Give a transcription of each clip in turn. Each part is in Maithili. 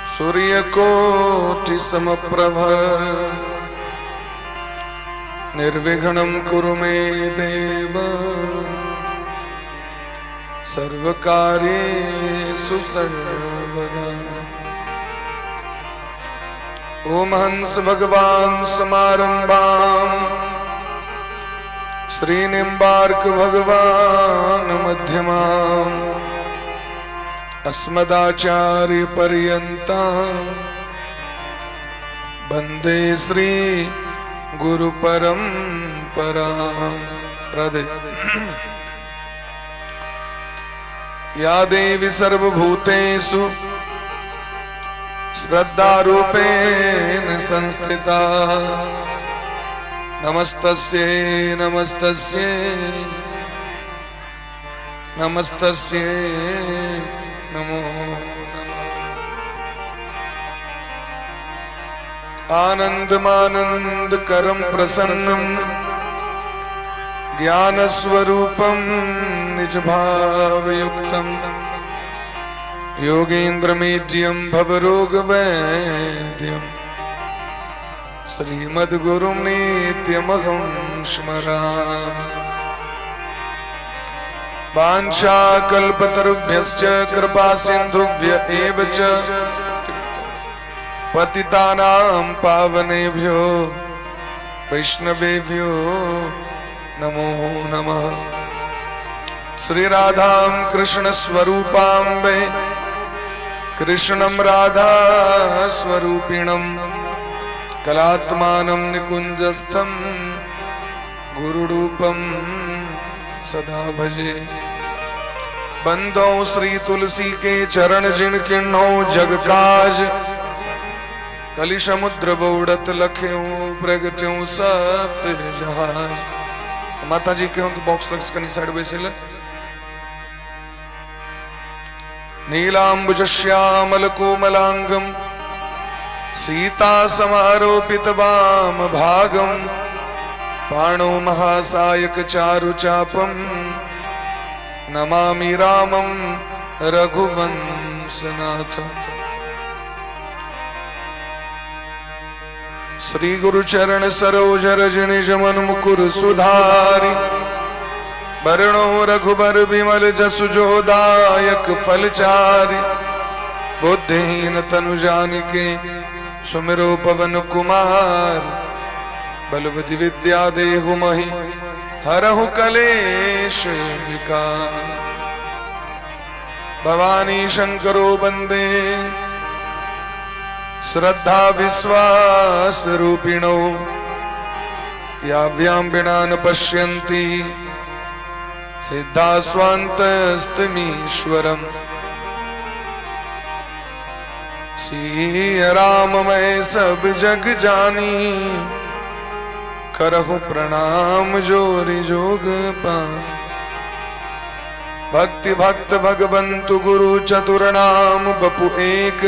सूर्यकोटि समप्रभ। निर्विघ्नं कुरु मे देव सर्वकार्येषु सर्वदा। ओम हंस भगवान समारंभाम श्री निम्बार्क भगवान मध्यमाम अस्मदाचार्य पर्यंता वंदे श्री गुरु परंपरा। राधे। या देवी सर्वभूतेषु श्रद्धारूपेण संस्थिता, नमस्तस्यै नमस्तस्यै नमस्तस्यै नमो नमः। आनंदमानंद करम प्रसन्नम ज्ञानस्वरूपं निजभावयुक्तं योगेन्द्रमेज्यं भवरोगवैद्यं श्रीमद्गुरुं नित्यमहं स्मरामि। वाञ्छाकल्पतरुभ्यश्च कृपा सिन्धुभ्य एव च पतितानां पावनेभ्यो वैष्णवेभ्यो नमो नमः। श्री राधां कृष्ण स्वरूपाम्बे कृष्णं राधा स्वरूपिणं कलात्मानं निकुञ्जस्थं गुरुरूपं सदा भजे। बंदो श्री तुलसी के चरण जिन किन्हो जग काज, कलि समुद्र बौड़त लख्यो प्रगट्यो सप्त जहाज। माता जी के तो बॉक्स लग कनी साइड बैसे। नीलांबुज श्यामल कोमलांगम सीता समारोपित वाम भागम पाणो महासायक चारु चापम नमामि रामं रघुवंशनाथम। श्री गुरु चरण सरोज रज निज मन मुकुर सुधारी, बरणो रघुबर विमल जसु जो दायक फलचारी। बुद्धिहीन तनु जानिके सुमिरो पवन कुमार, बल बुद्धि विद्या देहु मही हरहु कलेश विकार। भवानी शंकरो वंदे श्रद्धा विश्वास रूपिणो, याभ्यां विना न पश्यन्ति सिद्धा स्वान्तस्तमीश्वरम्। सिय राम मैं सब जग जानी, करहु प्रणाम जोरि जोग पानी। भक्ति भक्त भगवंतु गुरु चतुर नाम बपु एक,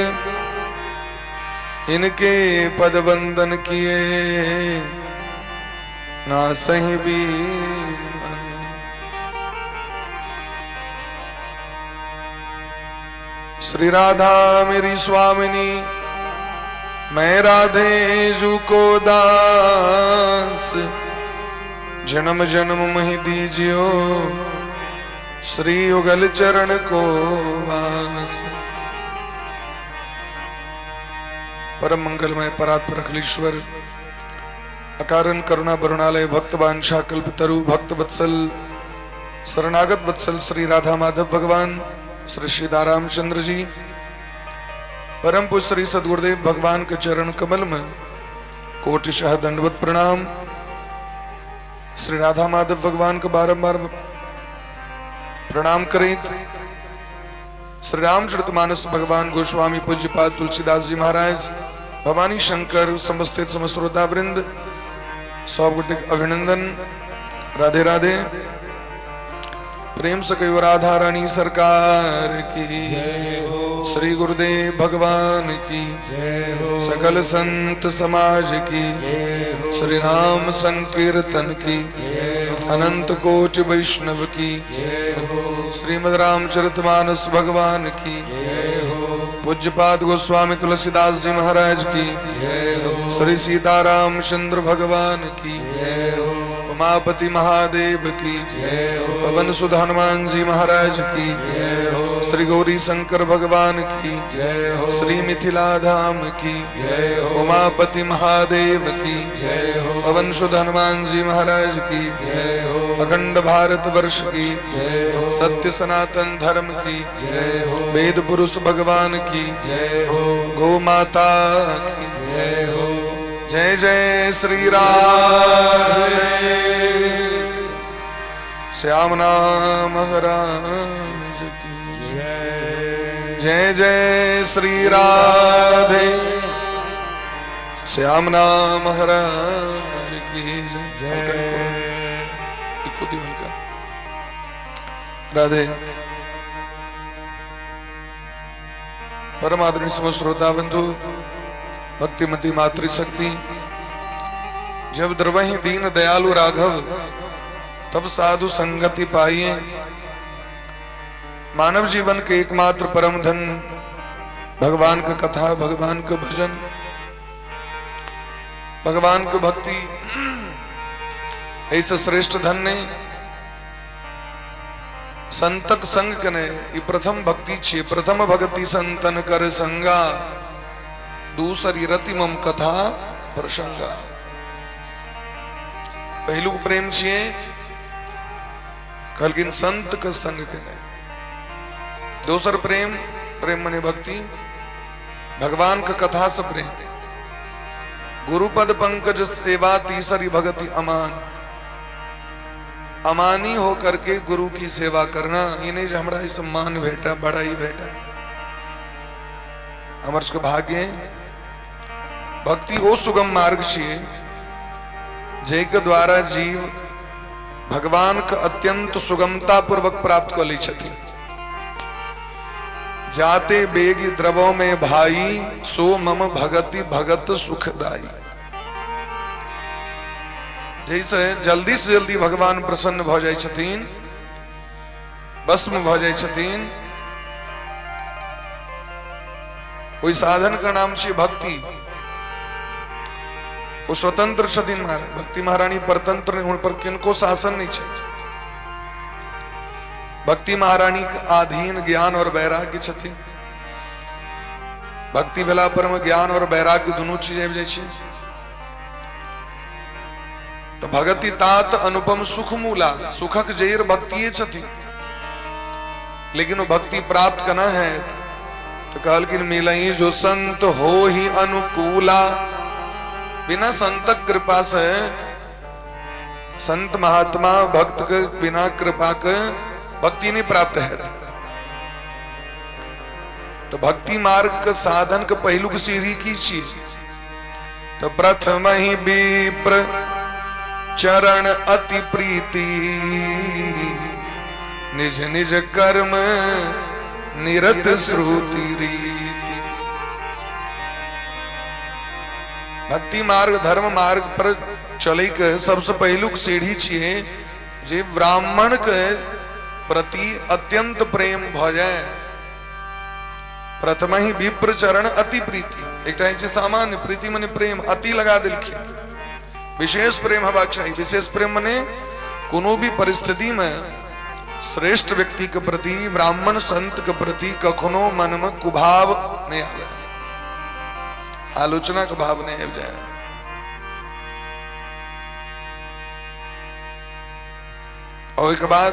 इनके पद वंदन किए ना सही भी। श्री राधा मेरी स्वामिनी, मैं राधे जू को दास, जन्म जन्म मही दीजियो श्री युगल चरण को वास। परम मंगलमय परात्पर अखिलेश्वर अकारण करुणा करुणालय भक्त वांछा कल्प तरु भक्त वत्सल शरणागत वत्सल श्री राधा माधव भगवान श्री श्री रामचंद्र जी परम पूज्य श्री सदगुरुदेव भगवान के चरण कमल में कोटिशः दंडवत प्रणाम। श्री राधा माधव भगवान को बारंबार प्रणाम करें। श्री रामचरितमानस भगवान गोस्वामी पूज्यपाद तुलसीदास जी महाराज, भवानी शंकर समस्त समस्त श्रोता वृंद सब गोटे अभिनंदन। राधे राधे। प्रेम से कहो राधा रानी सरकार की, श्री गुरुदेव भगवान की, सकल संत समाज की, श्री राम संकीर्तन की, अनंत कोटि वैष्णव की, श्रीमद रामचरितमानस भगवान की। पूज्यपाद गोस्वामी तुलसीदास जी महाराज की जय हो। श्री सीताराम चंद्र भगवान की जय हो। उमापति महादेव की जय हो। पवन सुध हनुमान जी महाराज की जय हो। श्री गौरी शंकर भगवान की जय हो। श्री मिथिला धाम की जय हो। उमापति महादेव की जय हो। पवन सुध हनुमान जी महाराज की जय हो। अखंड भारत वर्ष की जय हो। सत्य सनातन धर्म की जय हो। वेद पुरुष भगवान की जय हो। गौ माता की जय हो। जय जय श्री राधे श्याम नाम महाराज की जय। जय जय श्री राधे श्याम नाम महाराज की जय। हल्का जय। एको दियो, हल्का। राधे। परम आदरणीय समस्त श्रोता बंधु, भक्तिमती मातृशक्ति, जब द्रवहि दीन दयालु राघव, तब साधु संगति पाइए। मानव जीवन के एकमात्र परम धन भगवान का कथा, भगवान का भजन, भगवान की भक्ति, ऐसे श्रेष्ठ धन नहीं। संतक संग कने ई प्रथम भक्ति छे। प्रथम भक्ति संतन कर संगा, दूसरी रति मम कथा प्रसंगा। पहिलुक प्रेम छिए, कहलखिन संत के संग केने। दोसर प्रेम, प्रेम मने भक्ति, भगवान के कथा से प्रेम। गुरुपद पंकज सेवा तीसरी भगति अमान। अमानी होकर के गुरु की सेवा करना, ये नहीं जे हमरा ई सम्मान भेटा, बड़ाई भेटा। हमर सबके भाग्य है, भक्ति ओ सुगम मार्ग छिए जाहिके द्वारा जीव भगवान के अत्यंत सुगमता पूर्वक प्राप्त कऽ लै छथिन। जाते बेग द्रवों में भाई, सो मम भगति भगत सुखदाई। जैसे जल्दी से जल्दी भगवान प्रसन्न भऽ जाइ छथिन, भस्म भऽ जाइ छथिन, ओहि साधन के नाम छियै भक्ति। ओ स्वतंत्र छथिन महाराज, भक्ति महारानी परतंत्र नहीं, हुन पर किनको शासन नहीं छै। भक्ति महारानी के अधीन ज्ञान और वैराग्य छथिन। भक्ति भेला पर में ज्ञान और वैराग्य दुनू चीज आबि जाइ छै। तऽ भगति तात अनुपम सुख मूला, सुखक जैर भक्तिये छथिन। लेकिन वो भक्ति प्राप्त करना है तो कहलखिन मिलई जो संत हो ही अनुकूला। बिना संतक कृपा से, संत महात्मा भक्त के बिना कृपा के भक्ति नहीं प्राप्त है। तो भक्ति मार्ग के साधन के पहलुक सीढ़ी की चीज तो प्रथम ही विप्र चरण अति प्रीति, निज निज कर्म निरत श्रुति रीति। भक्ति मार्ग धर्म मार्ग पर चले के सबसे पहलुक सीढ़ी छिए जे ब्राह्मण के प्रति अत्यंत प्रेम भ जाए। प्रथम ही विप्र चरण अति प्रीति, एकटा होइ छै सामान्य प्रीति मने प्रेम, अति लगा देलखिन, विशेष प्रेम हेबाक चाही। विशेष प्रेम मने कोनो भी परिस्थिति में श्रेष्ठ व्यक्ति के प्रति, ब्राह्मण संत के प्रति कखनो मन में कुभाव नहीं आवे, आलोचना के भाव नहीं आबि जाए। और ओहिके बाद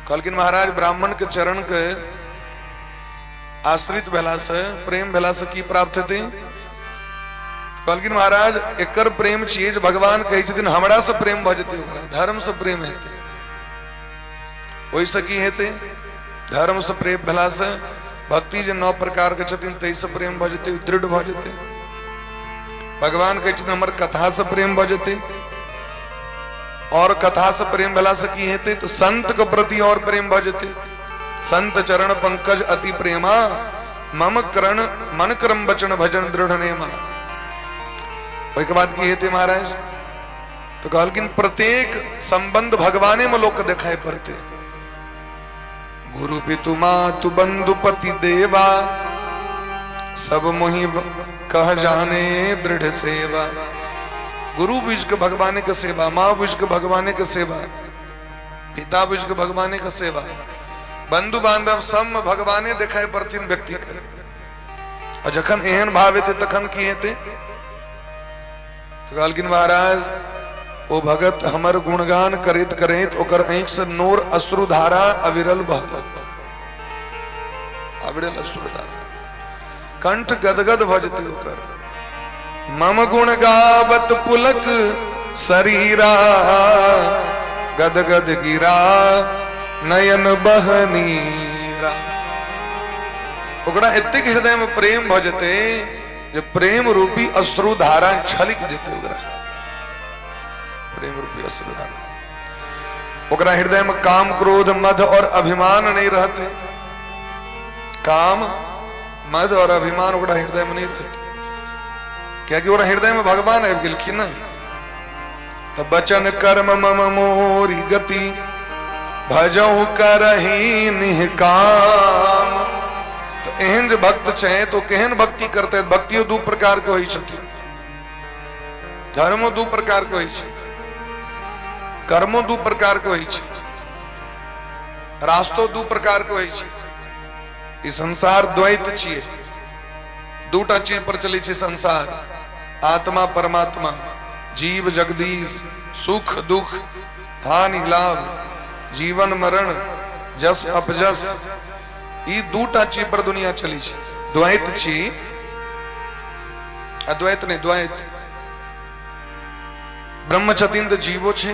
कहलखिन महाराज ब्राह्मण के चरण के आश्रित भेला से, प्रेम भेला से की प्राप्त हेतै? कहलखिन महाराज एकर प्रेम छियै जे भगवान कहै छथिन हमरा से प्रेम भऽ जेतै, ओकरा धर्म से प्रेम हेतै। ओहिसँ की हेतै? धर्म से प्रेम भेला से भक्ति जे 9 प्रकार के छथिन ताहिसँ प्रेम भऽ जेतै, दृढ़ भऽ जेतै। भगवान कहै छथिन हमर कथा से प्रेम भऽ जेतै, और कथा से प्रेम भेला से की हेतै? तऽ संत के प्रति और प्रेम भऽ जेतै। संत चरण पंकज अति प्रेमा, मम करण मन क्रम वचन भजन दृढ़ नेमा। ओहिके बाद की हेतै महाराज? तऽ कहलखिन प्रत्येक संबंध भगवाने में लोक देखाइ पड़तै। गुरु पितु मातु बंधु पति देवा, सब मोहि कह जाने दृढ़ सेवा। गुरु बुझ के भगवान के सेवा, माँ बुझ के भगवान के सेवा, पिता बुझ के भगवान के सेवा, बंधु बांधव सब में भगवाने देखाई पड़थिन व्यक्ति के। और जखन एहन भाव हेतै तखन की हेतै? तो कहलखिन महाराज ओ भगत हमर गुणगान करैत करैत ओकर आँखि से नोर अश्रुधारा अविरल बह लगतै, अविरल अश्रुधारा, कंठ गदगद भऽ जेतै ओकर। मम गुण गावत पुलक शरीरा, गदगद गिरा नयन बहनीरा। ओकरा एतेक हृदय में प्रेम भऽ जेतै जे प्रेम रूपी अश्रुधारा छलकि जेतै ओकरा, प्रेम रूपी अश्रुधारा। ओकरा हृदय में काम क्रोध मद और अभिमान नहीं रहते, काम मद और अभिमान ओकरा हृदय में नहीं रहते, कियाकि ओकरा हृदय में भगवान आबि गेलखिन ना। तो बचन कर्म मम मोरी गति, भजहु करही निहकाम। तो एहन जे भक्त छै तो केहन भक्ति करते? भक्तियो दू प्रकार के होइ छथिन, धर्मो दू प्रकार के होइ छै, कर्मो दू प्रकार के होइ छै, रास्तो दू प्रकार के होइ छै। ई संसार द्वैत छियै, दूटा चीज पर चलै छै संसार, आत्मा परमात्मा, जीव जगदीश, सुख दुख, हानि लाभ, जीवन मरण, जस अपजस, ई दूटा चीज पर दुनिया चलै छै। द्वैत छी, अद्वैत नहि, द्वैत। ब्रह्म छथिन तऽ जीवो छै,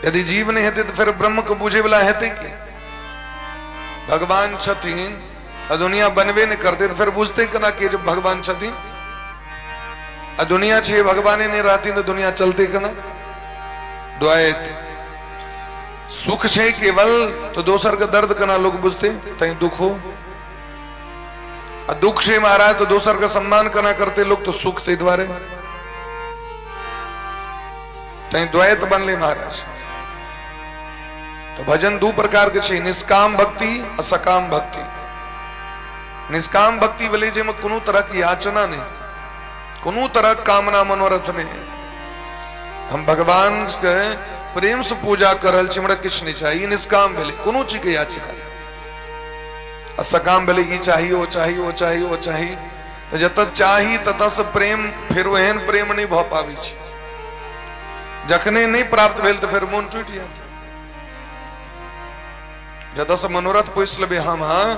यदि जीव नहि हेतै तऽ फेर ब्रह्म के बुझे वाला हेतै के? भगवान छथिन आ दुनिया बनबे नहि करतै तऽ फेर बुझतै केना के जे भगवान छथिन? आ दुनिया छै, भगवाने नहि रहथिन तऽ दुनिया चलतै केना? द्वैत। सुख छै केवल तो दोसर के दर्द केना लोग बुझते? तैं दुखो। आ दुख छै महाराज तो दोसर के सम्मान केना करते लोग? तो सुख, ताहि दुआरे तैं द्वैत बनले महाराज। तो भजन दू प्रकार के छै, निष्काम भक्ति आ सकाम भक्ति। निष्काम भक्ति भेलै जाहिमे कोनो तरह के याचना नहि, कोनो तरह के कामना मनोरथ नहि। हम भगवान के प्रेम से पूजा कर रहल छी, हमरा किछु नहि चाही, ई निष्काम भेलै, कोनो चीज के याचना नहि। आ सकाम भेलै ई चाही, ओ चाही, ओ चाही, ओ चाही। तऽ जतऽ चाही ततऽ से प्रेम फेर ओहन प्रेम नहि भऽ पाबै छै। जखने नहि प्राप्त भेल तऽ फेर मोन टूटि जायत। जतऽ से मनोरथ पोसि लेबै हम, हाँ,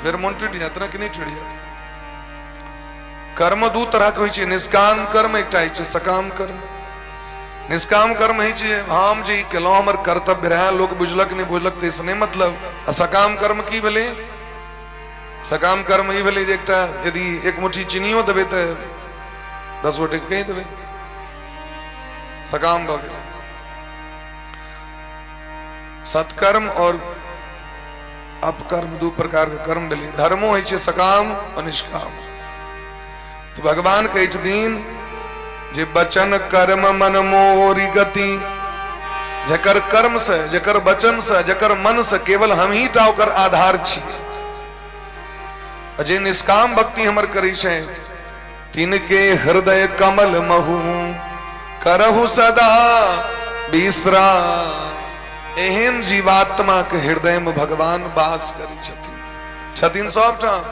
फेर मोन टूटि जायत ने कि नहि टूटि जायत? कर्म दू तरहक होइ छै, निष्काम कर्म एकटा होइ छै सकाम कर्म। निष्काम कर्म होइ छै हम जे ई केलहुँ हमर कर्तव्य रहए, लोक बुझलक नहि बुझलक ताहिसँ नहि मतलब। आ सकाम कर्म की भेलै? सकाम कर्म ई भेलै जे एकटा यदि एक मुट्ठी चीनियो देबै तऽ 10 गोटेके कहि देबै, सकाम भऽ गेलै। सत्कर्म और अपकर्म दू प्रकार के कर्म भेलै। धर्मो होइ छै सकाम और निष्काम। तऽ भगवान कहै छथिन जे वचन कर्म मन मोरी गति, जकर कर्म से, जकर वचन से, जकर मन से केवल हम ही टा ओकर आधार छी, जे निष्काम भक्ति हमर करै छथि तिनके हृदय कमल महु करहु सदा विश्राम। एहन जीवात्मा के हृदय में भगवान वास करै छथिन। छथिन सबठाम,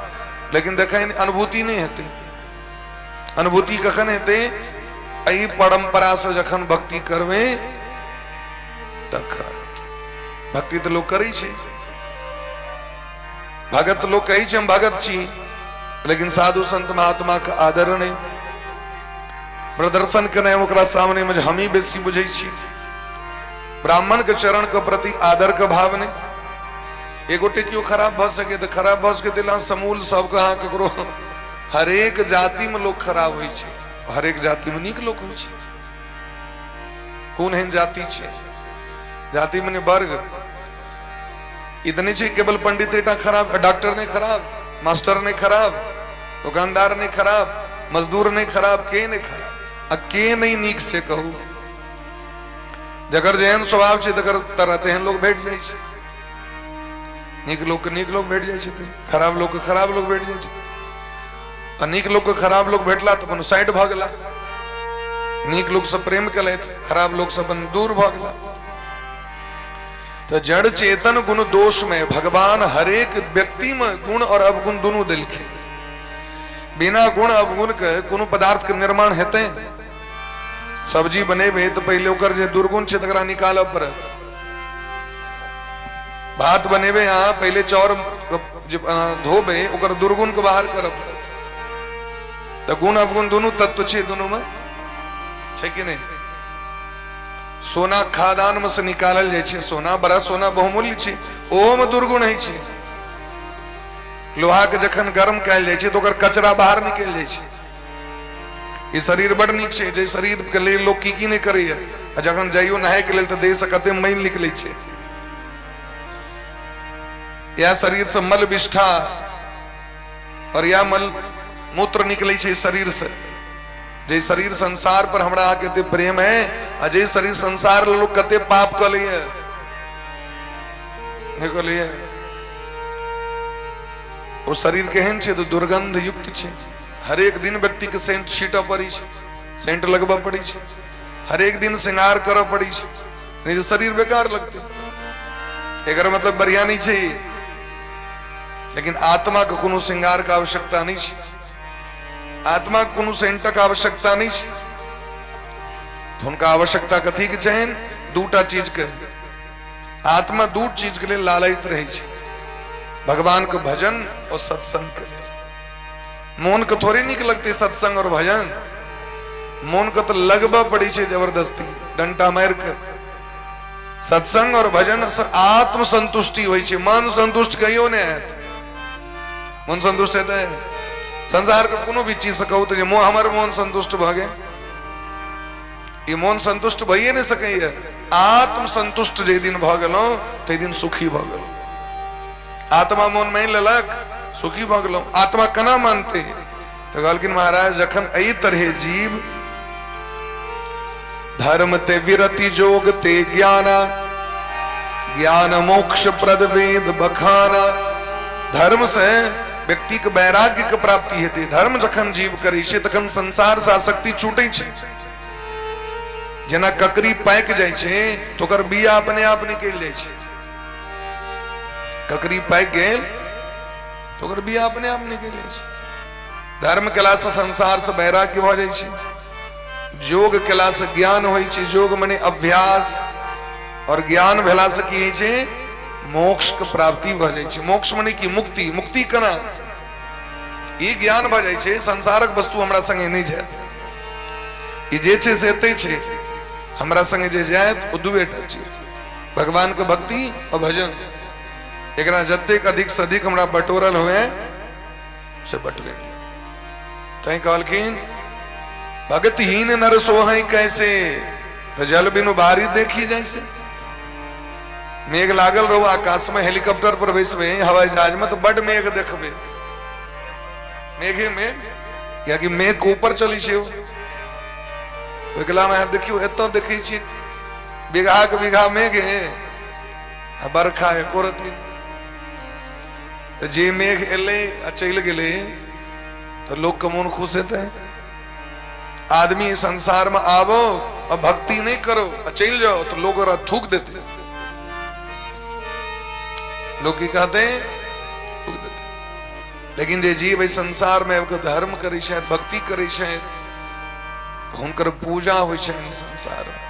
लेकिन देखै अनुभूति नहि हेतै। अनुभूति कखन हेतै? एहि परंपरा से जखन भक्ति करबै तखन। भक्ति तऽ लोक करै छै, भगत लोक कहै छै हम भगत छी, लेकिन साधु संत महात्मा के आदर नहि, प्रदर्शन केनाइ ओकरा सामने में जे हमही बेसी बुझै छी, ब्राह्मण के चरण के प्रति आदर के भाव नहि। एगोटे केओ खराब भऽ सके तऽ खराब भऽ सके दिला समूल सबके, अहाँ ककरो हरेक जाति में लोक खराब होइ छै, हरेक जाति में नीक लोक होइ छै। कोन एहन जाति छै? जाति मने वर्ग। ई तऽ नहि छै केवल पंडित टा खराब, डॉक्टर नहि खराब, मास्टर नहि खराब, दुकानदार नहि खराब, मजदूर नहि खराब, के नहि खराब आ के नहि नीक से कहू। जकर जेहन स्वभाव छै तकर तरह तेहन लोक भेट जाइ छै। नीक लोकके नीक लोक भेट जाइ छथिन, खराब लोकके खराब लोक भेट जाइ छथिन। आ नीक लोकके खराब लोक भेटला तऽ अपन साइड भऽ गेला, नीक लोकसँ प्रेम केलथि, खराब लोकसँ अपन दूर भऽ गेला। तऽ जड़ चेतन गुण दोष में भगवान हरेक व्यक्ति में गुण और अवगुण दुनू देलखिन। बिना गुण अवगुण के कोनो पदार्थ के निर्माण हेतै? सब्जी बनेबै तऽ पहिले ओकर जे दुर्गुण छै तकरा निकालऽ पड़त। भात बनेबै अहाँ, पहिले चाउर जे धोबै ओकर दुर्गुण के बाहर करऽ पड़त। तऽ गुण अवगुण दुनू तत्व छै दुनू में, छै कि नहि? सोना खादान में से निकालल जाइ छै सोना, बड़ा सोना बहुमूल्य छै, ओहो में दुर्गुण होइ छै। लोहा के जखन गर्म कयल जाइ छै तऽ ओकर कचरा बाहर निकलि जाइ छै। ई शरीर बड़ नीक छै, जे शरीर के लेल लोक की की नहि करैया, आ जखन जाइयो नहाय के लेल तऽ देह से कते मैल निकलै छै। इएह शरीर से मल विष्ठा और इएह मल मूत्र निकलै छै शरीर से। जे शरीर संसार पर हमरा अहाँके एते प्रेम है, आ जे शरीर संसार लोग कते पाप कऽ लैया, नहि कऽ लैया? ओ शरीर केहन छै? तऽ दुर्गंध युक्त छै। हरेक दिन व्यक्ति के सेंट छीटऽ पड़ै छै, सेंट लगबऽ पड़ै छै, हरेक दिन श्रृंगार करऽ पड़ै छै, नहि तऽ शरीर बेकार लगतै। एकर मतलब बढ़िया नहि छै। लेकिन आत्मा के कोनो श्रृंगार के आवश्यकता नहि छै, आत्मा के कोनो सेंटक आवश्यकता नहि छै। हुनका आवश्यकता कथी के छनि? दूटा चीज के। आत्मा दू चीज के लेल लालयित रहै छै, भगवान के भजन और सत्संग के लेल। मोन के थोड़े नीक लगते सत्संग और भजन, मोन के तो लगबऽ पड़ै छै जबरदस्ती डंटा मारि के। सत्संग और भजन से आत्म संतुष्टि होइ छै, मन संतुष्ट कहियो नहि हैत। मन संतुष्ट हेतै संसार के कोनो भी चीज से कहू तऽ जे हमर मोन संतुष्ट भऽ गेल, ई मोन संतुष्ट भइए नहि सकैए। आत्म संतुष्ट जाहि दिन भऽ गेलहुँ ताहि दिन सुखी भऽ गेलहुँ। आत्मा मोन मानि लेलक, सुखी भऽ गेलहुँ। आत्मा केना मानतै? तऽ कहलखिन महाराज, जखन एहि तरहे जीव धर्म ते विरति जोग ते ज्ञाना, ज्ञान मोक्ष प्रद वेद बखाना। धर्म से व्यक्ति के वैराग्य के प्राप्ति हेतै। धर्म जखन जीव करै छै तखन संसार से आसक्ति छूटै छै। जेना ककड़ी पाकि जाइ छै तऽ ओकर बिया अपने आप निकलि जाइ छै। ककड़ी पाकि गेल तऽ ओकर बिया अपने आप निकलि जाइ छै। धर्म केलासँ संसारसँ वैराग्य भऽ जाइ छै। योग केलासँ ज्ञान होइ छै। योग मने अभ्यास, और ज्ञान भेलासँ की होइ छै? मोक्ष के प्राप्ति भऽ जाइ छै। मोक्ष मने की? मुक्ति। मुक्ति केना? ई ज्ञान भऽ जाइ छै संसारक वस्तु हमरा संगे नहि जायत, ई जे छै से एतै छै, हमरा संगे जे जायत ओ दुएटा चीज, भगवान के भक्ति और भजन। एकरा जतेक अधिक से अधिक हमरा बटोरल हुए से बटोर ली। तैं कहलखिन भगतहीन नर सोहै कैसे, तो जल बिनु बारी देखी जैसे। मेघ लागल रहो आकाश में, हेलीकॉप्टर पर बैसबे, हवाई जहाज में, तो बड मेघ देखबे, मेघे मेघ, कियाकि मेघ के ऊपर चलै छै। ओहिकला में देखियौ, एतऽ देखै छियै बीघा के बीघा मेघ है आ बरखा एको रत्ती। तऽ जे मेघ एलै आ चलि गेलै तऽ लोकके मोन खुश हेतै? आदमी संसार में आबो आ भक्ति नहीं करो आ चलि जाओ तो लोग ओकरा थूक देते। लोग की कहते? थूक देते। लेकिन जे जीव एहि संसार में आबि कऽ धर्म करै छथि, भक्ति करै छथि, तऽ हुनकर पूजा होइ छनि संसार में।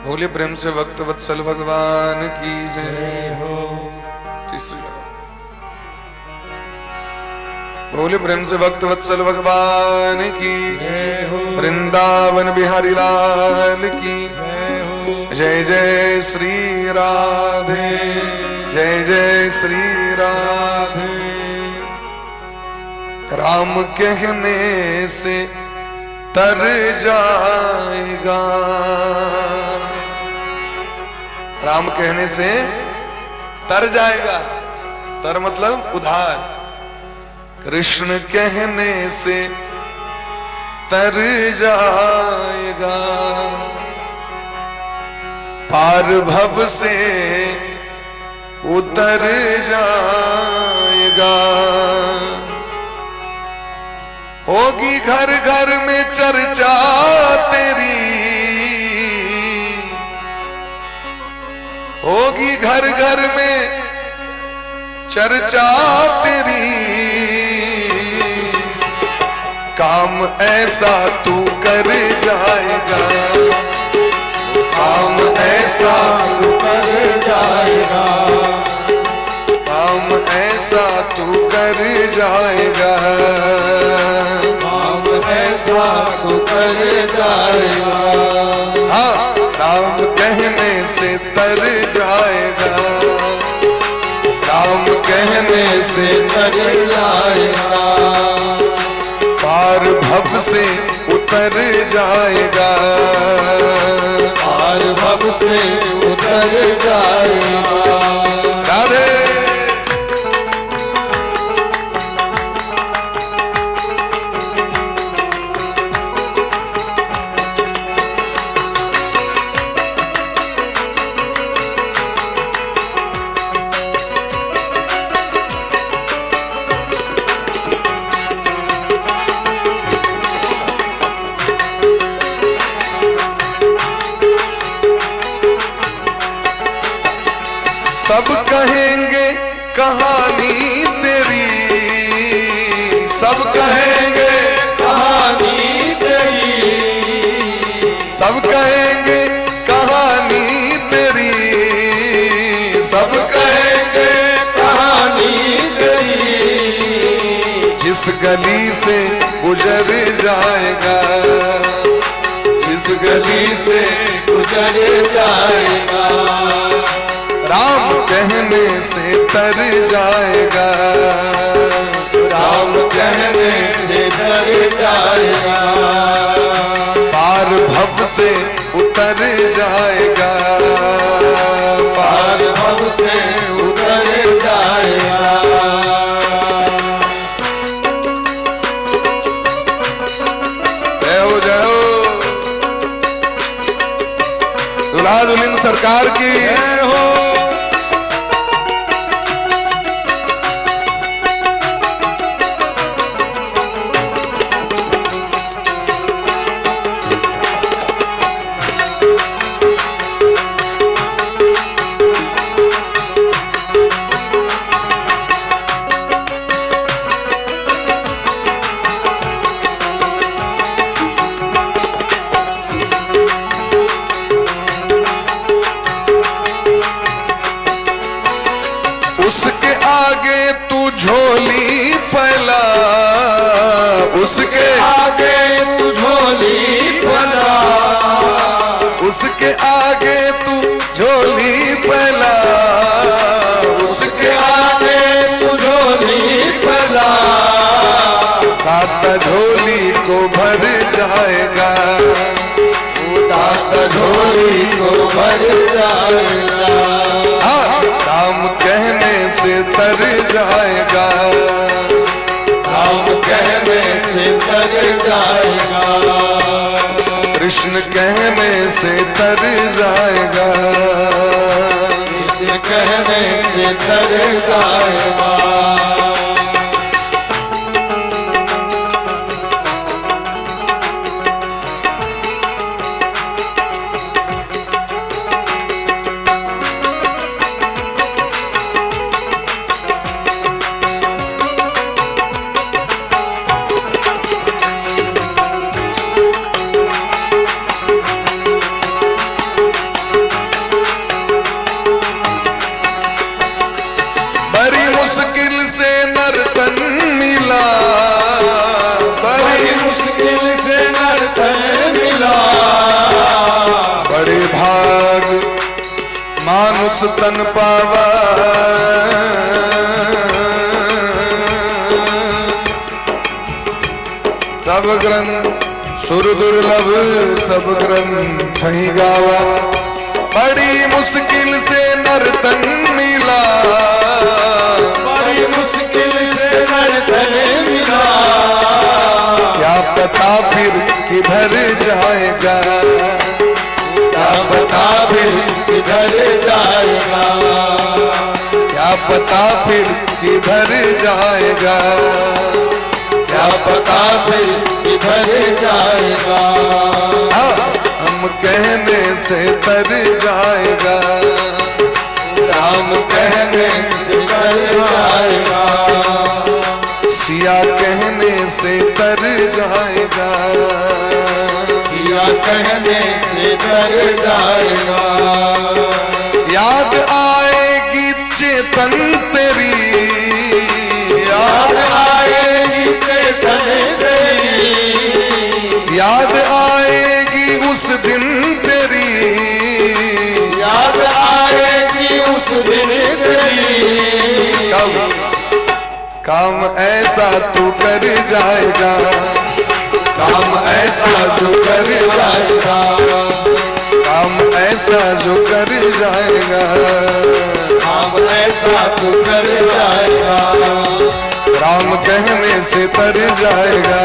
बोले प्रेम से भक्त वत्सल भगवान की जय हो। तीसरी लगा बोले प्रेम से भक्त वत्सल भगवान की वृंदावन बिहारी लाल की जय। जय श्री राधे, जय जय श्री राधे। राम कहने से तर जाएगा, राम कहने से तर जाएगा। तर मतलब उधार। कृष्ण कहने से तर जाएगा, पार भव से उतर जाएगा। होगी घर घर में चर्चा तेरी, होगी घर घर में चर्चा तेरी, काम ऐसा तू कर जाएगा, काम ऐसा तू कर जाएगा, काम ऐसा तू कर जाएगा, काम ऐसा तू कर जाएगा। हाँ, राम कहने से तर जाएगा, राम कहने से तर जाएगा, पार भव से उतर जाएगा, पार भव से उतर जाएगा। राधे। सब कहेंगे कहानी तेरी, सब कहेंगे कहानी तेरी, सब कहेंगे कहानी तेरी, सब कहेंगे कहानी तेरी, जिस गली से गुजर जाएगा, जिस गली से गुजर जाएगा, राम कहने से तर जाएगा, राम कहने से तर जाएगा, पार भव से उतर जाएगा, पार भव से उतर जाएगा। जय हो, जय हो दुल्हा दुल्हन सरकार की। जय हो। उसके आगे तू झोली फैला, उसके आगे तू झोली फैला, उसके आगे तू झोली फैला, उसके आगे तू झोली फैला, दाता झोली को भर जाएगा, दाता झोली को भर जाएगा, हाँ, राम कहने से तर जाएगा, राम कहने से तर जाएगा, कृष्ण कहने से तर जाएगा, कृष्ण कहने से तर जाएगा। बड़ी मुश्किल से नर्तन मिला, बड़ी मुश्किल से नर्तन मिला, बड़े भाग मानुष तन पावा, सब ग्रंथ सुर दुर्लभ सब ग्रंथ ही गावा, बड़ी मुश्किल से नर्तन मिला, बड़ी मुश्किल से नर्तन मिला, क्या पता फिर किधर जाएगा, क्या पता फिर किधर जाएगा। पता फिर किधर जाएगा, क्या पता फिर किधर जाएगा। हाँ, हम कहने से तर जाएगा, राम कहने से तर जाएगा, सिया कहने से तर जाएगा, सिया कहने से तर जाएगा। याद आएगी चेतन तेरी, याद आएगी चेतन तेरी, याद आएगी उस दिन तेरी, याद आएगी उस दिन तेरी। कब काम ऐसा तू कर जाएगा, काम ऐसा जो कर जाएगा, काम ऐसा जो कर जाएगा, काम ऐसा तू कर जाएगा। राम कहने से तर जाएगा,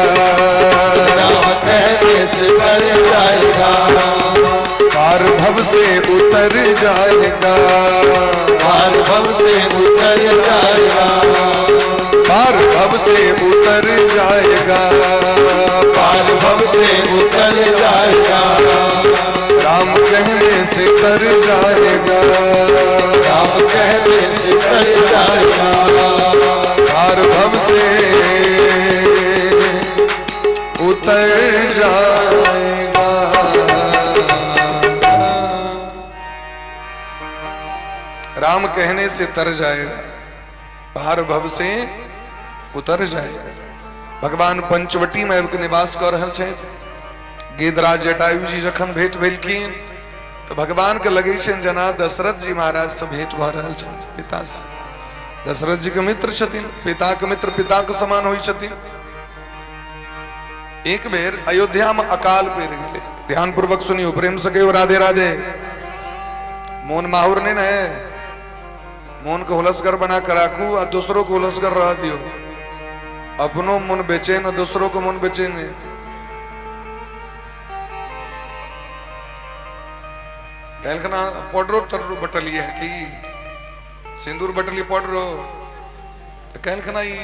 राम कहने से तर जाएगा, पार भव से उतर जाएगा, पार भव से उतर जाएगा, पार भव से उतर जाएगा, पार भव से उतर जाएगा। राम कहने से तर जाएगा, राम कहने से तर जाएगा, पार भव से उतर जाएगा। राम कहने से तर जाएगा, पार भव से उतर जाएगा। भगवान पंचवटी में आबि के निवास कऽ रहल छथि। गिद्धराज जटायु जी जखन भेंट भेलखिन तऽ भगवान के लगै छनि जेना दशरथ जी महाराज से भेंट भऽ रहल छनि, पिता से। दशरथ जी के मित्र छथिन, पिता के मित्र पिता के समान होइ छथिन। एक बेर अयोध्या में अकाल पड़ि गेलै। ध्यान पूर्वक सुनियो, प्रेम से कहियो राधे राधे। मोन माहुर नहीं ने, मोन के हुलसगर बना के राखू आ दूसरों को हुलसगर रह दियो। अपनो मन बेचैन आ दूसरों को मन बेचैन। कहलखना पाउडरो तोडरो बटलिए है कि सिंदूर बटली पाउडरो, तो कहलखना ई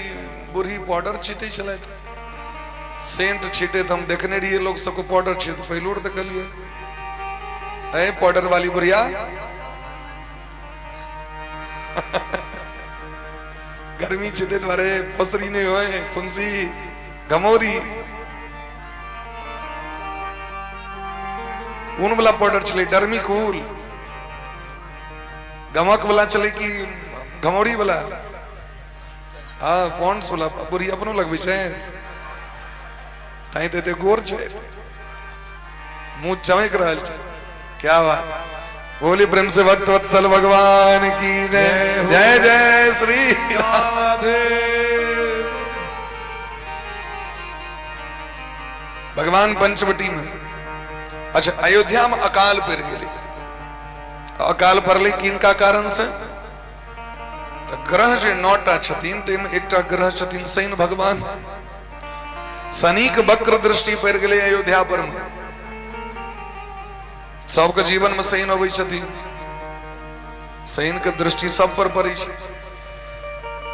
बूढ़ी पाउडर छीटे छलै, सेंट छीटे तो हम देखने रहिए लोग सबको पाउडर छीट, पहिलो देखलिए है पाउडर वाली बुढ़िया। गर्मी छे द्वारे फसरी नहीं होए, फुंसी घमौरी कोन वाला पाउडर छलै, डर्मी कूल गमक वाला छलै कि घमौरी वाला? हाँ, पॉन्ड्स वाला बुढ़ी अपनो लगबै छै, ताहि तऽ एते गोर छै, मुंह चमक रहल छै। क्या बात, बोली प्रेम से भक्त वत्सल भगवान की जय। जय जय श्री राम। भगवान पंचवटी में। अच्छा, अयोध्या में अकाल पड़ गेलै। अकाल पड़लै किनका कारण से? तऽ ग्रह जे 9टा छथिन ताहिमे एकटा ग्रह छथिन शनि भगवान। शनि के वक्र दृष्टि पड़ि गेलै अयोध्या पर में। सबके जीवन में शनि अबै छथिन, शनि के दृष्टि सब पर पड़ै छै।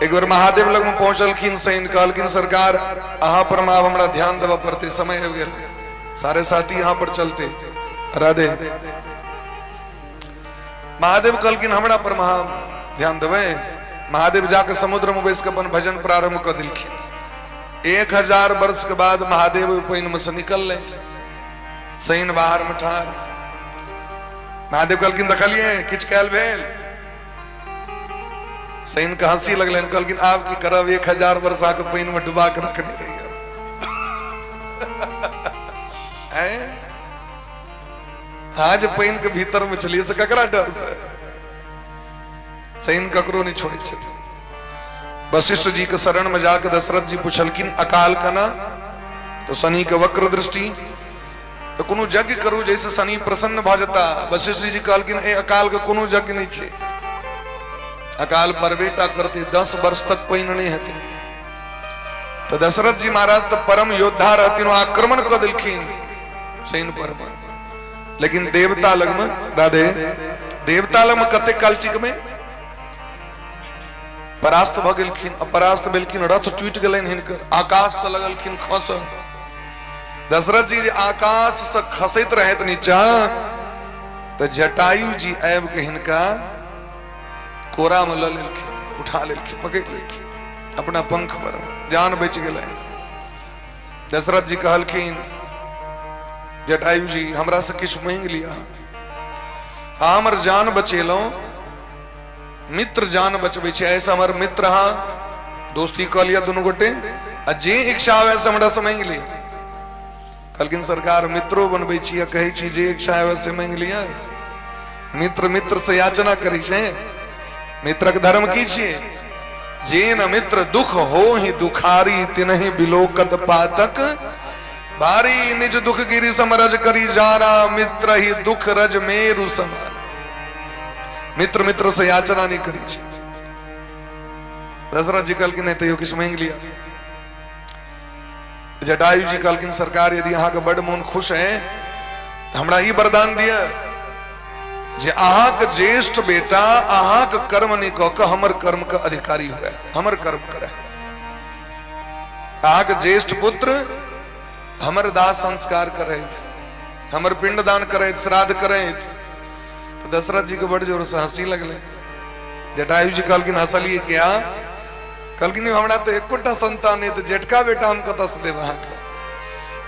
एक बेर महादेव लग में पहुंचलखिन शनि, कहलखिन सरकार अहाँ पर में आब हमरा ध्यान देबऽ पड़तै, समय आबि गेल, 7.5 यहाँ पर चलते। राधे। महादेव कहलखिन हमरा पर महा ध्यान देबै। महादेव जाके समुद्र में बैस के अपन भजन प्रारंभ कऽ देलखिन। 1000 वर्ष के बाद महादेव ओहि पानि में से निकललथि, शनि बाहर में ठाढ़। महादेव कहलखिन देखलिए किछु कयल भेल? शनि के हंसी लगलनि, कहलखिन आब की करब, 1000 वर्ष आके पानि में डुबा के रखने रहिए। हाँ, जे पानि के भीतर में छलिए से ककरा डर से? शनि ककरो नहीं छोड़ै छथिन। वशिष्ठ जी के शरण में जाके दशरथ जी पुछलखिन अकाल कना? तो शनि के वक्र दृष्टि, तो कोनो यज्ञ करू जैसे शनि प्रसन्न भऽ जेता। वशिष्ठ जी कहलखिन ए अकाल के कोनो यज्ञ नहीं छै, अकाल परबेटा करते, 10 वर्ष तक पानि नहीं हेतै। तो दशरथ जी महाराज तो परम योद्धा रहथिन, ओ आक्रमण कऽ देलखिन शनि पर में। लेकिन देवता लग में, राधे, देवता लग में कते काल टिकबै? परास्त भऽ गेलखिन। आ परास्त भेलखिन, रथ टूटि गेलनि हिनकर, आकाश से लगलखिन खसऽ। दशरथ जी जे आकाश से खसैत रहैत नीचा, तऽ जटायु जी आबि के हिनका कोरा में लऽ लेलखिन, उठा लेलखिन, पकड़ि लेलखिन अपना पंख पर, जान बचि गेलै। दशरथ जी कहलखिन, जटायु जी हमरा से किछु मांगि लिअ, हमर जान बचेलहुं, मित्र जान बचबै छै, ऐसा हमर मित्र अहाँ दोस्ती कऽ लिअ दुनू गोटे, आ जे इच्छा हुए से हमरा से मांगि लिअ। कहलखिन सरकार मित्रो बनबै छी आ कहै छी जे इच्छा हुए से मांगि लिअ। मित्र मित्र से याचना करै छै, मित्रक धर्म की छियै? जे न मित्र दुख हो ही दुखारी, तिनहि बिलोकत पातक भारी, निज दुख गिरी समरज करी जाना, मित्र ही दुख रज मेरु समान। मित्र मित्र से याचना नहीं करी छै। दशरथ जी कहलखिन नहीं तैयो किछु मांगि लिया। जटायु जी कहलखिन सरकार यदि अहाँके बड मोन खुश है तऽ हमरा ई वरदान दिअ जे अहाँके ज्येष्ठ बेटा अहाँके कर्म नहि कऽ कऽ हमर कर्म के अधिकारी हुए, हमर कर्म करे। अहाँके ज्येष्ठ पुत्र हमर दाह संस्कार करैत, हमर पिंडदान करैत, श्राद्ध करैत। तऽ दशरथ जी के बड़ जोर से हंसी लगलै। जटायु जी कहलखिन हंसलिए क्या? कहलखिन हमरा तऽ एकोटा संतान नहि, तऽ जेठका बेटा हम कतऽसँ देब अहाँके?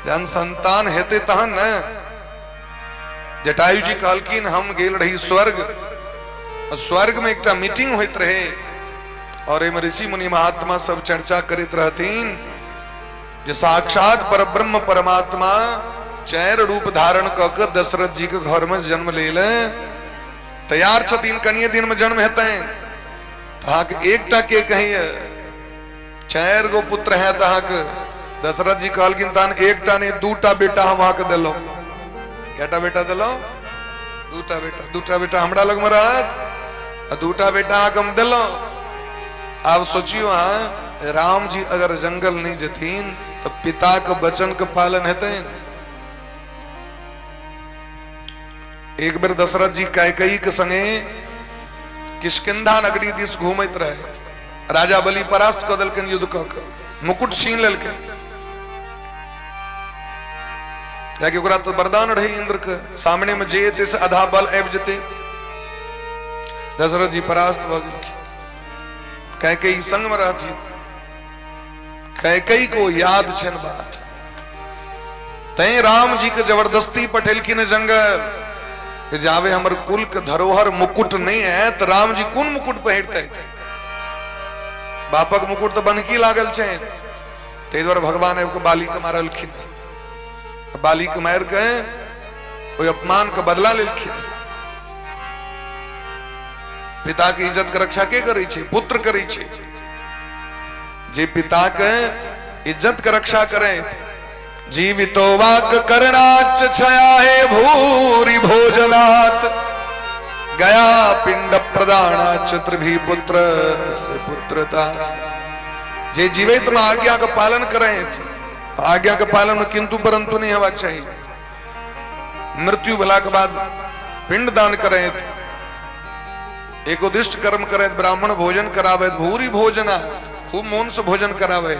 जहन संतान हेतै तहन ने। जटायु जी कहलखिन हम गेल रही स्वर्ग, स्वर्ग में एकटा मीटिंग होइत रहे और एहिमे ऋषि मुनि महात्मा सब चर्चा करैत रहथिन जे साक्षात परब्रह्म परमात्मा चारि रूप धारण कऽ के दशरथ जी के घर में जन्म लेल तैयार छथिन, कनिये दिन में जन्म हेतनि। अहाँके एकटा के कहैया चारि गो पुत्र है अहाँके। दशरथ जी कहलखिन तहन एकटा नहि दूटा बेटा हम अहाँके देलहुँ। कएटा बेटा देलहुँ? दूटा बेटा। दूटा बेटा हमरा लगमे रहत आ दूटा बेटा अहाँके हम देलहुँ। आब सोचियो अहाँ, राम जी अगर जंगल नहीं जथिन तो पिता के वचन के पालन हेतनि? एक बेर दशरथ जी कैकेयी के संगे किष्किंधा नगरी दिस घूमैत रहे। राजा बलि परास्त कऽ देलकनि युद्ध कऽ के, मुकुट छीन लेलकनि, कियाकि ओकरा तऽ वरदान रहे इंद्र के, सामने में जे एतै से आधा बल आबि जेतै। दशरथ जी परास्त भऽ गेलखिन। कैकेयी संग में रहथिन, कैकेयी को याद छनि बात, तैं राम जी के जबरदस्ती पठेलखिन जंगल। जावे हमर कुल के धरोहर मुकुट नहीं है तो राम जी कोन मुकुट पहिरते? बापक मुकुट तो बनकी लागल छै। ताहि दुआरे भगवान आबि कऽ बाली के मारलखिन, बाली के मारि के ओहि अपमान के बदला लेलखिन। पिता के इज्जत के रक्षा के करै छै? पुत्र करै छै। जे पिता के इज्जत के रक्षा करे, जीवितो वाक करणाच छया है भूरि भोजनात् गया पिंड प्रदानाच त्रिभी पुत्र से पुत्रता। जे जीवित में आज्ञा के पालन करे, आज्ञा के पालन में किंतु परंतु नहीं होना चाहिए। मृत्यु भेला के बाद पिंड दान करे, एकोदिष्ट कर्म करे, ब्राह्मण भोजन करावे, भूरी भोजना खूब मोन से भोजन करावे,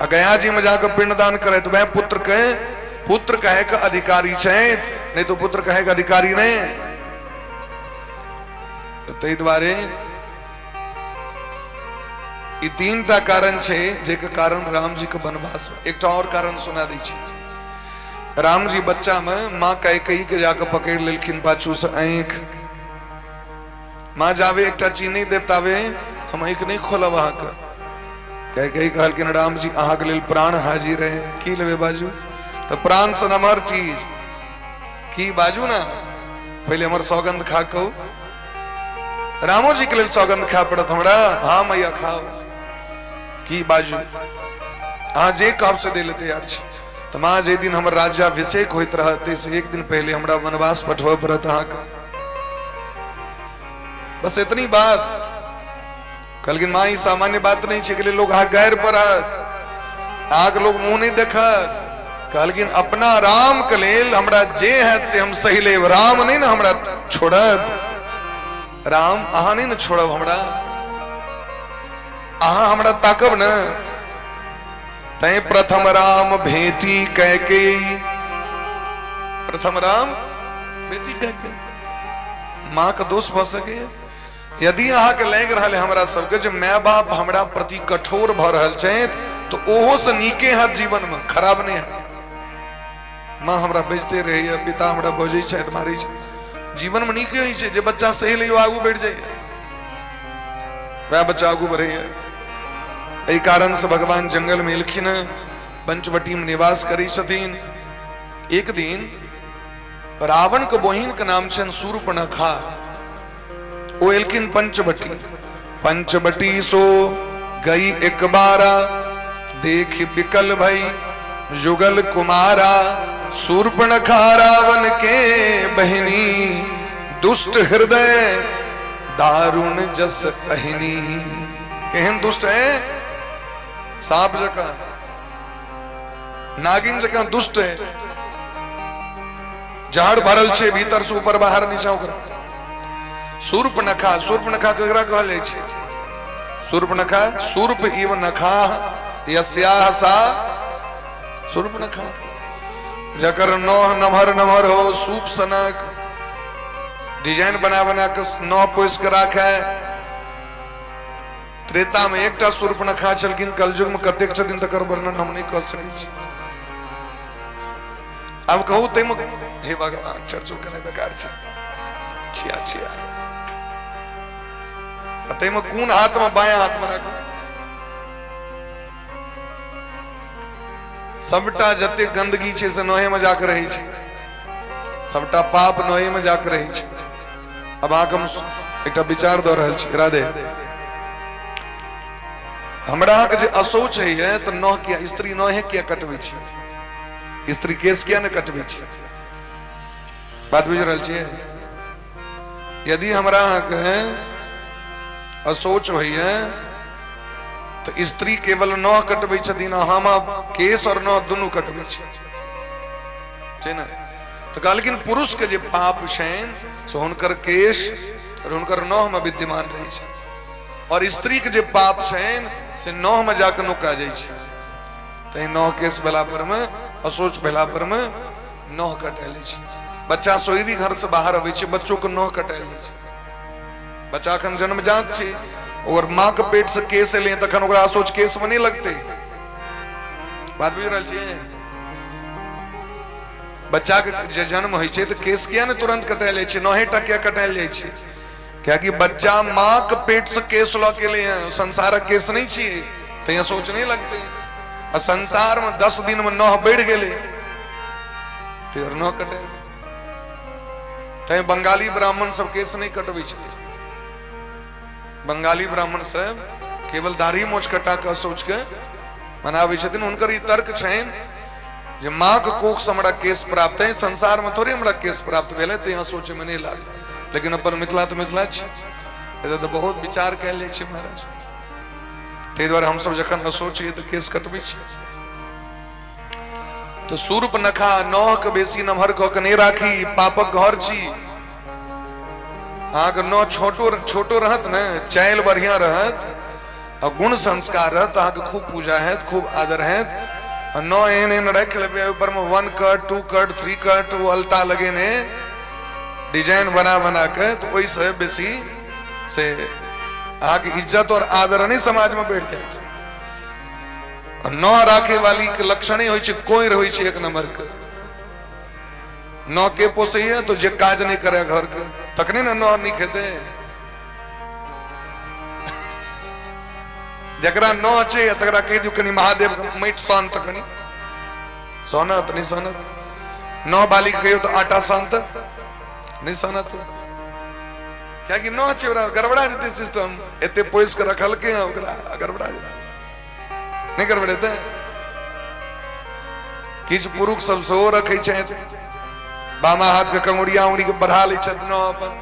आ गया जी में जाकर पिंडदान करे तो वह पुत्र के पुत्र कहे के अधिकारी छै, नहीं तो पुत्र कहे के अधिकारी नहीं। तो ताहि दुआरे ई तीन टा कारण छै जेके कारण राम जी के वनवास। एकटा और कारण सुना दै छी। राम जी बच्चा में माँ कैकेयी के जाके पकड़ लेलखिन पाछू से आँखि। माँ जावे एकटा चीज नहीं देव तावे हम आँखि नहीं खोलब अहाँके। कैकेयी कहलखिन राम जी अहाँके लेल प्राण हाजिर है, की लेबै बाजू? तऽ प्राण से नमहर चीज की बाजू ना, पहिले हमर सौगंध खा कहू। रामो जी के लेल सौगंध खाय पड़त हमरा? हाँ मैया खाओ, की बाजू? अहाँ जे कहब से दे ले तैयार छी। तऽ माँ जे दिन हमर राज्याभिषेक होइत रहत से एक दिन पहिले हमरा वनवास पठबऽ पड़त अहाँके, बस इतनी बात। कहलखिन माँ ई सामान्य बात नहीं छै, के लोग अहाँ गैर पड़त, अहाँके लोग मुंह नहीं देखत। कहलखिन अपना राम के लेल हमरा जे हैत से हम सही लेब, राम नहीं ने हमरा छोड़त, राम अहाँ नहीं ने छोड़ब हमरा। अहाँ हमरा ताकब ने। तैं प्रथम राम भेटी कैकेयी, प्रथम राम भेटी कैकेयी। माँ के दोष भऽ सकैए? यदि अहाँके लागि रहल है हमरा सबके जे माय बाप हमरा प्रति कठोर भऽ रहल छथि, तऽ ओहो से नीके हैत, जीवनमे खराब नहि हैत। माँ हमरा बजिते रहैए, पिता हमरा बजै छथि, मारै छै, जीवनमे नीके होइ छै। जे बच्चा सही लैयो आगू बढ़ि जाइए, वएह बच्चा आगू बढ़ैए। एहि कारण से भगवान जंगल में एलखिन हँ, पंचवटी में निवास करै छथिन। एक दिन रावण के बहिन के नाम छनि शूर्पणखा, ओ एलखिन पंचवटी। पंचवटी सो गई एक बारा, देख बिकल भई जुगल कुमारा। शूर्पणखा रावण के बहिनी, दुष्ट हृदय दारुण जस अहिनी। केहन दुष्ट है? सांप जकाँ, नागिन जकाँ दुष्ट है। जहर भरल छै भीतर से ऊपर, बाहर, नीचा ओकरा। शूर्पणखा, शूर्पणखा केकरा कहल जाइ छै? शूर्पणखा, शूर्प इव नखा यस्याह सा शूर्पणखा। जकर नह नमहर नमहर हो, सूप सनक डिजाइन बना बना के नह पोस के राखे। त्रेता में एकटा शूर्पणखा छलखिन, कलयुग में कतेक छथिन तकर वर्णन हम नहि कऽ सकै छी। आब कहू ताहिमे, हे भगवान, चर्चो केनाइ बेकार छै, छिया छिया। आ ताहिमे कोन हाथमे? बायां हाथमे राखू। सबटा जते गंदगी छै से नोहे में जाके रहै छै, सबटा पाप नोहे में जाके रहै छै। अब अहाँके हम एकटा विचार दऽ रहल छी, राधे। हमरा अहाँके जे अशौच होइए तऽ नह किया, स्त्री नहे किया कटबै छै? स्त्री केश किया ने कटबै छै? बात बुझि रहल छियै? यदि हमरा अहाँके अशौच होइए तऽ स्त्री केवल नह कटबै छथिन आ हम केश और नह दुनू कटबै छी, छै ने? तऽ कहलखिन पुरुष के जे पाप छनि से हुनकर केश और हुनकर नह में विद्यमान रहै छै, और स्त्री के जे पाप छनि से नह में जाके नुका जाइ छै। तैं नह केश भेला पर में, अशौच भेला पर में नह कटा लै छै। बच्चा सोहरी घर से बाहर अबै छै, बच्चो के नह कटा लै छै। बच्चा अखन जन्मजात छै और माँ के पेट से केस एलै, तखन ओकरा अशौच केश में नहि लगतै। बात बुझि रहल छियै? बच्चा के जे जन्म होइ छै तऽ केश किया ने तुरंत कटायल जाइ छै? नहे टा किया कटायल जाइ छै? कियाकि बच्चा माँ के पेट से केश लऽ के एलै हँ, संसारक केश नहि छियै, तऽ सोच नहि लगतै। आ संसार में 10 दिन में नह बढ़ि गेलै, तऽ नह कटायल। तैं बंगाली ब्राह्मण सब केश नहि कटबै छथिन। बंगाली ब्राह्मण सब केवल दाढ़ी मोछ कटा कऽ सोच के मनाबै छथिन। हुनकर ई तर्क छनि जे माँ के कोख से हमरा केश प्राप्त है, संसार में थोड़े हमरा केश प्राप्त भेल है, तऽ यहाँ सोचे में नहीं लागे। लेकिन अपन मिथिला तऽ मिथिला छै, एतऽ तऽ बहुत विचार कयल जाइ छै महाराज। ताहि दुआरे हमसब जखन अशौच होइए तऽ केश कटबै छी। तऽ सूर्प नखा नह के बेसी नमहर कऽ के नहि राखी, पापक घर छी। अहाँके नह छोटो छोटो रहत ने, चालि बढ़िया रहत आ गुण संस्कार रहत, अहाँके खूब पूजा हैत, खूब आदर हैत। आ नह एहन एहन राखि लेबै, ओहि मे 1 कट, 2 कट, 3 कट, ओ अलता लगेने डिजाइन बना बना के, तऽ ओहिसँ बेसी से अहाँके इज्जत और आदर नहि समाजमे बढ़ि जायत। आ नह राखे वाली के लक्षणे होइ छै कोरि होइ छै एक नंबर के। नह के पोसैया? तो जे काज नहि करे घर के, तखने ने नह नीक हेतै। जकरा नह छै तकरा कहि दियौ कनि महादेव माटि शान्त, कनि सनत नहि सनत। नह बाली के कहियौ तऽ आटा शान्त नहि सनत, कियाकि नह छै ओकरा, गड़बड़ा जेतै सिस्टम। एते पोसि के रखलकै हँ ओकरा, गड़बड़ा जेतै। नहि गड़बड़ेतै? किछु पुरुष सब सेहो रखै छथि, बामा हाथ के कंगुरिया उंगरी के बढ़ा लै छथि न अपन,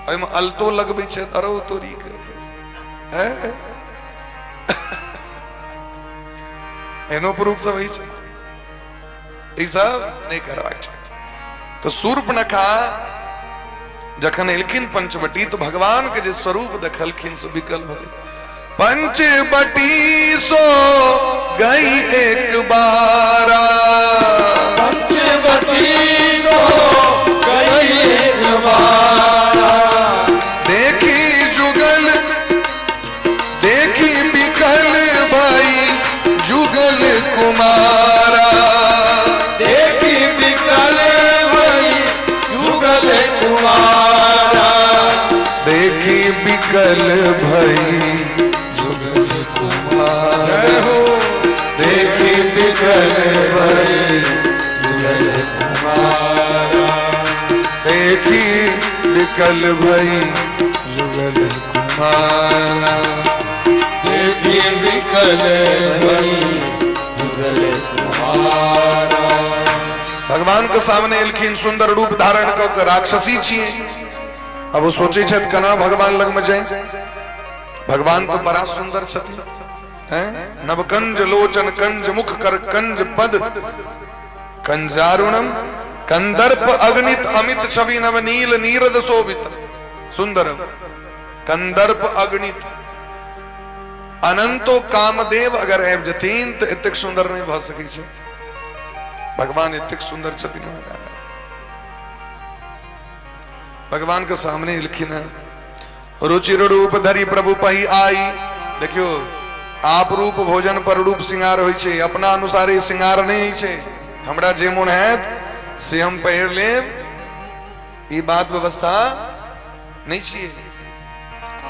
ओहिमे अल्तो लगबै छथि। अरो तोरी के, एहनो पुरुष सब होइ छै। ई सब नहि करबाक छै। तऽ शूर्पणखा जखन एलखिन पंचवटी तऽ भगवान के जे स्वरूप देखलखिन से विकल भऽ गेल। पंचबटी सो गई एक बारा। पंचवटी सो गई एक बारा। देखी जुगल देखी बिकल भाई जुगल कुमारा। देखी बिकल भई जुगल कुमारा। देखी बिकल भई जुगल कुमार। जय हो। देखी बिकल भई जुगल कुमार। देखी बिकल भई जुगल कुमारा। देखी बिकल भई जुगल कुमारा। भगवान के सामने एलखिन सुंदर रूप धारण कऽ के, राक्षसी छियै। अब ओ सोचै छथि केना भगवान लगमे जाय। भगवान तऽ बड़ा सुंदर छथिन, हैं, नवकंज लोचन कंज मुख कर कंज पद कंजारुणम कंदर्प अगणित अमित छवि नव नील नीरद शोभित सुंदरम। कंदर्प अगणित अनंतो कामदेव अगर आबि जथिन तऽ एतेक सुंदर नहि भऽ सकै छै। भगवान एतेक सुंदर छथिन महाराज। भगवान के सामने एलखिन हैं, रुचिर रूप धरि प्रभु पही आई। देखियो, आप रूप भोजन पर रूप सिंगार होइ छै, अपना अनुसारे सिंगार नहि होइ छै। हमरा जे मोन हैत से हम पहिर लेब, ई बात व्यवस्था नहि छियै।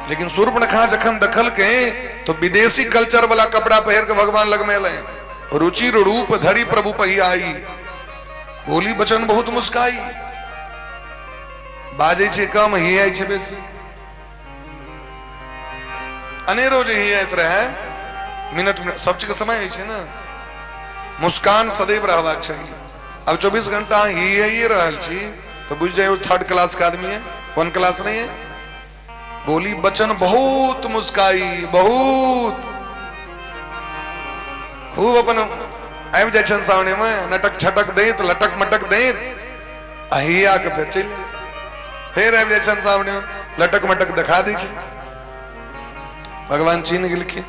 लेकिन शूर्पणखा जखन देखलकै तो विदेशी कल्चर वाला कपड़ा पहिर के भगवान लगमे एलै। रुचिर रूप धरि प्रभु पही आई, बोली बचन बहुत मुस्काई। बाजै छै कम, हियाइ छै बेसी। अनेरो जे हियाइत रहै मिनट मिनट, सब चीजके समय होइ छै ने। मुस्कान सदैव रहबाक चाही। अब 24 घंटा अहाँ हियाइए रहल छी तऽ बुझि जाइयो थर्ड क्लास के आदमी है, वन क्लास नहीं है। बोली बचन बहुत मुस्काई, बहुत खूब अपन आबि जाइ छनि सामने में, नटक छटक दैत लटक मटक दैत आ हिया के फेर चलि जाइ छै। फेर आबि जाइ छनि सामने में, लटक मटक देखा दै छै। भगवान चिन्ह गेलखिन।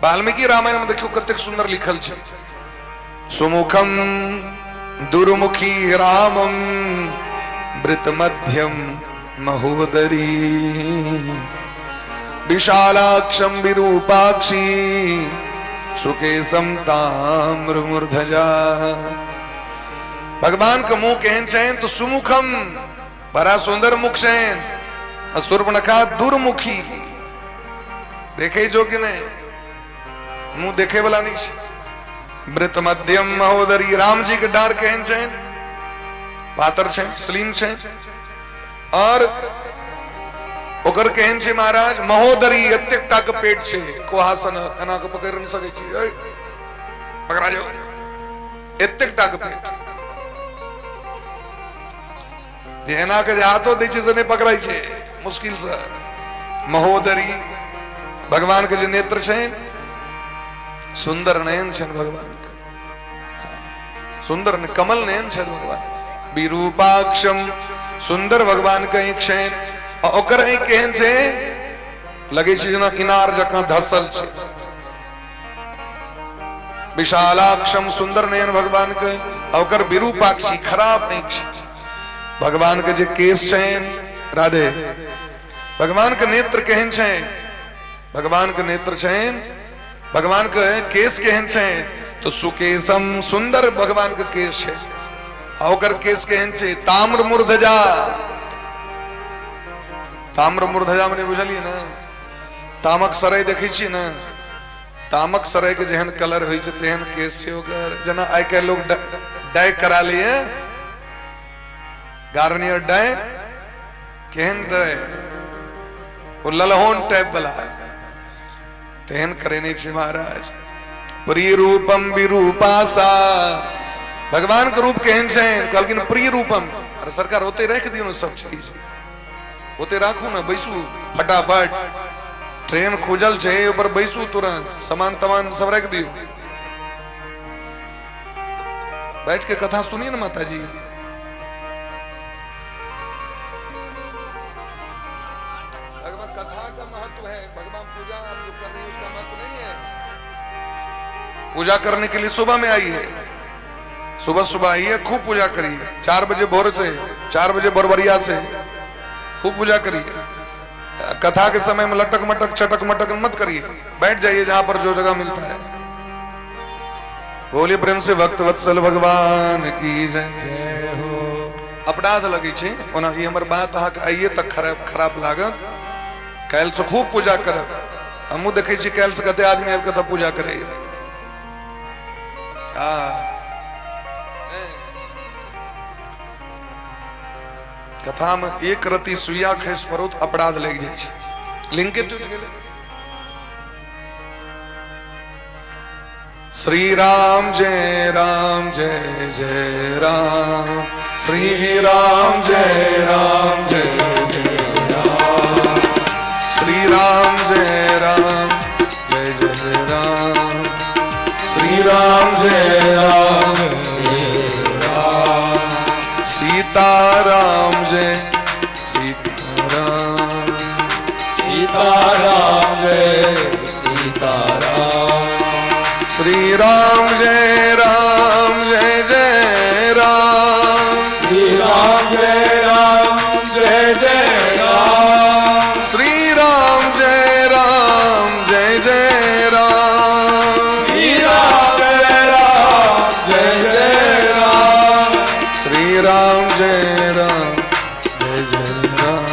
वाल्मीकि रामायण में देखियौ कतेक सुंदर लिखल छै। सुमुखम दुर्मुखी रामम वृत मध्यम महोदरी विशालाक्षम विरूपाक्षी सुकेशम ताम्रमूर्धजा। भगवान के मुंह केहन छनि तो सुमुखम, बड़ा सुंदर मुख छनि। आ शूर्पणखा दुर्मुखी, देखे जो कि नहीं, मुंह देखे वाला नहीं छै। वृत मध्यम महोदरी, राम जी के डार केहन छनि? पातर छनि, स्लिम छनि। और ओकर केहन छै महाराज? महोदरी, एतेक टा के पेट छै, कोहासन एना के पकड़ नहि सकै छी, पकड़ा जाओ, एतेक टा के पेट जे एना के जे हाथो दै छै से नहि पकड़ै छै मुश्किल से। महोदरी, भगवान के जे नेत्र छै, सुंदर नयन छनि भगवान के, सुंदर कमल नयन छनि भगवान। विरूपाक्षम, सुंदर भगवान के आँखि छनि। आ ओकर आँखि केहन छै? लगै छै जेना इनार जकाँ धसल छै। विशालाक्षम, सुंदर नयन भगवान के, आ ओकर विरूपाक्षी, खराब आँखि छै। भगवान के जे केश छनि, राधे, भगवान के नेत्र केहन छनि? भगवान के नेत्र छनि, भगवान के केश केहन छनि? तो सुकेशम, सुंदर भगवान के केश छै। आ ओकर केश केहन छै? ताम्र मूर्धजा। ताम्र मूर्धजा मने बुझलियै ने? तामक सराय देखै छियै ने? तामक सराय के जेहन कलर होइ छै तेहन केश छै ओकर। जेना आइ काल्हि लोग डाई करा लैए, गार्नियर डाई, केहन डाई, ओ ललहोन टाइप वाला, तेहन करेने छै महाराज। प्रिय रूपम विरूपासा, भगवान के रूप केहन छै? कहलखिन प्रिय रूपम। अरे सरकार, ओते राखि दियौ ने सब चीज, ओते राखू ने, बैसू फटाफट, ट्रेन खुजल छै, ऊपर बैसू तुरंत, सामान तमान सब राखि दियौ, बैठ के कथा सुनिए ने माता जी। भगवान कथा का महत्व है, भगवान पूजा आप जो कर रहे पूजा करने के लिए सुबह में आई है, सुबह सुबह आई है, खूब पूजा करिए। 4 बजे भोर से, 4 बजे भोरबरिया से खूब पूजा करिए। कथा के समय में लटक मटक चटक मटक मत करिए, बैठ जाइए जहां पर जो जगह मिलता है। बोलिए प्रेम से भक्त वत्सल भगवान की जय। अपराध लगे छे ओना ई हमर बात अहाँके आइए तक खराब खराब लागत। काल्हि से खूब पूजा करब। हमहूँ देखै छी काल्हि से कते आदमी आबि कऽ तऽ पूजा करैया। आ कथा में एक रति सुइया खसि पड़ो तऽ अपराध लागि जाइ छै, लिंके टूटि गेलै। श्री राम जय राम जय जय राम, श्री राम जय राम जय जय राम, श्री राम जय राम जय जय राम, श्री राम जय राम जय राम, सीता राम जय सीता राम, सीता राम जय सीता राम, श्री राम जय राम जय जय राम, श्री राम जय राम जय जय राम, श्री राम जय राम जय जय राम, श्री राम जय राम जय जय राम, श्री राम जय राम जय जय राम,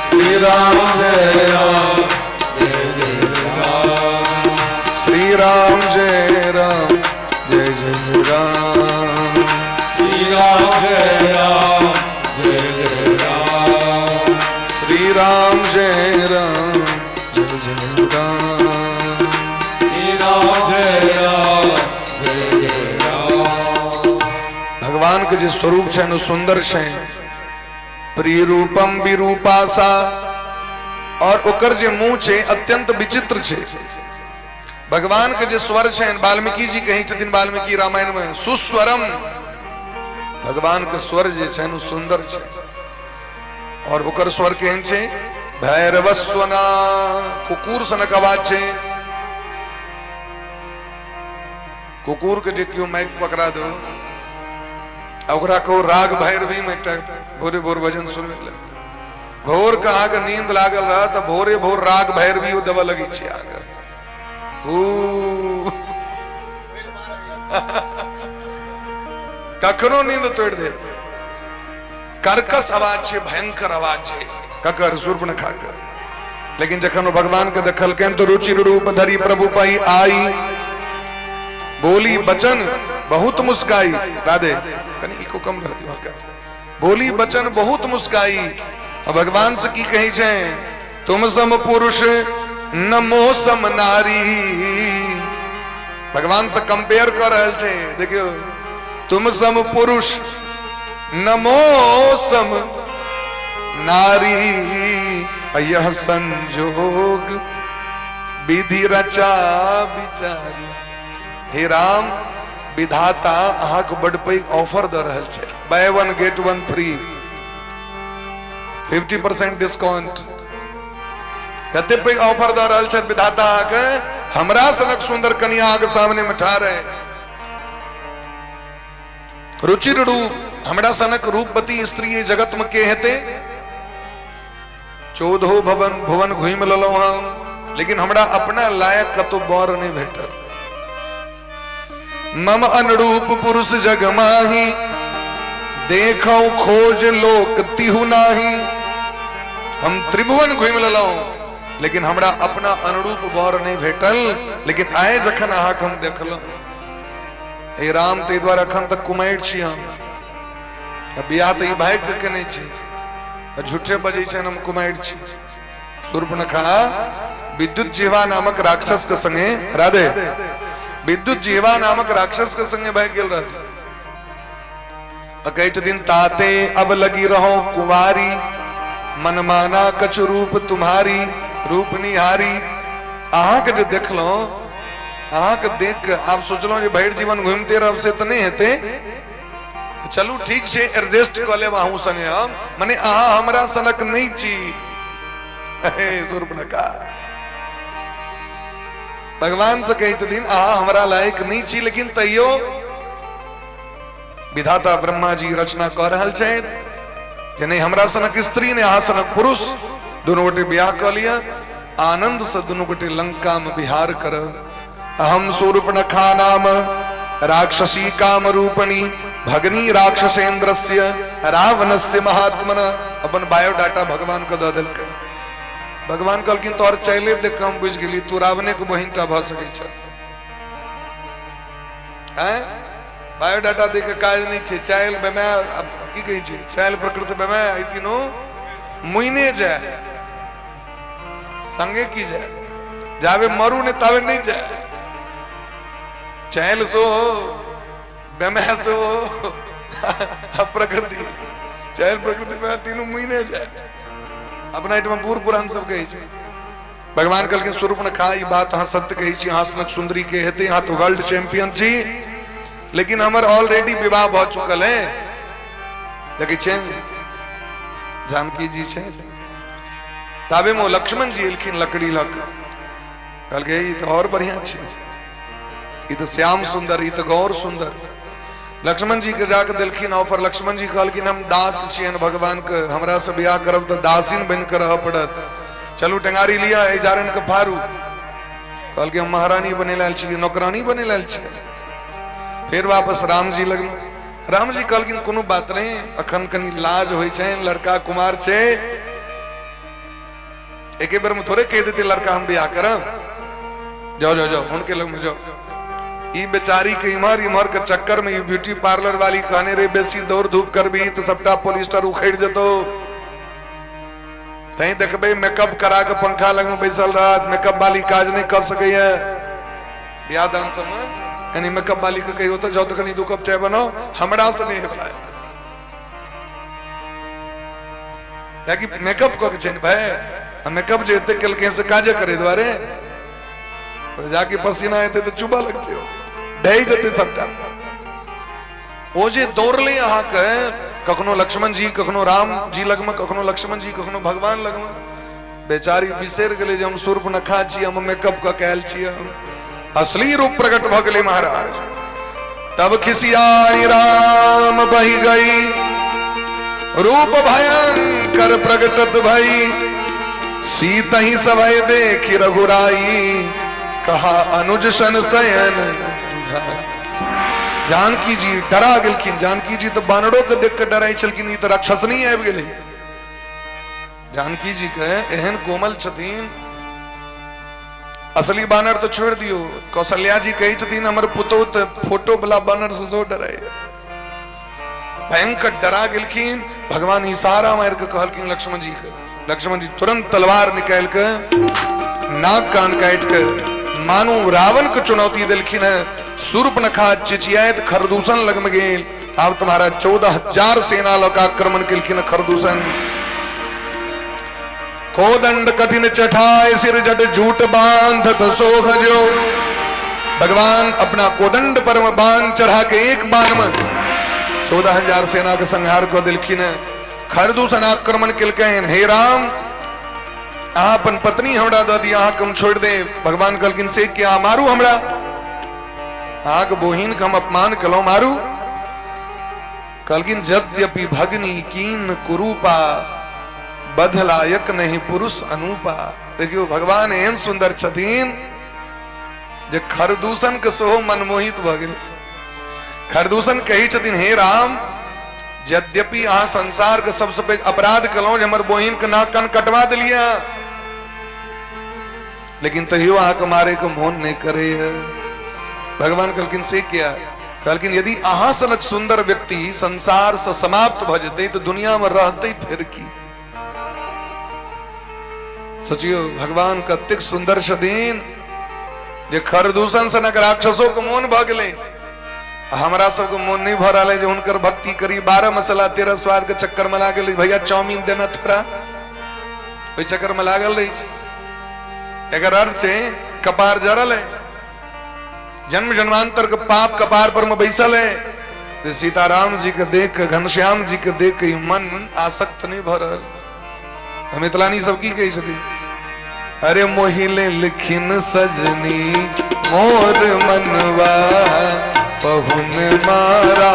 श्री राम जय राम जय जय राम, श्री राम जय राम जय जय राम, श्री राम जय राम जय जय राम, श्री राम जय राम जय जय राम, श्री राम जय राम जय जय राम। भगवान के जे स्वरूप छनि ओ सुंदर छनि। प्रिय रूपम विरूपासा, और ओकर जे मुंह छै अत्यंत विचित्र छै। भगवान के जे स्वर छनि, वाल्मीकि जी कहै छथिन वाल्मीकि रामायण में सुस्वरम, भगवान के स्वर जे छनि ओ सुंदर छै। और ओकर स्वर केहन छै? भैरवस्वना, कुकुर सनक आवाज छै। कुकुर के जे केओ माइक पकड़ा दो आ ओकरा कहू राग भैरवी में एकटा भोरे भोर भजन सुनबै लए, भोर के अहाँके नींद लागल रहत तऽ भोरे भोर राग भैरवी ओ देबऽ लगै छै अहाँके। हू कखनो नींद तोड़ि देत। कर्कश आवाज छै, भयंकर आवाज छै ककर? शूर्पणखा के। लेकिन जखन ओ भगवान के देखलकनि तऽ रुचिर रूप धरि प्रभु पई आई, बोली बचन बहुत मुस्काई। राधे कनि इको कम रह दियौ हल्का। बोली बचन बहुत मुस्काई। आ भगवान से की कहै छै? तुम सम पुरुष नमो सम नारी। भगवान से कंपेयर कर रहल छै। देखियौ, तुम सम पुरुष नमो सम नारी, यह संजोग विधि रचा बिचारी। हे राम, विधाता अहाँके बड पैघ ऑफर दऽ रहल छै, buy one get one free, 50% discount. कते पैघ ऑफर दऽ रहल छथि विधाता अहाँके। हमरा सनक सुंदर कनिया अहाँके सामने में ठाढ़ है, रुचिर रूप, हमरा सनक रूपवती स्त्री एहि जगत में के हेतै? चौदहो भवन भुवन घुमि लेलहुँ हम, लेकिन हमरा अपना लायक कतौ बर नहि भेटल। मम अनुरूप पुरुष जग माही, देखौ खोज लोक तिहु नाही। हम त्रिभुवन घुमि लेलहुँ, लेकिन हमरा अपना अनुरूप बर नहि भेटल। लेकिन आइ जखन अहाँके हम देखलहुँ हे राम, ताहि दुआरे अखन तक कुमारि छी हम। आ बियाह तऽ ई भागि कऽ केने छी, आ झूठे बजै छनि हम कुमारि छी। शूर्पणखा विद्युत जिह्वा नामक राक्षस के संगे, राधे, विद्युत जिह्वा नामक राक्षस के संगे भागि गेल रहथिन। आ कहै छथिन ताते अब लगी रहो कुंवारी, मनमाना कछु रूप तुम्हारी, रूप निहारी। अहाँके जे देखलहुँ, अहाँके देख के आब सोचलहुँ जे भरि जीवन घुमिते रहब से तऽ नहि हेतै, चलू ठीक छै एडजस्ट कऽ लेब अहूँ संगे हम, मने अहाँ हमरा सनक नहि छी। हे शूर्पणखा, भगवान से कहै छथिन अहाँ हमरा लायक नहि छी, लेकिन तैयो विधाता ब्रह्मा जी रचना कऽ रहल छथि जे नहि हमरा सनक स्त्री नहि अहाँ सनक पुरुष, दुनू गोटे बियाह कऽ लिअ, आनंद से दुनू गोटे लंका में विहार करब। अहम शूर्पणखा नाम राक्षसी काम रूपणी भगनी राक्षसेन्द्रस्य रावणस्य महात्मन। अपन बायोडाटा भगवान के दऽ देलकै। भगवान कहलखिन तोहर चैले देख कऽ हम बुझि गेली तू रावणे के बहिन टा भऽ सकै छ। आँय? बायोडाटा देख के काज नहि छै, चाइल बेमाय की कहै छै, चाइल प्रकृति बेमाय ई तीनू मुइने जाय संगे की जाय, जाबे मरू नहि ताबे नहि जाय। चाइल सो बेमाय सो आ प्रकृति, चाइल प्रकृति बेमाय तीनू मुइने जाय। अपना एहिठाम बूढ़ पुरान सब कहै छै। भगवान कहलखिन शूर्पणखा ई बात अहाँ सत्य कहै छी, अहाँ सनक सुंदरी के हेतै, अहाँ तऽ वर्ल्ड चैंपियन छी, लेकिन हमर ऑलरेडी विवाह भऽ चुकल है। देखै छियै जानकी जी छै। ताबे मे ओ लक्ष्मण जी एलखिन लकड़ी लऽ कऽ, कहलकै ई तऽ और बढ़िया छै, ई तऽ श्याम सुंदर, ई तऽ गौर सुंदर। लक्ष्मण जी के जाके देलखिन ऑफर। लक्ष्मण जी कहलखिन हम दास छियनि भगवान के, हमरा से बियाह करब तऽ दासीन बनि कऽ रहऽ पड़त, चलू टेंगारी लिअ एहि जारन के फाड़ू। कहलकै हम महारानी बने लायल छी, नौकरानी बने लायल छी। फेर वापस राम जी लगमे, राम जी कहलखिन कोनो बात नहीं, अखन कनी लाज होइ छै, लड़का कुमार छै, एके बेर में थोड़े कह देते लड़का हम बियाह करब, जाओ जाओ जाओ उनके लग में जाओ। ई बेचारी के इम्हर इम्हर के चक्कर में ई ब्यूटी पार्लर वाली कहने रे बेसी दौड़ धूप करबी तो सबटा पॉलिस्टर उखड़ जतो, तहीं देखबे मेकअप करा के पंखा लग में बैसल रहत, मेकअप वाली काज नहीं कर सकैया। बियाह दान सब में कनी मेकअप वाली के कहियो तो जाओ तो कनी 2 कप चाय बनाओ, हमरा से नहीं हेबला, कियाकि मेकअप कऽ के छै ने भाई, आ मेकअप जे एते केलकै से काजे करे दुआरे जाके पसीना एते तऽ चुबा लगतै, ढहि जेतै सबटा। ओ जे दौड़ले अहाँके कखनो लक्ष्मण जी कखनो राम जी लगमे, कखनो लक्ष्मण जी कखनो भगवान लगमे, बेचारी बिसरि गेलै जे हम शूर्पणखा छी, हम मेकअप कऽ के आयल छी, असली रूप प्रकट भऽ गेलै महाराज। तब खिसियाई राम बहि गई, रूप भयंकर प्रगटत भई, सीत ही सभय देखी रघुराई, कहा अनुज सन शयन। जानकी जी डरा गेलखिन। जानकी जी तऽ बानरो के देख के डराइ छलखिन, ई तऽ राक्षसनी आबि गेलै। जानकी जी के एहन कोमल छथिन, असली बानर तो छोड़ दियो, कौशल्या जी कहै छथिन हमर पुतोह तऽ फोटो वाला बानर से सेहो डराय। भयंकर डरा गेलखिन। भगवान इशारा मारि के कहलखिन लक्ष्मण जी के, लक्ष्मण जी तुरंत तलवार निकालि के नाक कान काटि के मानू रावण के चुनौती देलखिन है। शूर्पणखा चिचियाइत खरदूषण लग में गेल। आब तुम्हारा 14,000 सेना लऽ कऽ आक्रमण केलखिन खरदूषण। कोदंड कठिन चठाए सिर जट झूठ बांध सोह जो। भगवान अपना कोदंड परम बाण चढ़ा के एक बाण में 14,000 सेना के संहार कऽ देलखिन। खरदूषण आक्रमण केलकनि, हे राम अहाँ अपन पत्नी हमरा दऽ दिअ, अहाँके हम छोड़ि देब। भगवान कहलखिन से क्या मारू हमरा, अहाँके बहिन के हम अपमान केलहुँ, मारू। कहलखिन यद्यपि भगनी कीन कुरूपा, बदलायक नहीं पुरुष अनूपा। देखियो भगवान एहन सुंदर छथिन जे खरदूषण के सेहो मनमोहित भऽ गेलै। खरदूषण कहै छथिन हे राम यद्यपि अहाँ संसार के सबसे पैघ अपराध केलहुँ जे हमर बहिन के नाक कान कटवा देलियै, लेकिन तैयो अहाँके मारे के मोन नहीं करैया। भगवान कहलखिन से किया? कहलखिन यदि अहाँ सनक सुंदर व्यक्ति संसार से समाप्त भऽ जेतै तऽ दुनिया में रहतै फेर की? सोचियो भगवान कतेक सुंदर छथिन जे खरदूषण सनक राक्षसो के मोन भऽ गेलै। हमरा सबके मोन नहीं भऽ रहल है जे हुनकर भक्ति करी। 12 मसाला 13 स्वाद के चक्कर में लागल, भैया चाउमीन देना थोड़ा, ओहि चक्कर में लागल रही। एकर अर्थ छै कपार जरल है, जन्म जन्मांतर के पाप कपार पर में बैसल है। तो सीताराम जी के देख के, घनश्याम जी के देख के मन आसक्त नहीं भऽ रहल। मिथिलानी सब की कहै छथिन, अरे मोहि लेलखिन सजनी मोर मनवा पहुन मारा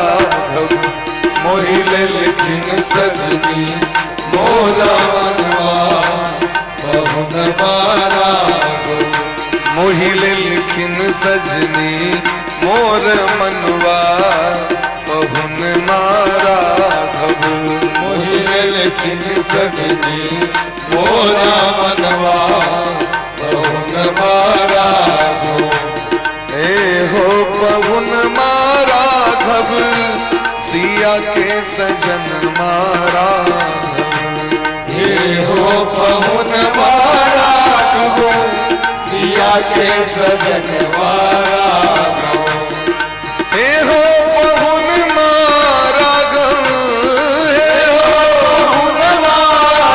मोहि लेलखिन सजनी मोरा मनवा पहुन मारा। मोहि लेलखिन सजनी मोर मनवा पहुन मारा। मोहि लेलखिन सजनी मोरा मनवा पहुन मारा। हे हो पहुन मारा घब, सिया के सजन मारा। हे हो पहुन मारा घब, सिया के सजन मारा। हे हो पहुन मारा घब, हे हो पहुन मारा,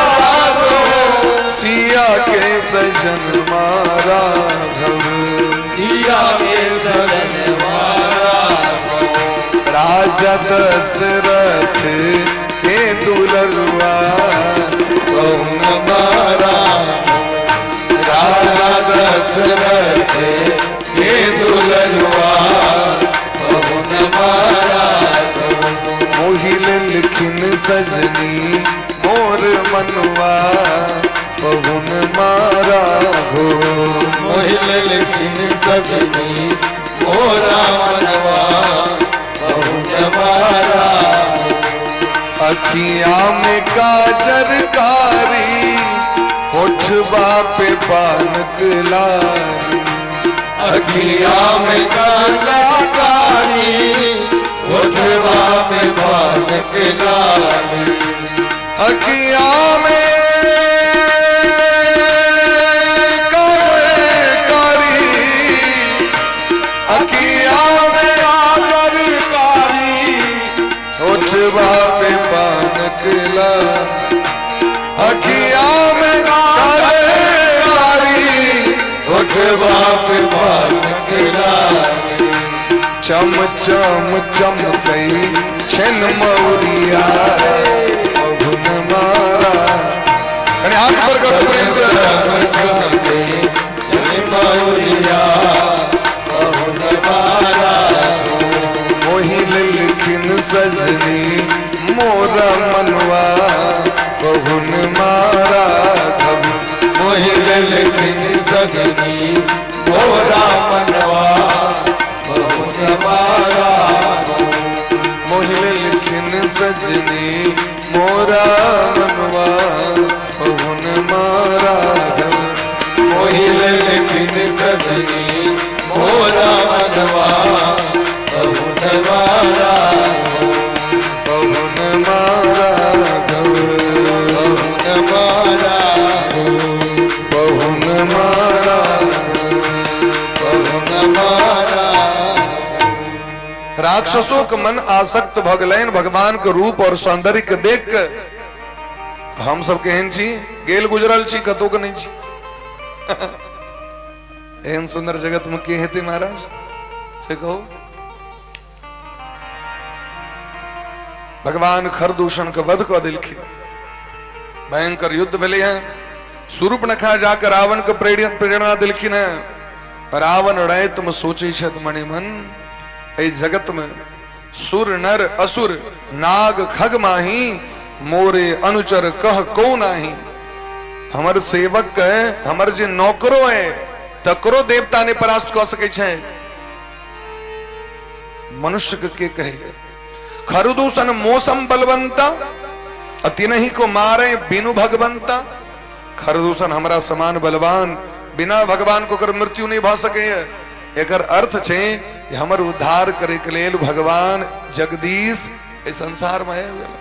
सिया के सजन मारा घब, सिया के सजन मारा। राजा दशरथ के दुलरुआ पहुन मारा। राजा दशरथ के दुलरुआ पहुन मारा। मोहि लेलखिन सजनी मोर मनवा पहुन मारा घो। मोहि लेलखिन सजनी मोरा मनवा पहुन मारा। अखिया में काजर कारी, होठबा पे पानक लारी। अखिया में काजर होठवा पे पानक लाली। अखिया में काजर कारी, अखिया में काजर कारी, होठबा पे पानक लाली। अखिया में काजर कारी, होठवा पे पानक लाली। चम चम चमकई छिन मौरिया पहुन मारा। कनी हाथ पर करो प्रेम से। मोहि लेलखिन सजनी मोरा मनवा पहुन मारा। मोहि लेलखिन सजनी मोरा मनवा पहुन मारा। मोहि लेलखिन सजनी मोरा मनवा पहुन मारा। मोहि लेलखिन सजनी मोरा मनवा पहुन मारा। पहुन मारा, पहुन मारा, पहुन मारा, पहुन मारा। राक्षसों के मन आसक्त भ गेलनि भगवान के रूप और सौंदर्य के देख के। हम सब केहन छी, गेल गुजरल छी, कतौ के नहीं छी। एहन सुंदर जगत में के हेतै महाराज से कहू। भगवान खरदूषण के वध कऽ देलखिन। भयंकर युद्ध भेलै हैं। शूर्पणखा जाकर रावण के प्रेरणा देलखिन हैं। रावण राति में सोचै छथि मने मन, एहि जगत में सुर नर असुर नाग खग माही, मोरे अनुचर कह को नाही। हमर सेवक के, हमर जे नौकरो है तकरो देवता ने परास्त कऽ सकै छै, मनुष्य के कहे। खरदूषण मौसम बलवंता, अतिनही को मारे बिनु भगवंता। खरदूषण हमरा समान बलवान, बिना भगवान को कर मृत्यु नहीं भ सके। एकर अर्थ छै कि हमर उद्धार करे के लेल भगवान जगदीश एहि संसार में आबि गेलै।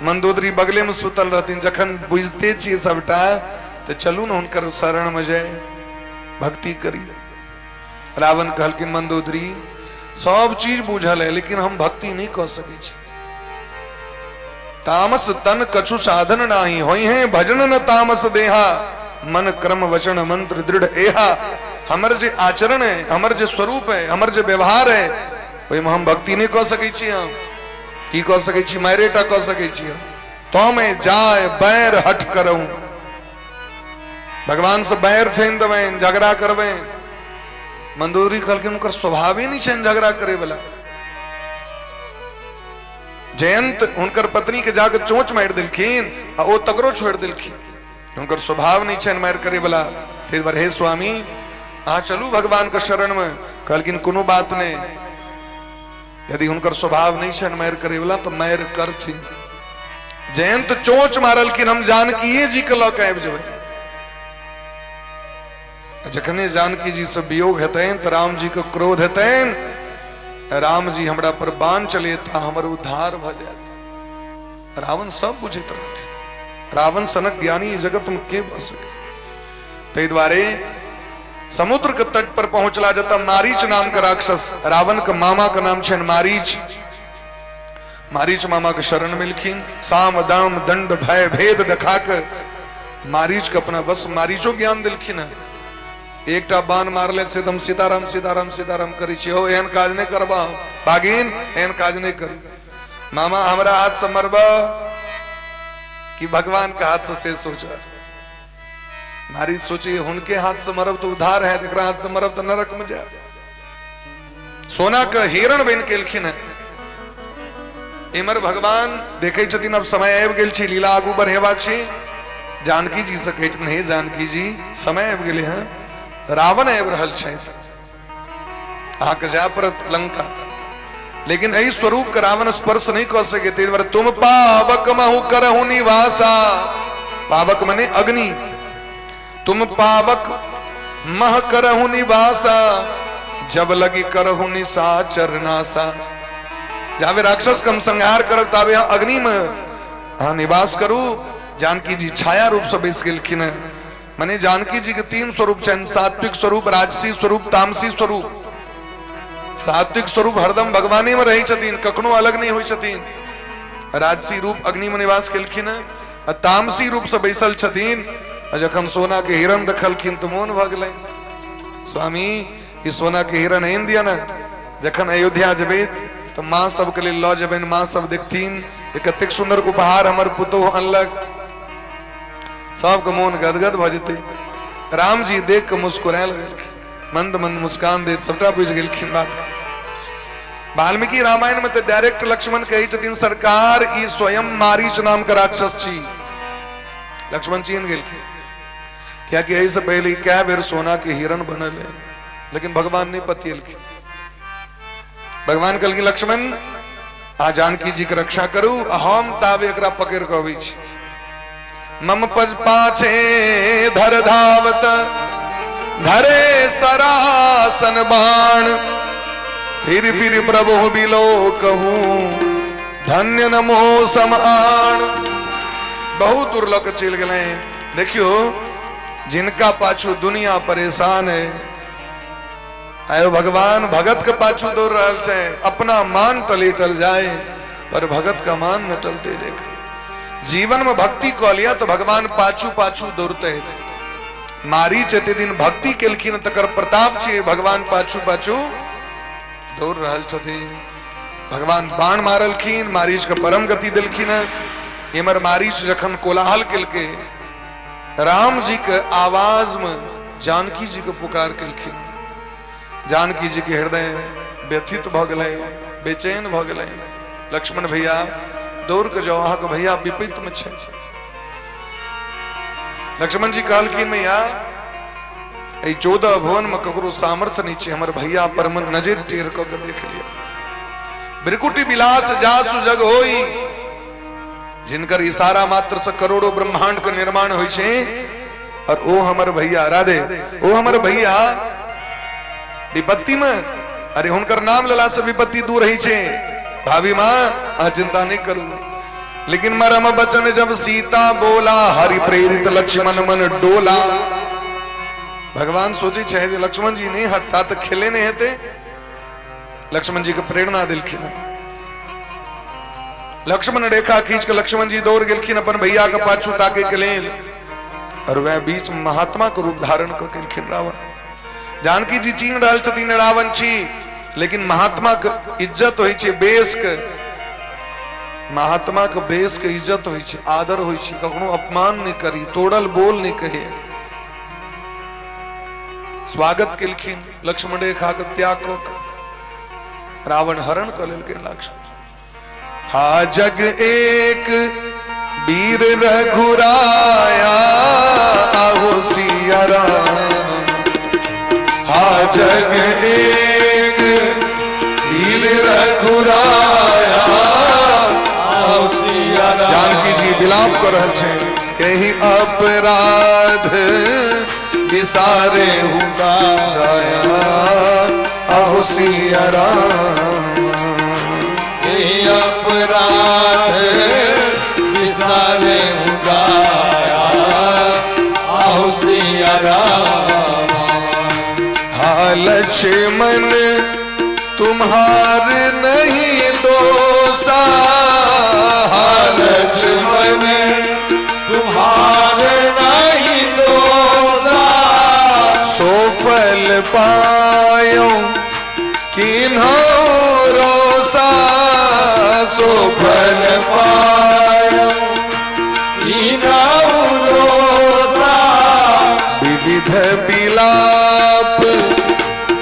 मंदोदरी बगले में सुतल रहथिन, जखन बुझते छियै सबटा तऽ चलू ने हुनकर शरण में जाय भक्ति करी। रावण कहलखिन मंदोदरी सब चीज बुझल है, लेकिन हम भक्ति नहीं कऽ सकै छी। तामस तन कछु साधन नाही, होई है भजन न तामस देहा। मन क्रम वचन मंत्र दृढ़ एहा। हमर जे आचरण है, हमर जे स्वरूप है, हमर जे व्यवहार है, ओहिमे हम भक्ति नहीं कऽ सकै छी। हम की कऽ सकै छी? मारिटा कऽ सकै छी। तो मैं जाय बैर हट करऊं। भगवान से बैर ठानि देबनि, झगड़ा करबनि। मंदोदरी कहलखिन हुनकर स्वभावे नहि छनि झगड़ा करे वाला। जयंत हुनकर पत्नी के जाके चोंच मारि देलखिन आ ओ तकरो छोड़ि देलखिन। हुनकर स्वभाव नहि छनि मारि करे वाला। ताहि दुआरे हे स्वामी अहाँ चलू भगवान के शरण में। कहलखिन कोनो बात नहि, यदि हुनकर स्वभाव नहि छनि मारि करे वाला तऽ मारि करथिन। जयंत चोंच मारलखिन, हम जानकीए जी के लऽ के आबि जेबै। जखने जानकी जी से वियोग हेतनि तऽ राम जी के क्रोध हेतनि, राम जी हमरा पर बाण चलेता, हमर उद्धार भऽ जायत। रावण सब बुझैत रहथिन, रावण सनक ज्ञानी जगत में के भऽ सके। ताहि दुआरे समुद्र के तट पर पहुंचला जतऽ मारीच नाम के राक्षस, रावण के मामा के नाम छनि मारीच, मारीच मामा के शरण मिलखिन। साम दाम दंड भय भेद देखा के मारीच के अपना बस मारीचो ज्ञान दिलखिन है। एकटा बाण मारले से हम सीताराम सीताराम सीताराम करै छी, हो एहन काज नहि करबा भागिन, एहन काज नहि करू मामा, हमरा हाथ से मरबा कि भगवान के हाथ से, से सोचा। मारीच सोचे हुनके हाथ से मरब तो उद्धार है, एकरा हाथ से मरब तो नरक में जाए। सोना के हिरण बनि के एलखिन है। इमर भगवान देखै छथिन अब समय आबि गेल छै, लीला आगू बढ़ेबाक छै। जानकी जी से कहै छथिन, हे जानकी जी समय आबि गेलै हँ, रावण आबि रहल छथि, अहाँके जाय पड़त लंका। लेकिन एहि स्वरूप के रावण स्पर्श नहीं कऽ सके, ताहि दुआरे तुम पावक महु करहु निवासा। पावक मने अग्नि, तुम पावक मह करहु निवासा, जब लगी करहु निशाचर नासा। जाबे राक्षस के हम संहार करब ताबे अहाँ अग्नि में अहाँ निवास करू। जानकी जी छाया रूप से बैस गेलखिन हैं। मने जानकी जी के तीन स्वरूप छनि, सात्विक स्वरूप, राजसी स्वरूप, तामसी स्वरूप। सात्विक स्वरूप हरदम भगवाने में रहै छथिन, कखनो अलग नहीं होइ छथिन। राजसी रूप अग्नि में निवास केलखिन हैं आ तामसी रूप से बैसल छथिन। आ जखन सोना के हिरण देखलखिन तऽ मोन भऽ गेलै, स्वामी ई सोना के हिरण आनि दिअ ने, जखन अयोध्या जेबै तऽ माँ सबके लेल लऽ जेबनि, माँ सब देखथिन जे कतेक सुन्दर उपहार हमर पुतोह अनलक, सबके मोन गदगद भऽ जेतै। राम जी देख कऽ मुस्कुराए लगलखिन, मंद मंद मुस्कान दैत सबटा बुझि गेलखिन बात। वाल्मीकि रामायण में तऽ डायरेक्ट लक्ष्मण कहै छथिन, सरकार ई स्वयं मारीच नाम के राक्षस छी। लक्ष्मण चिन्ह गेलखिन, कियाकि एहि से पहले कए बेर सोना के हिरण बनल है, लेकिन भगवान नहीं पतियलखिन। भगवान कहलखिन लक्ष्मण आ जानकी जी के रक्षा करू, आ हम ताबे एकरा पकड़ के अबै छी। मम पज पाछे धर धावत धरे सरासन बाण, फिर फिर प्रभु बिलो कहूं धन्य नमो सम आण। बहुत दूर लऽ के चलि गेलै। देखियो जिनका पाछू दुनिया परेशान है, आयो भगवान भगत के पाछू दौड़ रहल छै। अपना मान टले टल जाए पर भगत का मान न टलते देख। जीवन में भक्ति कऽ लिया तो भगवान पाछू पाछू दौड़ते हेतै। मारीच एते दिन भक्ति केलखिन तकर प्रताप छै भगवान पाछू पाछू दौड़ रहल छथिन। भगवान बाण मारलखिन, मारीच के परम गति देलखिन। एमर मारीच जखन कोलाहल केलकै, राम जी के आवाज में जानकी जी के पुकार केलखिन। जानकी जी के हृदय व्यथित भऽ गेलै, बेचैन भऽ गेलै। लक्ष्मण भैया दौड़ के जाओ, अहाँके भैया विपरीत में छै। लक्ष्मण जी कहलखिन मैया एहि 14 भुवन में ककरो सामर्थ्य नहीं छै, हमर भैया पर मन नजर टेर कऽ के देख लिया। ब्रिकुटी विलास जासु जग होई, जिनकर इशारा मात्र से करोड़ों ब्रह्मांड के निर्माण होइ छै, और ओ हमर भैया राधे, ओ हमर भैया विपत्ति में, अरे हुनकर नाम लेला से विपत्ति दूर होइ छै। भाभी माँ अहाँ चिंता नहीं करू। लेकिन मरम बचन जब सीता बोला, हरि प्रेरित लक्ष्मण मन डोला। भगवान सोचे छै जे लक्ष्मण जी नहीं हटता तो खेले नहीं हेते। लक्ष्मण जी के प्रेरणा दिलखिन। लक्ष्मण रेखा खींच के लक्ष्मण जी दौड़ गेलखिन अपन भैया के पाछू ताके के लेल, और वह बीच महात्मा के रूप धारण कऽ केलखिन रावण। जानकी जी चिन्ह रहल छथिन रावण छी, लेकिन महात्मा के इज्जत होइ छै बेस के, महात्मा के बेस के इज्जत होइ छै, आदर होइ छै, कखनो अपमान नहि करी, तोड़ल बोल नहि कहे। स्वागत केलखिन लक्ष्मण रेखा के त्याग कऽ के। रावण हरण कऽ लेलकै लक्ष्मण। हा जग एक वीर रघुराया, आहो सिया राम। हा जग एक वीर रघुराया, आहो सिया राम। जानकी जी विलाप कर रहल छै, कही अपराध बिसारे हुकाया, आहो सिया राम। एहि अपराध बिसारे हुकाया, आहो सिया राम। हा लक्ष्मण तुम्हार नहीं दोषा, हा लक्ष्मण तुम्हार नहीं दोषा, सो फल पायो किन्हो रोसा, सो फल पायो किन्हु रोसा, विविध विलाप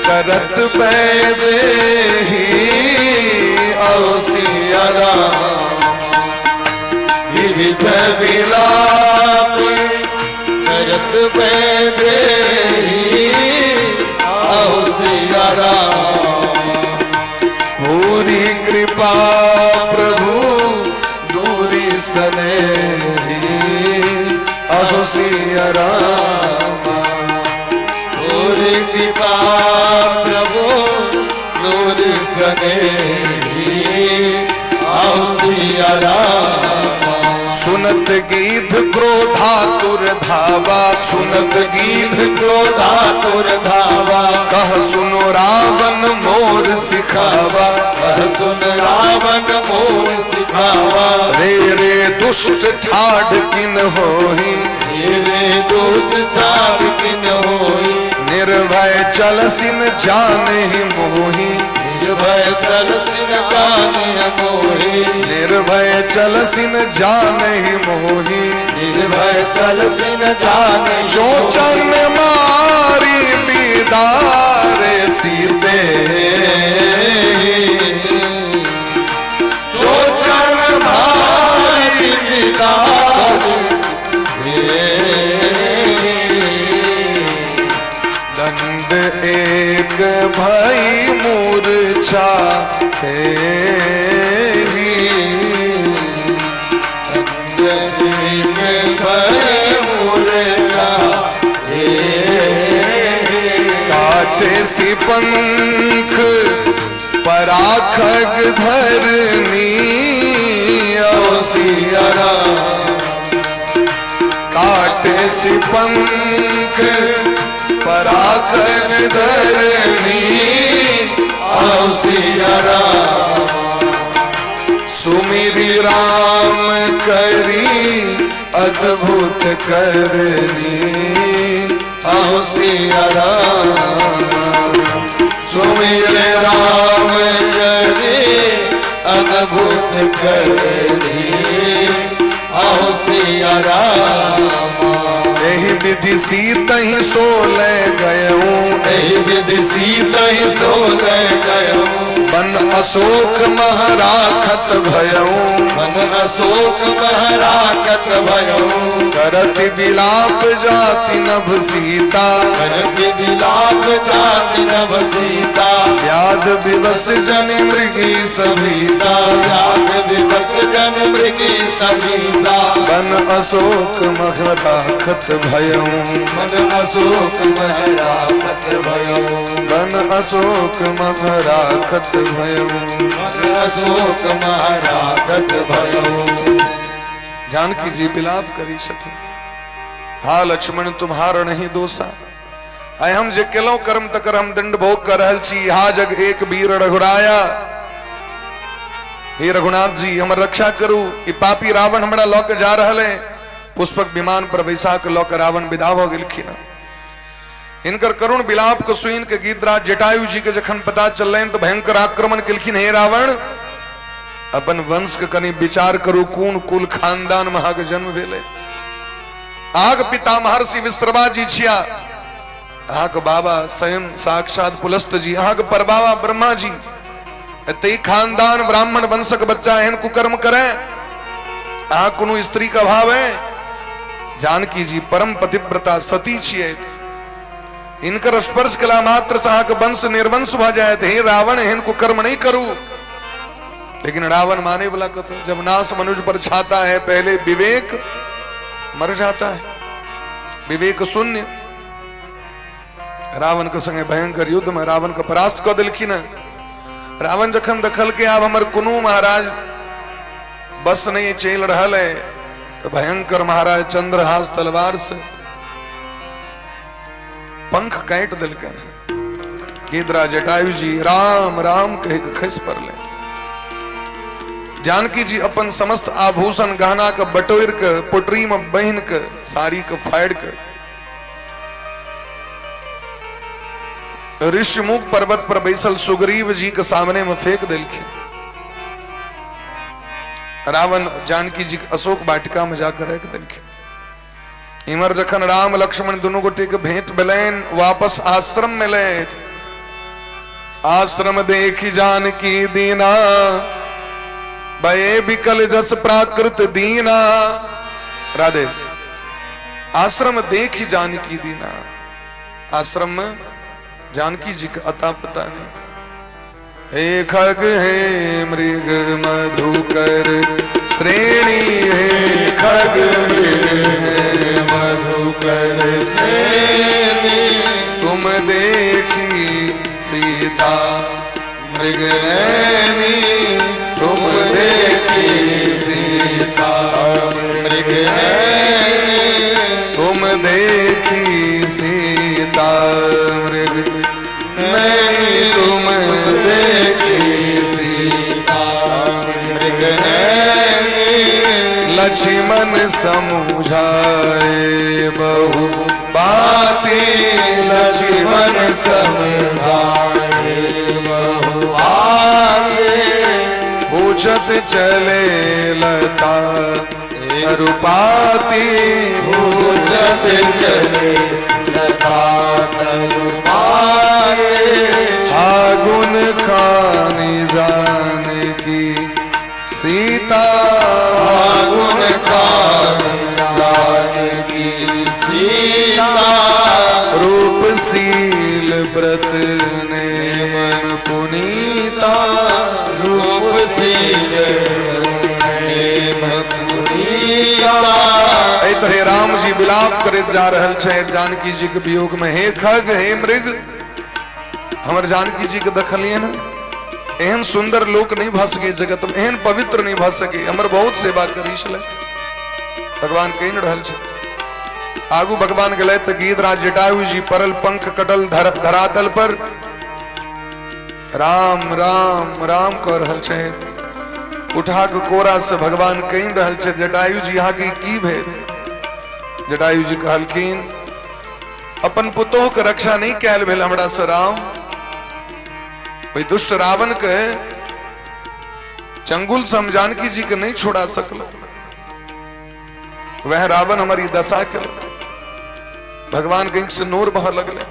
करत बैदेही, आओ सिया राम। विविध विलाप करत बैदेही, आओ सिया राम। भूरी कृपा प्रभु दूरी सनेही, आहो सिया राम। पूरी कृपा प्रभु दूर सनेही, आओ सिया राम। सुनत गीध क्रोधातुर धावा, सुनत गीध क्रोधातुर धावा, कह सुनो रावण मोर सिखावा, कह सुन रावण मोर सिखावा। रे रे दुष्ट ठाढ़ किन होही, रे दुष्ट ठाढ़ किन होई, निर्भय चल सिन जान ही मोही, निर्भय चल सिन जान मोही, निर्भय चल सिन जान ही मोही, निर्भय चल सिन जान। जो चन मारी बिदारे सीते, जो चन मारी बिदारे। दंड एक भई मूर्छा तेरी, दंड एक भई मूर्छा तेरी, काटे सी पंख पराखग धरनी, ओ सिया राम। काटे सी पंख पराखग धरनी, आओ सिया राम। सुमिरी राम करी अद्भुत करनी, आओ सिया राम। सुमिर राम करी अद्भुत करनी, आओ सिया राम। एहि विधि सीतहि सोले गयऊ, एहि विधि सीतहि सोले गयऊ, बन अशोक महराखत भयऊ, बन अशोक महराखत भयऊ, करति विलाप जाति नभ सीता, करति विलाप जाति नभ सीता, व्याध विवश जन मृगी सभीता, व्याध विवश जन मृगी सभीता, बन अशोक महराखत भयऊ, बन अशोक महराखत भयऊ, बन अशोक महराखत भयऊ, बन अशोक महराखत भयऊ। जानकी जी विलाप करी छथिन, हा लक्ष्मण तुम्हार नहीं दोषा, आइ हम जे केलहुँ कर्म तकर हम दंड भोग कर रहल छी। हा जग एक वीर रघुराया, हे रघुनाथ जी हमर रक्षा करू, ई पापी रावण हमरा लऽ के जा रहल है। पुष्पक विमान पर बैसा के लऽ के रावण विदा भऽ गेलखिन। हिनकर करुण विलाप के सुनि के गीतराज जटायु जी के जखन पता चललनि तऽ भयंकर आक्रमण केलखिन। हे रावण, अपन वंश के कनि विचार करू, कोन कुल खानदान में अहाँके जन्म भेलै। अहाँके पिता महर्षि विश्रवा जी छिया, अहाँके बाबा स्वयं साक्षात पुलस्त जी, अहाँके परबाबा ब्रह्मा जी, एते खानदान ब्राह्मण वंशक बच्चा एहन कुकर्म करे, अहाँ कोनो स्त्री के अभाव है? जानकी जी परम पतिव्रता सती छियै, हिनकर स्पर्श कला मात्र से अहाँके वंश निर्वंश भऽ जायत। हे रावण, एहन कुकर्म नहीं करू। लेकिन रावण माने वाला कत, जब नाश मनुष्य पर छाता है पहले विवेक मर जाता है, विवेक शून्य। रावण के संगे भयंकर युद्ध में रावण के परास्त कऽ देलखिन। रावण जखन देखल के आब हमर कोनो महाराज बस नहीं चलि रहल है, तो भयंकर महाराज चंद्रहास तलवार से पंख काटि देलकनि। गिद्रा जटायु जी राम राम कहि के खसि पड़ले। जानकी जी अपन समस्त आभूषण गहना के बटोर के पोटरी में बहिन के साड़ी के फाड़ के ऋषिमुख पर्वत पर बैसल सुग्रीव जी के सामने में फेंक देलखिन। रावण जानकी जी के अशोक वाटिका में जाकर रख देलखिन। इमर जखन राम लक्ष्मण दुनू गोटे के भेंट भेलनि, वापस आश्रम में लैत, आश्रम देखी जानकी दीना, भये बिकल जस प्राकृत दीना। राधे, आश्रम देखी जानकी दीना, आश्रम में जानकी जी का अता पता नहीं। हे खग हे मृग मधुकर श्रेणी, हे खग मृग हे मधुकर श्रेणी, तुम देखी सीता मृग नैनी, तुम देखी सीता मृग नैनी, तुम देखी सीता मृग नैनी, तुम देखी सीता मृग नैनी। लक्ष्मण समुझाए बहु बाती, लक्ष्मण समझाए बहु आगे, पूछत चले लता रुपाती, पूछत चले लता तरुपाए। फागुन खानी जानकी सीता, फागुन खान जानकी सीता, रूपशील व्रत नेम पुनीता, रूपशील नेम पुनीता। एहि तरह राम जी विलाप करैत जा रहल छथि जानकी जी के वियोग में। हे खग हे मृग, हमर जानकी जी के देखलियै ने, एहन सुंदर लोक नहीं भऽ सके जगत में, एहन पवित्र नहीं भऽ सके, हमर बहुत सेवा करी छलथि। भगवान कहि ने रहल छै। आगू भगवान गेलथि तऽ गीतराज जटायु जी परल पंख कटल धरातल पर राम राम राम कऽ रहल छथि। उठा के कोरा से भगवान कहि रहल छथि, जटायु जी अहाँके की भेल? जटायु जी कहलखिन, अपन पुतोह के रक्षा नहीं कैल भेल हमरा से राम, ओहि दुष्ट रावण के चंगुल से हम जानकी जी के नहीं छोड़ा सकल, वह रावण हमारी दशा के। भगवान के से नोर बह लगले।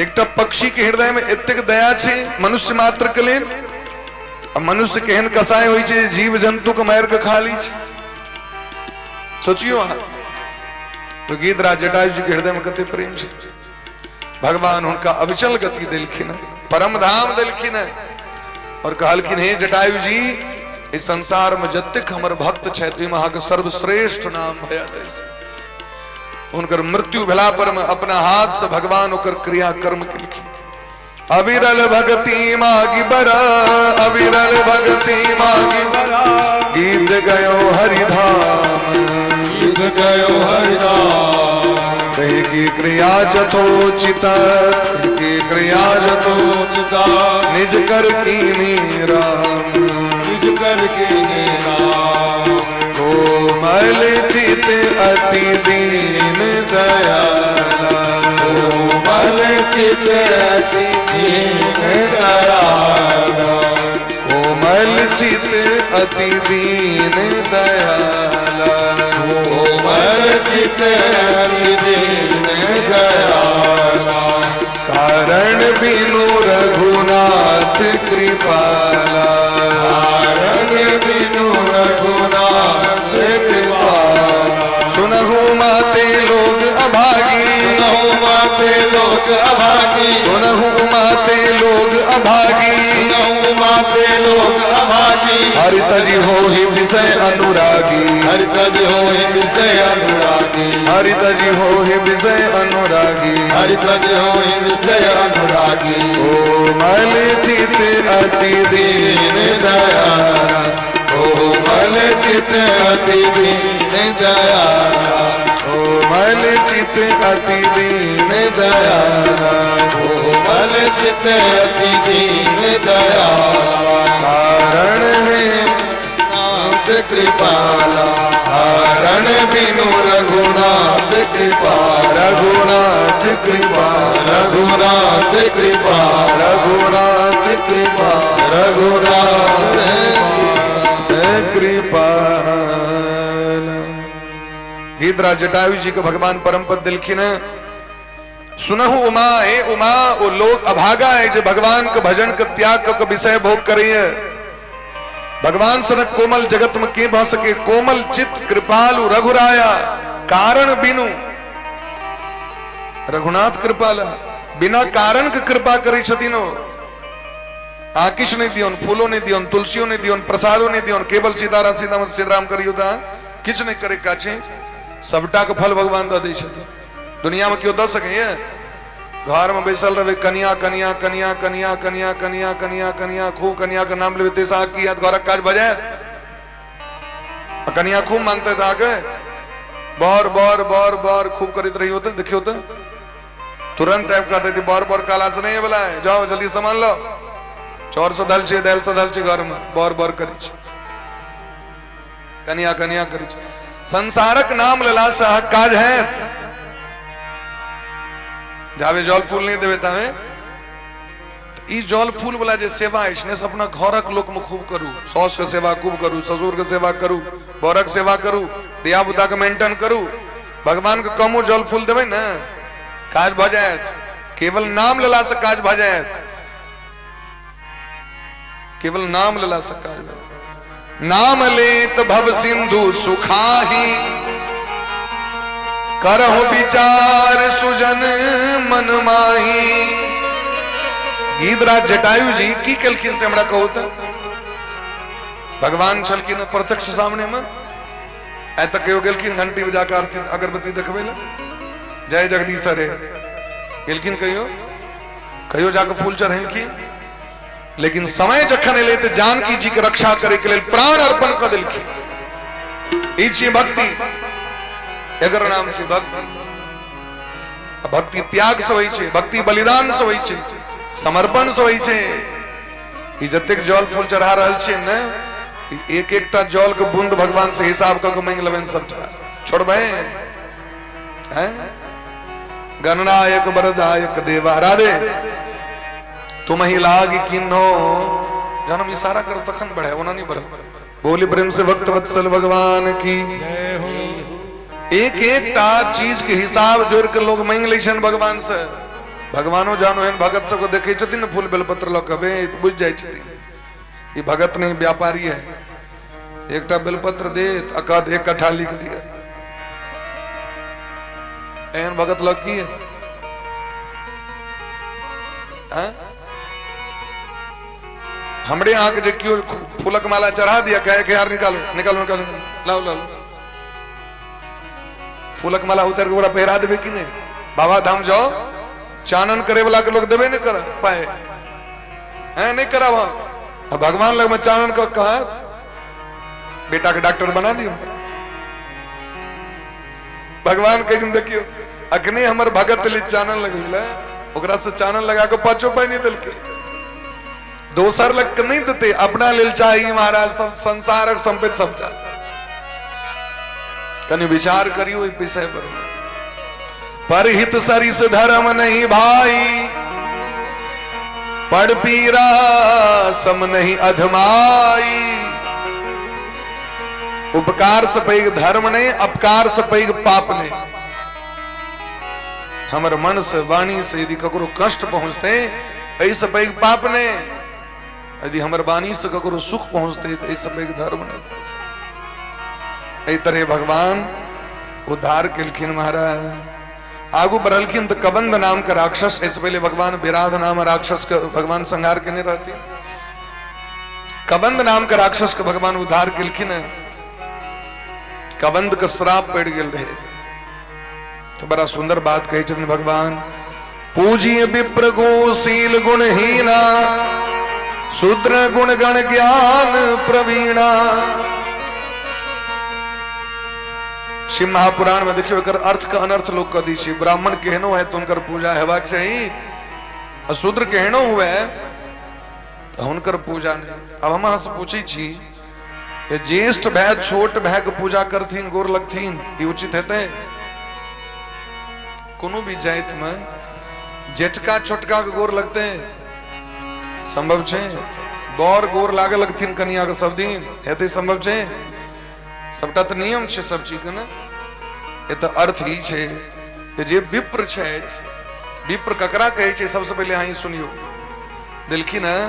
एकटा पक्षी के हृदय में एतेक दया छै मनुष्य मात्र के लेल, आ मनुष्य केहन कसाय होइ छै, जीव जंतु के मारि के खा ली छै। सोचियो अहाँ तो गीतराज जटायु जी के हृदय में कते प्रेम छै। भगवान हुनका अविचल गति देलखिन, परम धाम देलखिन और कहलखिन, हे जटायु जी, इस संसार में जतेक हमर भक्त छथि ओहिमे अहाँके सर्वश्रेष्ठ नाम भया दै। हुनकर मृत्यु भेला पर में अपना हाथ से भगवान ओकर क्रिया कर्म केलखिन। अविरल भक्ति मागी बरा, अविरल भक्ति मागी बरा, गीत गयो हरिधाम, गीत गयो हरिधाम। कहे की क्रिया जथोचित, कहे की क्रिया जथोचित, निज कर कीनी राम, निज कर कीनी राम। कोमल चित अति दीन दयाला, कोमल चित अति दीन दयाला, कोमल चित अति दीन दयाला, कोमल चित अति दीन दयाला। बिनु रघुनाथ कृपाला। कारण बिनु रघुनाथ कृपाला। सुनहु माते लोग अभागी। सुनहु माते लोक अभागी। सुनहु माते लोग अभागी। सुनहु माते लोक अभागी। हरि तजी हो ही विषय अनुरागी। हरि तज होहि विषय अनुरागी। हरि तजी हो ही विषय अनुरागी। हरि तज होहि विषय अनुरागी। कोमल चित अति दीन दयाला। कोमल चित अति दीन दयाला। कोमल चित अति दीन दयाला। कोमल चित अति दीन दयाला। कारण है नाथ कृपाला। कारण बिनु रघुनाथ कृपा। रघुनाथ कृपा। रघुनाथ कृपा। रघुनाथ कृपा। रघुनाथ कृपा। गीतराज जटायु जी को भगवान परम पद दिलखिन। सुनहु उमा, हे उमा, वो लोग अभागा है जो भगवान के भजन के त्याग के विषय भोग करे। भगवान सनक कोमल जगत में के भ सके। कोमल चित कृपालु रघुराया, कारण बिनु रघुनाथ कृपाला। बिना कारण के कृपा करै छथिन। आ किछु नहि दियौन, फूलो नहि दियौन, तुलसियो नहि दियौन, प्रसादो नहि दियौन, केवल सीताराम सीताराम सीताराम करियौ तऽ किछु नहि करे का छै, सबटा के फल भगवान दऽ दै छथिन। दुनिया में केओ दऽ सकैया? घर में बैसल रहबै, कनिया कनिया कनिया कनिया कनिया कनिया कनिया कनिया, खूब कनिया के नाम लेबै ताहिसँ अहाँके की हैत? घरक काज भऽ जायत? आ कनिया खूब मानतै तऽ अहाँके बर बर बर बर खूब करैत रहियौ तऽ देखियौ तऽ तुरंत आबि कहतै बर बर काला से नहीं वाला है, जाओ जल्दी सामान लो। चौर से धल छै, दालि से धल छै, घर में बर बर करै छै, कनिया कनिया करै छै। संसारक नाम लेला से अहाँके काज हैत? जाबे जल फूल नहि देबै ताबे ई जल फूल वाला जे सेवा अछि ने, से अपना घरक लोक में खूब करू। साउस के सेवा खूब करू, ससुर के सेवा करू, बरक सेवा करू, धिया पुता के मेंटेन करू। भगवान के कमो जल फूल देबै ने, काज भऽ जायत। केवल नाम लेला से काज भऽ जायत। केवल नाम लेला से काज भऽ जायत। नाम लेत भव सिंधु सुखाही, करहु विचार सुजन मन माही। गीतराज जटायु जी की केलखिन से हमरा कहू तऽ। भगवान छलखिन प्रत्यक्ष सामने में, आइ तक कहियो गेलखिन घंटी बजा के आरती अगरबत्ती देखबै लए? जय जगदीश हरे गेलखिन कहियो? कहियो जाके फूल चढ़ेलखिन? लेकिन समय जखन एलै तऽ जानकी जी के रक्षा करे के लेल प्राण अर्पण कऽ देलखिन। ई छी भक्ति, एकर नाम छी भक्ति। भक्ति त्याग से होइ छै, भक्ति बलिदान से होइ छै, समर्पण से होइ छै। ई जतेक जल फूल चढ़ा रहल छियै ने, एक एकटा जल के बूंद भगवान से हिसाब कऽ के मांगि लेबनि सबटा। छोड़बै हैं? गणनायक वरदायक देवा राधे तुम ही लाग किन्नो। जहन हम इशारा करब तखन बढ़े, ओना नहीं बढ़ो। बोली प्रेम से भक्त वत्सल भगवान की। एक एकटा चीज के हिसाब जोड़ के लोग मांगि लै छनि भगवान से। भगवानो जानो एहन भगत सबके देखै छथिन ने फूल बेलपत्र लऽ के, बुझि जाइ छथिन ई भगत नहीं व्यापारी है। एकटा बेलपत्र देत आ कहत एक कट्ठा लिख दिया। एहन भगत लग की हेतै? हमरे अहाँके जे केओ फूलक माला चढ़ा दिया, कहे कि यार निकालो निकालो निकालो, लाओ लाओ, फूलक माला उतार के ओकरा पहिरा देबै कि नहि? बाबा धाम जाओ, चानन करे वाला के लोग देबे नहीं कर पाए हैं, नहीं कराब। आ भगवान लग में चानन कऽ कहत बेटा के डॉक्टर बना दियो। भगवान कह दिन देखियो अखने हमर भगत ले चानन लगेला, ओकरा से चानन लगा के पाँचो पाई नहीं देलकै, दोसर लग के नहीं देते, अपना लेल चाही महाराज सब संसारक संपत्ति सब चाही। कनि विचार करियो ई विषय पर। परहित सरिस धर्म नहीं भाई, पड़ पीरा सम नहीं अधमाई। उपकार से पैघ धर्म नहीं, अपकार से पैघ पाप नहीं। हमर मन से वाणी से यदि ककरो कष्ट पहुँचतै, एहिसँ पैघ पाप नहि। यदि हमर वाणी से ककरो सुख पहुँचतै तऽ एहिसँ पैघ धर्म नहि। एहि तरह भगवान उद्धार केलखिन महाराज। आगू बढ़लखिन तऽ कबंध नाम के राक्षस, एहिसँ पहिले भगवान विराध नाम राक्षस के भगवान संहार केने रहथिन। कबंध नाम के राक्षस के भगवान उद्धार केलखिन। कबंध के श्राप पड़ि गेल रहे, तो बड़ा सुंदर बात कहै छथिन भगवान, पूजिय विप्र गो शील गुणहीना, शूद्र गुण गण ज्ञान प्रवीणा। शिव महापुराण में देखियो, एकर अर्थ के अनर्थ लोग कह दी छै। ब्राह्मण केहनो है तो हुनकर पूजा हेबाक चाही, आ शूद्र केहनो हुए तो हुनकर पूजा नहीं। अब हम अहाँ से पूछै छी, ज्येष्ठ भाई छोट भाई के पूजा करथिन, गोर लगथिन, ई उचित हेतै? कोनो भी जाति में जेठका छोटका के गोर लगते संभव छै? बड़ गोर लागे लगथिन कनिया के सब दिन, हेतै संभव छै? सबटा तऽ नियम छै सब चीज के ने। एतऽ अर्थ ई छै कि जे विप्र छथि, विप्र ककरा कहै छै, सबसे पहिले अहाँ ई सुनियौ। देलखिन हँ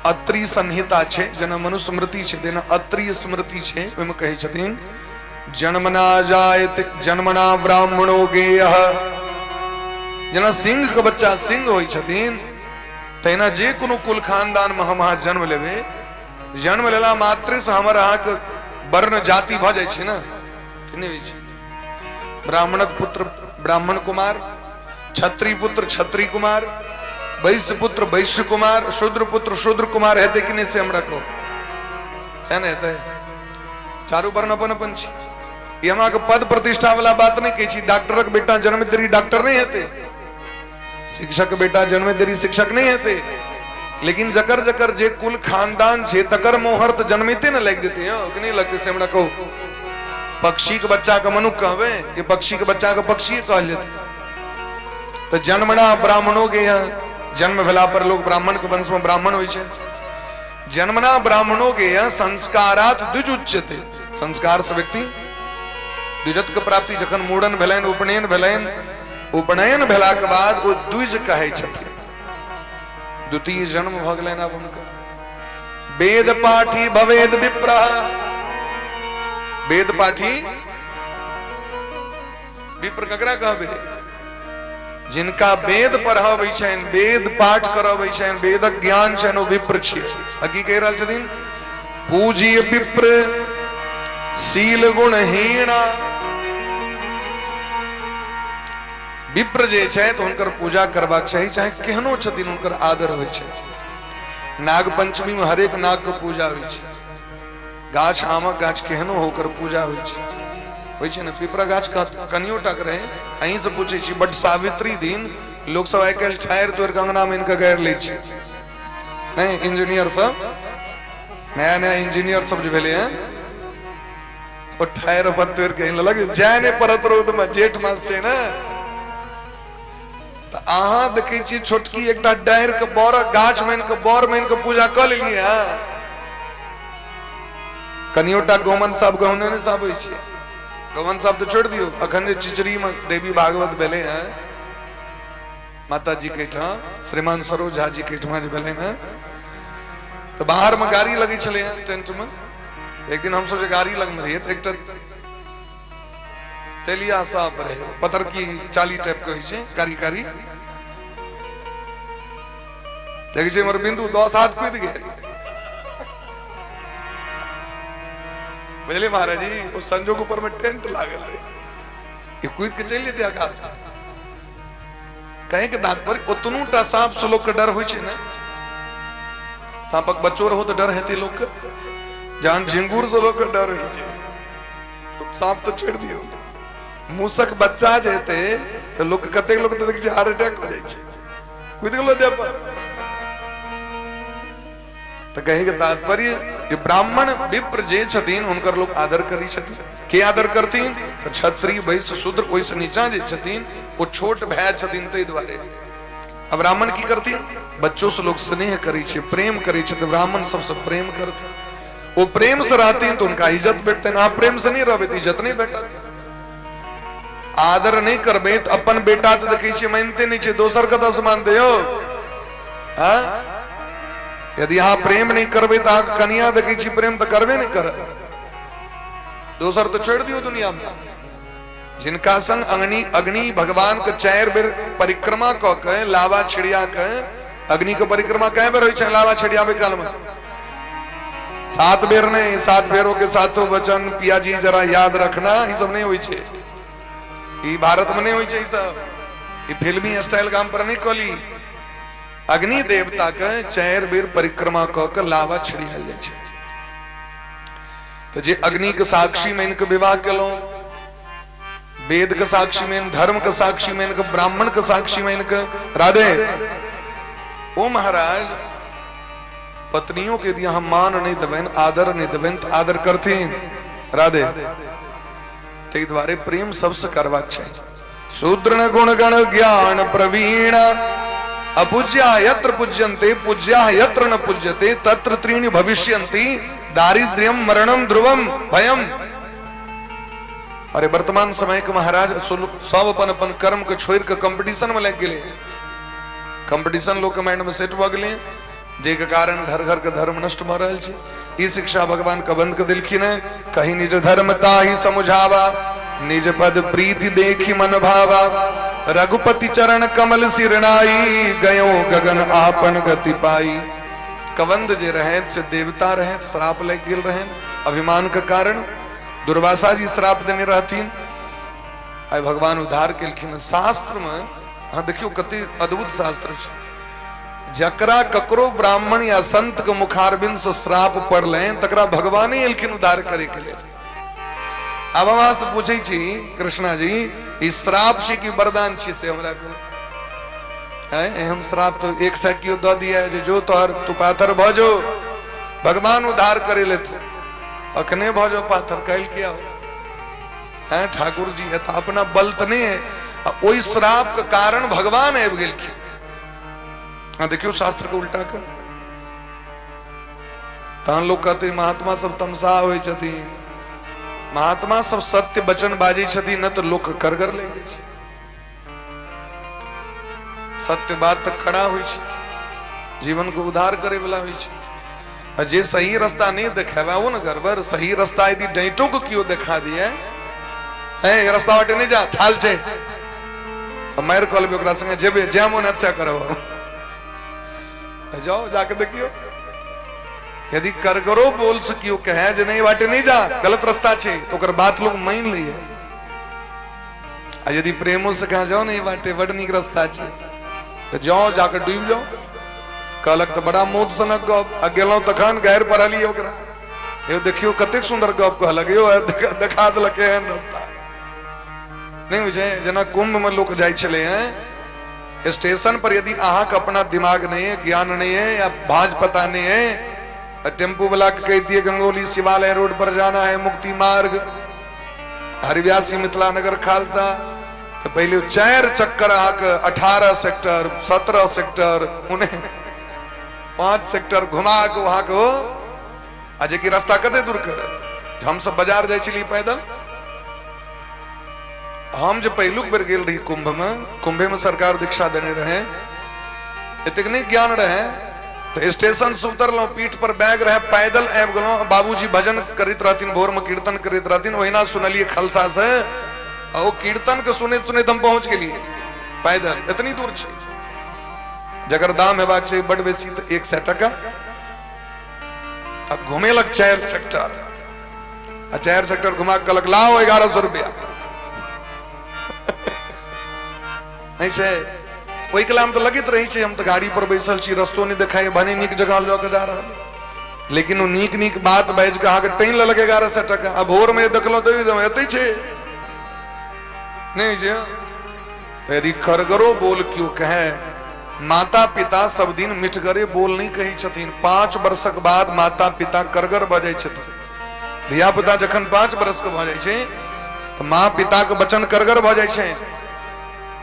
अत्रि संहिता छै, जेना मनुस्मृति छै तेना अत्रि स्मृति छै, ओहिमे कहै छथिन जन्मना जायत जन्मना ब्राह्मणो गेय। जेना सिंह के बच्चा सिंह होइ छथिन, तहिना जे कोनो कुल खानदान में हम अहाँ जन्म लेबै, जन्म लेला मात्रे से हमर अहाँके वर्ण जाति भऽ जाइ छै ने, कि नहि होइ छै? ब्राह्मणक पुत्र ब्राह्मण कुमार, क्षत्रिय पुत्र क्षत्रिय कुमार, वैश्य पुत्र वैश्य कुमार, शूद्र पुत्र शूद्र कुमार हेतै कि नहि से हमरा कहू, सएह ने हेतै? चारू वर्ण अपन अपन छी। ई हम अहाँके पद प्रतिष्ठा वाला बात नहि कहै छी। डॉक्टरक बेटा जन्म देरी डॉक्टर नहि हेतै, शिक्षक बेटा जन्म देरी शिक्षक नहि हेतै, लेकिन जकर जकर जे कुल खानदान छै तकर मोहर तऽ जन्मिते ने लागि जेतै यौ, कि नहि लगतै से हमरा कहू। पक्षी के बच्चा के मनुख कहबै कि पक्षी के बच्चा के पक्षी कहल जेतै? तऽ जन्मना ब्राह्मणों के यहाँ जन्म भेला पर लोग ब्राह्मण के वंश में ब्राह्मण होइ छै। जन्मना ब्राह्मणों के यहाँ संस्कारात द्विज उच्यते, संस्कार से व्यक्ति द्विजत्व के प्राप्ति, जखन मूड़न भेलनि, उपनयन भेलनि, उपनयन भेलाके बाद ओ द्विज कहै छथिन, द्वितीय जन्म भऽ गेलनि आब हुनकर। वेद पाठी भवेद विप्र, वेद पाठी विप्र ककरा कहबै? जिनका वेद पढ़ाबै छनि, वेद पाठ करबै छनि, वेदक ज्ञान छनि, ओ विप्र छियै। आ की कहि रहल छथिन? पूजिय विप्र शील गुणहीना। विप्र जे छै तऽ हुनकर पूजा करबाक चाही, चाहे केहनो छथिन, हुनकर आदर होइ छै। नाग पंचमी में हरेक नाग के पूजा होइ छै। गाछ, आमक गाछ केहनो होकर पूजा होइ छै, होइ छै ने? पिपरा गाछ कनियो टाक रहे। अहीं से पूछै छी, बट सावित्री दिन लोक सब आइ काल्हि ठारि तोड़ि कऽ अंगना मे इनके गाड़ि लै छै। नहीं, इंजीनियर सब, नया नया इंजीनियर सब जे भेलै हैं, ओ ठारि अपन तोड़ि कऽ लेलक, जाय नहि पड़त रौद मे, जेठ मास छै ने। तऽ अहाँ देखै छी छोटकी एकटा डारि के बड़क गाछ मानि के, बड़ मानि के पूजा कऽ लेलियै हँ। कनियोटा गोमन साहब गहुने नहि साहब होइ छै, गोमन साहब तऽ छोड़ि दियौ। अखन जे चिचरी मे देवी भागवत भेलै हँ माता जी के एहिठाम, श्रीमान सरोज झा जी के एहिठमा जे भेलै हँ, तऽ बाहर मे गाड़ी लगै छलै हँ टेंट मे। एक दिन हमसब जे गाड़ी लगमे रहियै तऽ एकटा तेलिया साहब रहे, पतरकी चाली टाइप के होइ छै, कारी कारी देखै छै। हमर बिंदु 10 हाथ कूदि गेल, बुझलियै महाराज जी? ओ संजोग ऊपर में टेंट लागल रहे, ई कूद के चलि जेतै आकाश में। कहे के तात्पर्य, ओतनू टा सांप से लोक के डर होइ छै ने, सांपक बच्चो रहो तऽ डर हेतै लोक के। जहन झिंगुर से लोक के डर होइ छै, सांप तऽ छोड़ि दियौ, मूसक बच्चा जे हेतै तऽ लोक, कतेक लोक तऽ देखै छै हार्ट अटैक हो जाइ छै, कुदि गेलो देह पर। तऽ कहे के तात्पर्य जे ब्राह्मण विप्र जे छथिन हुनकर लोक आदर करै छथिन। के आदर करथिन? तऽ क्षत्रिय, वैश्य, शूद्र, ओहिसँ नीचा जे छथिन ओ छोट भाय छथिन, ताहि दुआरे। आ ब्राह्मण की करथिन? बच्चो से लोग स्नेह करै छै, प्रेम करै छै, तऽ ब्राह्मण सबसँ प्रेम करथिन। ओ प्रेम से रहथिन तऽ हुनका इज्जत भेटतनि। अहाँ प्रेम से नहि रहबै तऽ इज्जत नहि भेटत। आदर नहि करबै तऽ अपन बेटा तऽ देखै छियै मानिते नहि छै, दोसर कतऽसँ मानतै यौ? हाँ? यदि अहाँ प्रेम नहि करबै तऽ अहाँके कनिया देखै छी प्रेम तऽ करबे नहि करत, दोसर तऽ छोड़ि दियौ दुनियामे। जिनका संग अग्नि अग्नि भगवान के 4 बेर परिक्रमा कऽ के लावा छिड़िया के, अग्नि के परिक्रमा कै बेर होइ छै लावा छिड़ियाबै काल में? 7 बेर नहीं, 7 फेरों के सातों वचन पिया जी जरा याद रखना, ई सब नहीं होइ छै, ई भारत में नहीं होइ छै ई सब, ई फिल्मी स्टाइल गाम पर नहीं कली। अग्नि देवता के 4 बेर परिक्रमा कऽ के लावा छिड़ियाल जाइ छै। तऽ जे अग्नि के साक्षी में इनके विवाह केलहुँ, वेद के साक्षी में, धर्म के साक्षी में, इनके ब्राह्मण के साक्षी में इनके, राधे ओ महाराज, पत्नियों के यदि अहाँ मान नहीं देबनि, आदर नहीं देबनि तऽ आदर करथिन? राधे। ताहि दुआरे प्रेम सबसे करबाक चाही। शूद्र न गुण गण ज्ञान प्रवीण अपूज्या यत्र पूज्यन्ते पूज्या यत्र न पूज्यते तत्र त्रीणि भविष्यन्ति दारिद्र्यम मरणम ध्रुवम भयम। अरे वर्तमान समय के महाराज सब अपन अपन कर्म के छोड़ के कंपटीशन में लग गए। कंपटीशन लोग के माइंड में सेट भऽ गेलै, जाहिके कारण घर घर के धर्म नष्ट भऽ रहल छै। ई शिक्षा भगवान कबंध के दिलखिन है, कहीं निज धर्म ताहि समुझावा, निज पद प्रीति देखी मन भावा, रघुपति चरण कमल सिरनाई, गयो गगन आपन गति पाई। कबंध जे रहे से देवता रहे, श्राप लागि गेल रहनि अभिमान के कारण। दुर्वासा जी श्राप देने रहथिन, आइ भगवान उद्धार केलखिन। शास्त्र में अहाँ देखियौ कते अद्भुत शास्त्र छै, जकरा ककरो ब्राह्मण या संत के मुखारबिंद से श्राप पड़लनि तकरा भगवाने एलखिन उद्धार करे के लेल। आब हम अहाँ से पूछै छी कृष्णा जी, ई श्राप छी कि वरदान छी से हमरा कहू। एहन श्राप तो एक सौ कियो दऽ दिया जे जो तोहर तू पाथर भऽ जो, भगवान उद्धार करे ले, तू अखने भऽ जो पाथर, काल्हि किया हो? हैं ठाकुर जी, एतऽ अपना बल तऽ नहि है, आ ओहि श्राप के कारण भगवान आबि गेलखिन। हाँ देखियो शास्त्र के उल्टा कर, तहन लोग कहते महात्मा सब तमसा होइ छथिन। महात्मा सब सत्य वचन बाजै छथिन न तऽ लोक करगर लागि जाइ छै। सत्य बात तऽ कड़ा होइ छै, जीवन के उद्धार करे वाला होइ छै। आ जे सही रास्ता नहीं देखेबा वो न गड़बड़। सही रास्ता यदि डैटो के केओ देखा दिए, है रास्ता बाटे नहीं जा, थाल छै, तऽ मारि कऽ लेबै ओकरा संगे, जेबै जै मोन अच्छा करब तऽ जाओ, जाके देखियो। यदि करगरो बोल से केओ कहे जे नहीं बाटे नहीं जा, गलत रास्ता छै, तो ओकर बात लोग मान लैए। आ यदि प्रेमो से कहे जाओ नहीं बाटे बड़ नीक रास्ता छै, तऽ जाओ जाके डूबि जाओ। कहलक तऽ बड़ा मौत सनक गप, आ गेलहुँ तखन गारि पढ़लियै ओकरा, यौ देखियौ कतेक सुंदर गप कहलक यौ, देखा देलक एहन रास्ता। नहीं होइ छै जेना कुंभ में लोक जाइ छलै हैं, स्टेशन पर यदि अहाँके अपना दिमाग नहीं है, ज्ञान नहीं है या भाज पता नहीं है, टेम्पू वाला के कह दिए गंगोली शिवालय रोड पर जाना है, मुक्ति मार्ग, हरिव्यासी मिथिला नगर खालसा, तो पहले 4 चक्कर अहाँके 18 सेक्टर 17 सेक्टर उन्हें 5 सेक्टर घुमा के वहां के, आ जेकि रास्ता कते दूर के, हम सब बाजार जाइ छलियै पैदल। हम जे पहिलुक बेर गेल रही कुंभ में, कुंभे में सरकार दीक्षा देने रहे, एतेक नहीं ज्ञान रहे, तो स्टेशन से उतरलहुँ, पीठ पर बैग रहे, पैदल आबि गेलहुँ। बाबूजी भजन करैत रहथिन, भोर में कीर्तन करैत रहथिन, ओहिना सुनलियै खलसा से, आ ओ कीर्तन के सुनैत सुनैत हम पहुंच गेलियै पैदल, एतनी दूर छै। जकर दाम हेबाक छै बड बेसी तऽ 100 टका, आ घुमेलक 4 सेक्टर, आ 4 सेक्टर घुमा के कहलक लाओ 1100 रुपया। नहीं छै, ओहि के हम तऽ लगैत रहै छै, हम तऽ गाड़ी पर बैसल छी, रस्तो नहीं देखाइ, भने नीक जगह लऽ के जा रहल, लेकिन ओ नीक नीक बात बाजि कऽ अहाँके टानि लेलक 1100 टका। आ भोर में देखलहुँ तऽ एतै छै नहीं छै। तऽ यदि करगरो बोल केओ कहे, माता पिता सब दिन मिठगरे बोल नहीं कहै छथिन। 5 वर्षक बाद माता पिता करगर भऽ जाइ छथिन। धिया पुता जखन 5 वर्ष के भऽ जाइ छै तऽ माँ पिता के वचन करगर भऽ जाइ छै।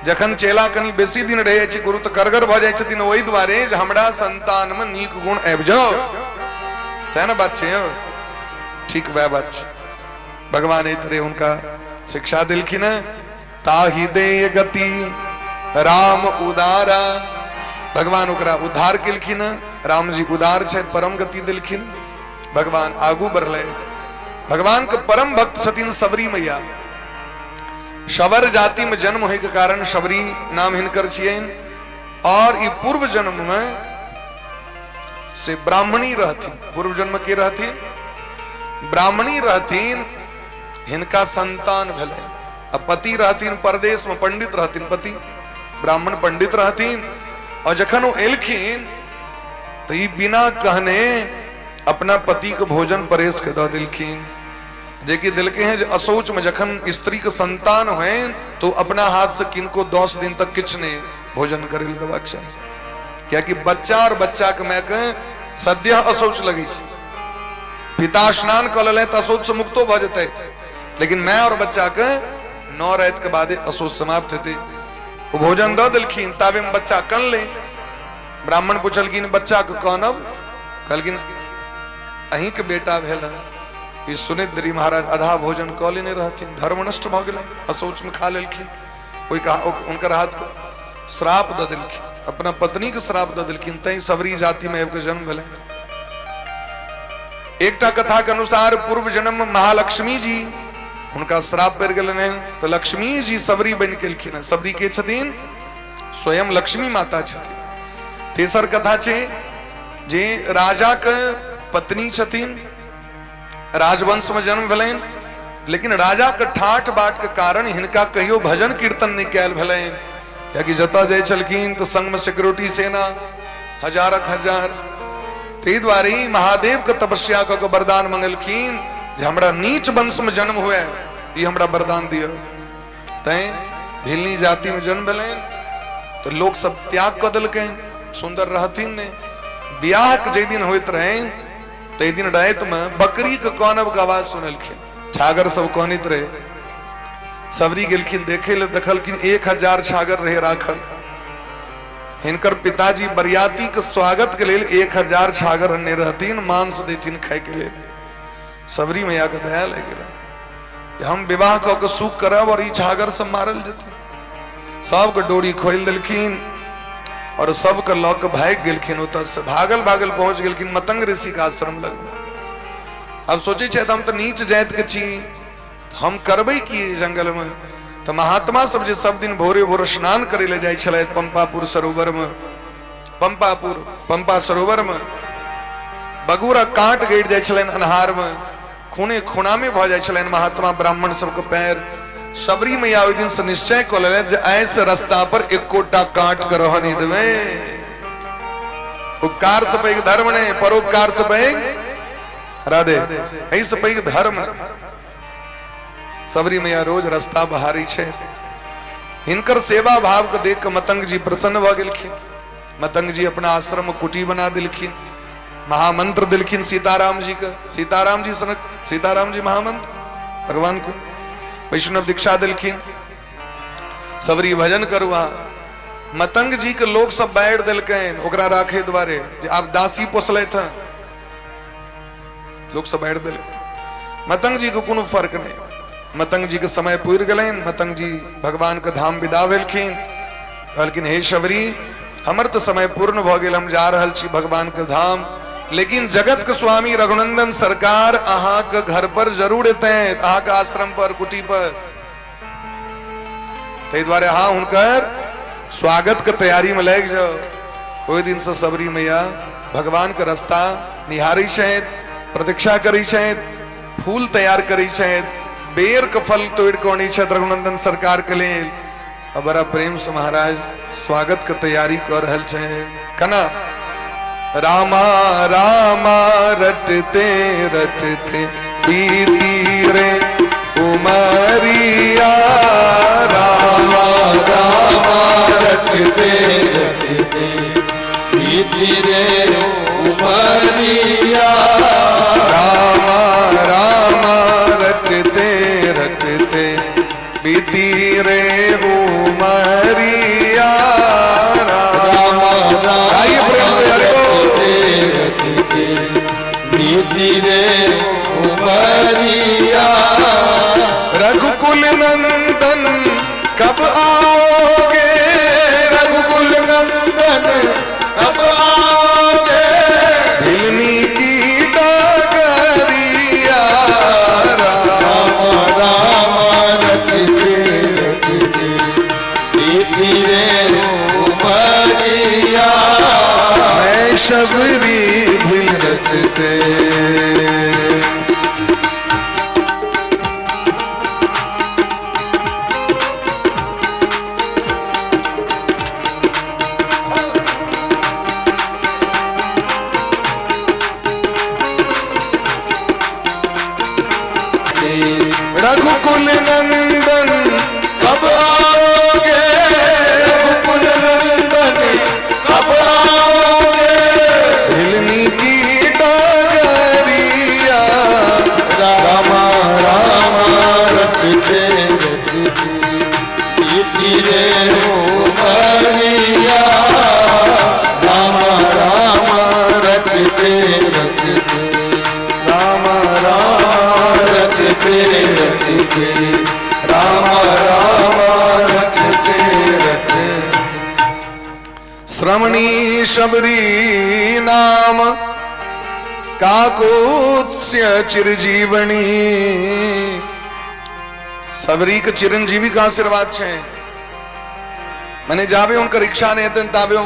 जखन चेला कनि बेसी दिन रहै छै गुरु तऽ करगर भऽ जाइ छथिन, ओहि दुआरे जे हमरा संतान में नीक गुण आबि जाओ। सएह ने बात छै यौ? ठीक वएह बात छै। भगवान एहि तरह हुनका शिक्षा देलखिन हैं। ताहि देय गति राम उदारा। भगवान ओकरा उद्धार केलखिन। राम जी उदार छथि, परम गति देलखिन। भगवान आगू बढ़ले। भगवान के परम भक्त छथिन सबरी मैया। शबर जाति में जन्म होय के कारण शबरी नाम हिनकर छियनि और ई पूर्व जन्म में से ब्राह्मणी रहथिन। पूर्व जन्म के रहथिन? ब्राह्मणी रहथिन। हिनका संतान भेलनि आ पति रहथिन परदेश में, पंडित रहथिन। पति ब्राह्मण पंडित रहथिन और जखन ओ एलखिन तो ई बिना कहने अपना पति के भोजन परेश के दऽ देलखिन, जेकि देलके हैं जे असोच में जखन स्त्री के संतान होइन तो अपना हाथ से किनको 10 दिन तक किछु नहीं भोजन करे लए देबाक चाही, कियाकि बच्चा और बच्चा के माय के सद्यः असौच लगै छै। पिता स्नान कऽ लेले तऽ असौच से मुक्तो भऽ जेतै, लेकिन माय और बच्चा के 9 राति के बादे असौच समाप्त हेतै। ओ भोजन दऽ देलखिन, ताबे में बच्चा कनलै। ब्राह्मण पुछलखिन बच्चा के कानब? कहलखिन अहीं के बेटा भेल है। ई सुनैत देरी महाराज आधा भोजन कऽ लेने रहथिन, धर्म नष्ट भऽ गेलै, असौच में खा लेलखिन। ओहि हुनकर हाथ के श्राप दऽ देलखिन, अपना पत्नी के श्राप दऽ देलखिन, तैं सबरी जाति में आबि के जन्म भेलै। एकटा कथा के अनुसार पूर्व जन्म में महालक्ष्मी जी हुनका श्राप पड़ि गेलनि हैं, तऽ लक्ष्मी जी सबरी बनि गेलखिन हैं। सबरी के छथिन? स्वयं लक्ष्मी माता छथिन। तेसर कथा छै जे राजा के पत्नी छथिन, राजवंश में जन्म भेलनि, लेकिन राजा के ठाठ बाट के कारण हिनका कहियो भजन कीर्तन नहीं कयल भेलनि, कियाकि जतऽ जाइ छलखिन तऽ संग में सिक्योरिटी सेना हजारक हजार। ताहि दुआरे ई महादेव के तपस्या कऽ के वरदान मंगलखिन जे हमरा नीच वंश में जन्म हुए, ई हमरा वरदान दिअ। तैं भिलनी जाति में जन्म भेलनि तऽ लोक सब त्याग कऽ देलकनि, सुन्दर रहथिन नहि। बियाह के जाहि दिन होइत रहनि ताहि दिन राति में बकरी के कानब के आवाज सुनलखिन, छागर सब कानैत रहे। सबरी गेलखिन देखे ले, देखलखिन 1000 छागर रहे राखल। हिनकर पिताजी बरियाती के स्वागत के लेल 1000 छागर अनने रहथिन, मांस देथिन खाय के लेल। सबरी मैया के दया लागि गेल, हम विवाह कऽ के सुख करब और ई छागर सब मारल जेतै। सबके डोरी खोलि देलखिन और सबके लऽ के भागि गेलखिन। ओतऽ से भागल भागल पहुंच गेलखिन मतंग ऋषि के आश्रम लग। अब सोचै छथि हम तऽ नीच जाति के छी, हम करबै की जंगल में? तऽ महात्मा सब जे सब दिन भोरे भोर स्नान करे ले जाइ छलथि पंपापुर सरोवर में, पंपापुर पंपा सरोवर में बगूरा कांट गड़ि जाइ छलनि अन्हार में, खूने खूनामे भऽ जाइ छलनि महात्मा ब्राह्मण सबके पैर। सबरी मैया ओहि दिन से निश्चय कऽ लेलथि जे आइ से रास्ता पर एकोटा कांट के रहऽ नहि देबै। उपकार से पैघ धर्म नहि, परोपकार से पैघ राधे, एहि से पैघ धर्म। सबरी मैया रोज रास्ता बहारी छथि। हिनकर सेवा भाव के देख के मतंग जी प्रसन्न भऽ गेलखिन। मतंग जी अपना आश्रम में कुटी बना देलखिन, महामंत्र देलखिन सीताराम जी के। सीताराम जी सनक सीताराम जी महामंत्र भगवान को वैष्णव दीक्षा देलखिन। सबरी भजन करू अहाँ। मतंग जी के लोग सब बैठ देलकनि ओकरा राखे दुआरे जे आब दासी पोसलथि हँ, लोग सब बैठ देलकनि। मतंग जी के कोनो फर्क नहीं। मतंग जी के समय पुरि गेलनि, मतंग जी भगवान के धाम विदा भेलखिन। कहलखिन हे शबरी, हमर तऽ समय पूर्ण भऽ गेल, हम जा रहल छी भगवान के धाम, लेकिन जगत के स्वामी रघुनंदन सरकार अहाँके घर पर जरूर एतै, अहाँके आश्रम पर, कुटी पर। ताहि दुआरे अहाँ हुनकर स्वागत के तैयारी में लागि जाओ। ओहि दिन से सबरी मैया भगवान के रास्ता निहारै छथि, प्रतीक्षा करै छथि, फूल तैयार करै छथि, बेर के फल तोड़ि कऽ अनै छथि रघुनंदन सरकार के लेल। आ बड़ा प्रेम से महाराज स्वागत के तैयारी कर रहल छै। कना रामा रामा रटते रटते बीती रे उमरिया, रामा रामा रटते रटते बीती रे उमरिया, रामा रामा रटते रटते बीती रे उमरिया। राम राम आइए प्रेम से हरि बोल। रटते बीती रे उमरिया, रघुकुल नंदन आओगे? रघुकुल नंदन कब आओगे? भिलनी की डगरिया राम राम रटते रटते बीती रे उमरिया। मैं शबरी भिल रचते। रघुकुल नंदन कब आओगे? रघुकुल नंदन कब आओगे? भिलनी की डगरिया राम राम रटते रटते बीती रे उमरिया। राम राम रटते रटते, राम राम रटते रटते, राम राम रटते रटते। श्रवणी शबरी नाम काकुत्स्य चिरजीवनी। सबरी के चिरंजीवी का आशीर्वाद छे। मने जाबे हुनकर इच्छा नहीं हेतनि ताबे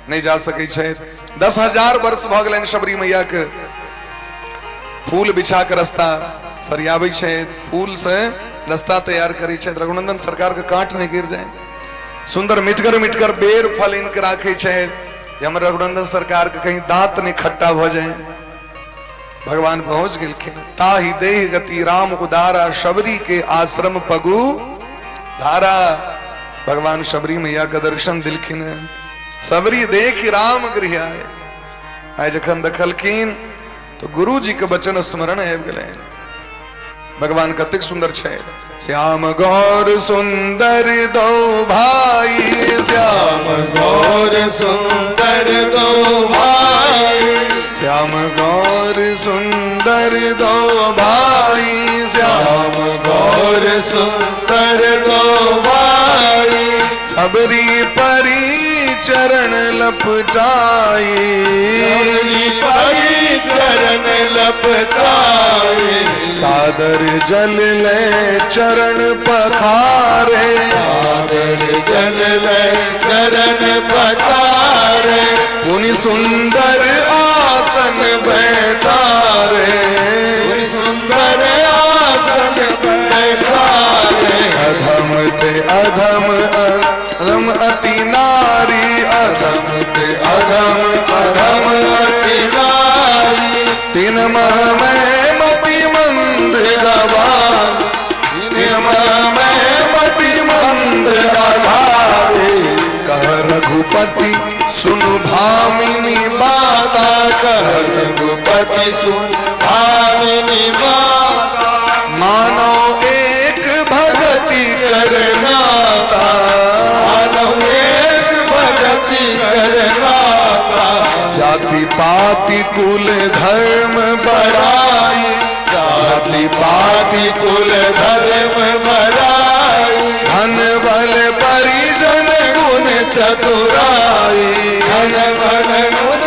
नहीं जा सकै छै। 10,000 वर्ष भऽ गेलनि शबरी मैया के। फूल बिछा के रास्ता सरियाबै छै, फूल से रास्ता तैयार करै छै, रघुनंदन सरकार के कांट नहीं गिर जाए। सुंदर मिठगर मिठगर बेर फल इनके राखै छै जे हमर रघुनंदन सरकार के कहीं दांत नहीं खट्टा भऽ जाए। भगवान पहुंच गेलखिन। ताहि देह गति राम उदारा, शबरी के आश्रम पगु धारा। भगवान शबरी मैया के दर्शन दिलखिन। शबरी देख राम गृह आए। आइ जखन देखलखिन तो गुरु जी के वचन स्मरण आबि गेलनि। भगवान कतेक सुंदर छै। श्याम गौर सुंदर दो भाई, श्याम गौर सुंदर दो भाई, श्याम गौर सुंदर दो भाई, श्याम श्याम गौर सुंदर दो भाई। सबरी परी चरण लपटाई, सबरी परी चरण लपटाए। सादर जल ले चरण पखारे, सादर जल ले चरण पखारे। पुनि सुंदर आसन बैठारे, पुनि सुंदर आसन बैठारे। अधम ते अधम अधम अति नारी, अधम ते अधम अधम अति अति नारी। तीन मह में मति मंद गवान, तीन मह में मति मंद गवारे। कह रघुपति सुनु भामिनी बाता, कह रघुपति सुन भामिनी बाता। मानो एक भगति करनाता, मानो एक भगति करनाता। जाति पाति कुल धर्म बड़ाई, जाति पाति कुल धर्म बड़ाई। धन बल परिजन गुण चतुराई, धन बल गुण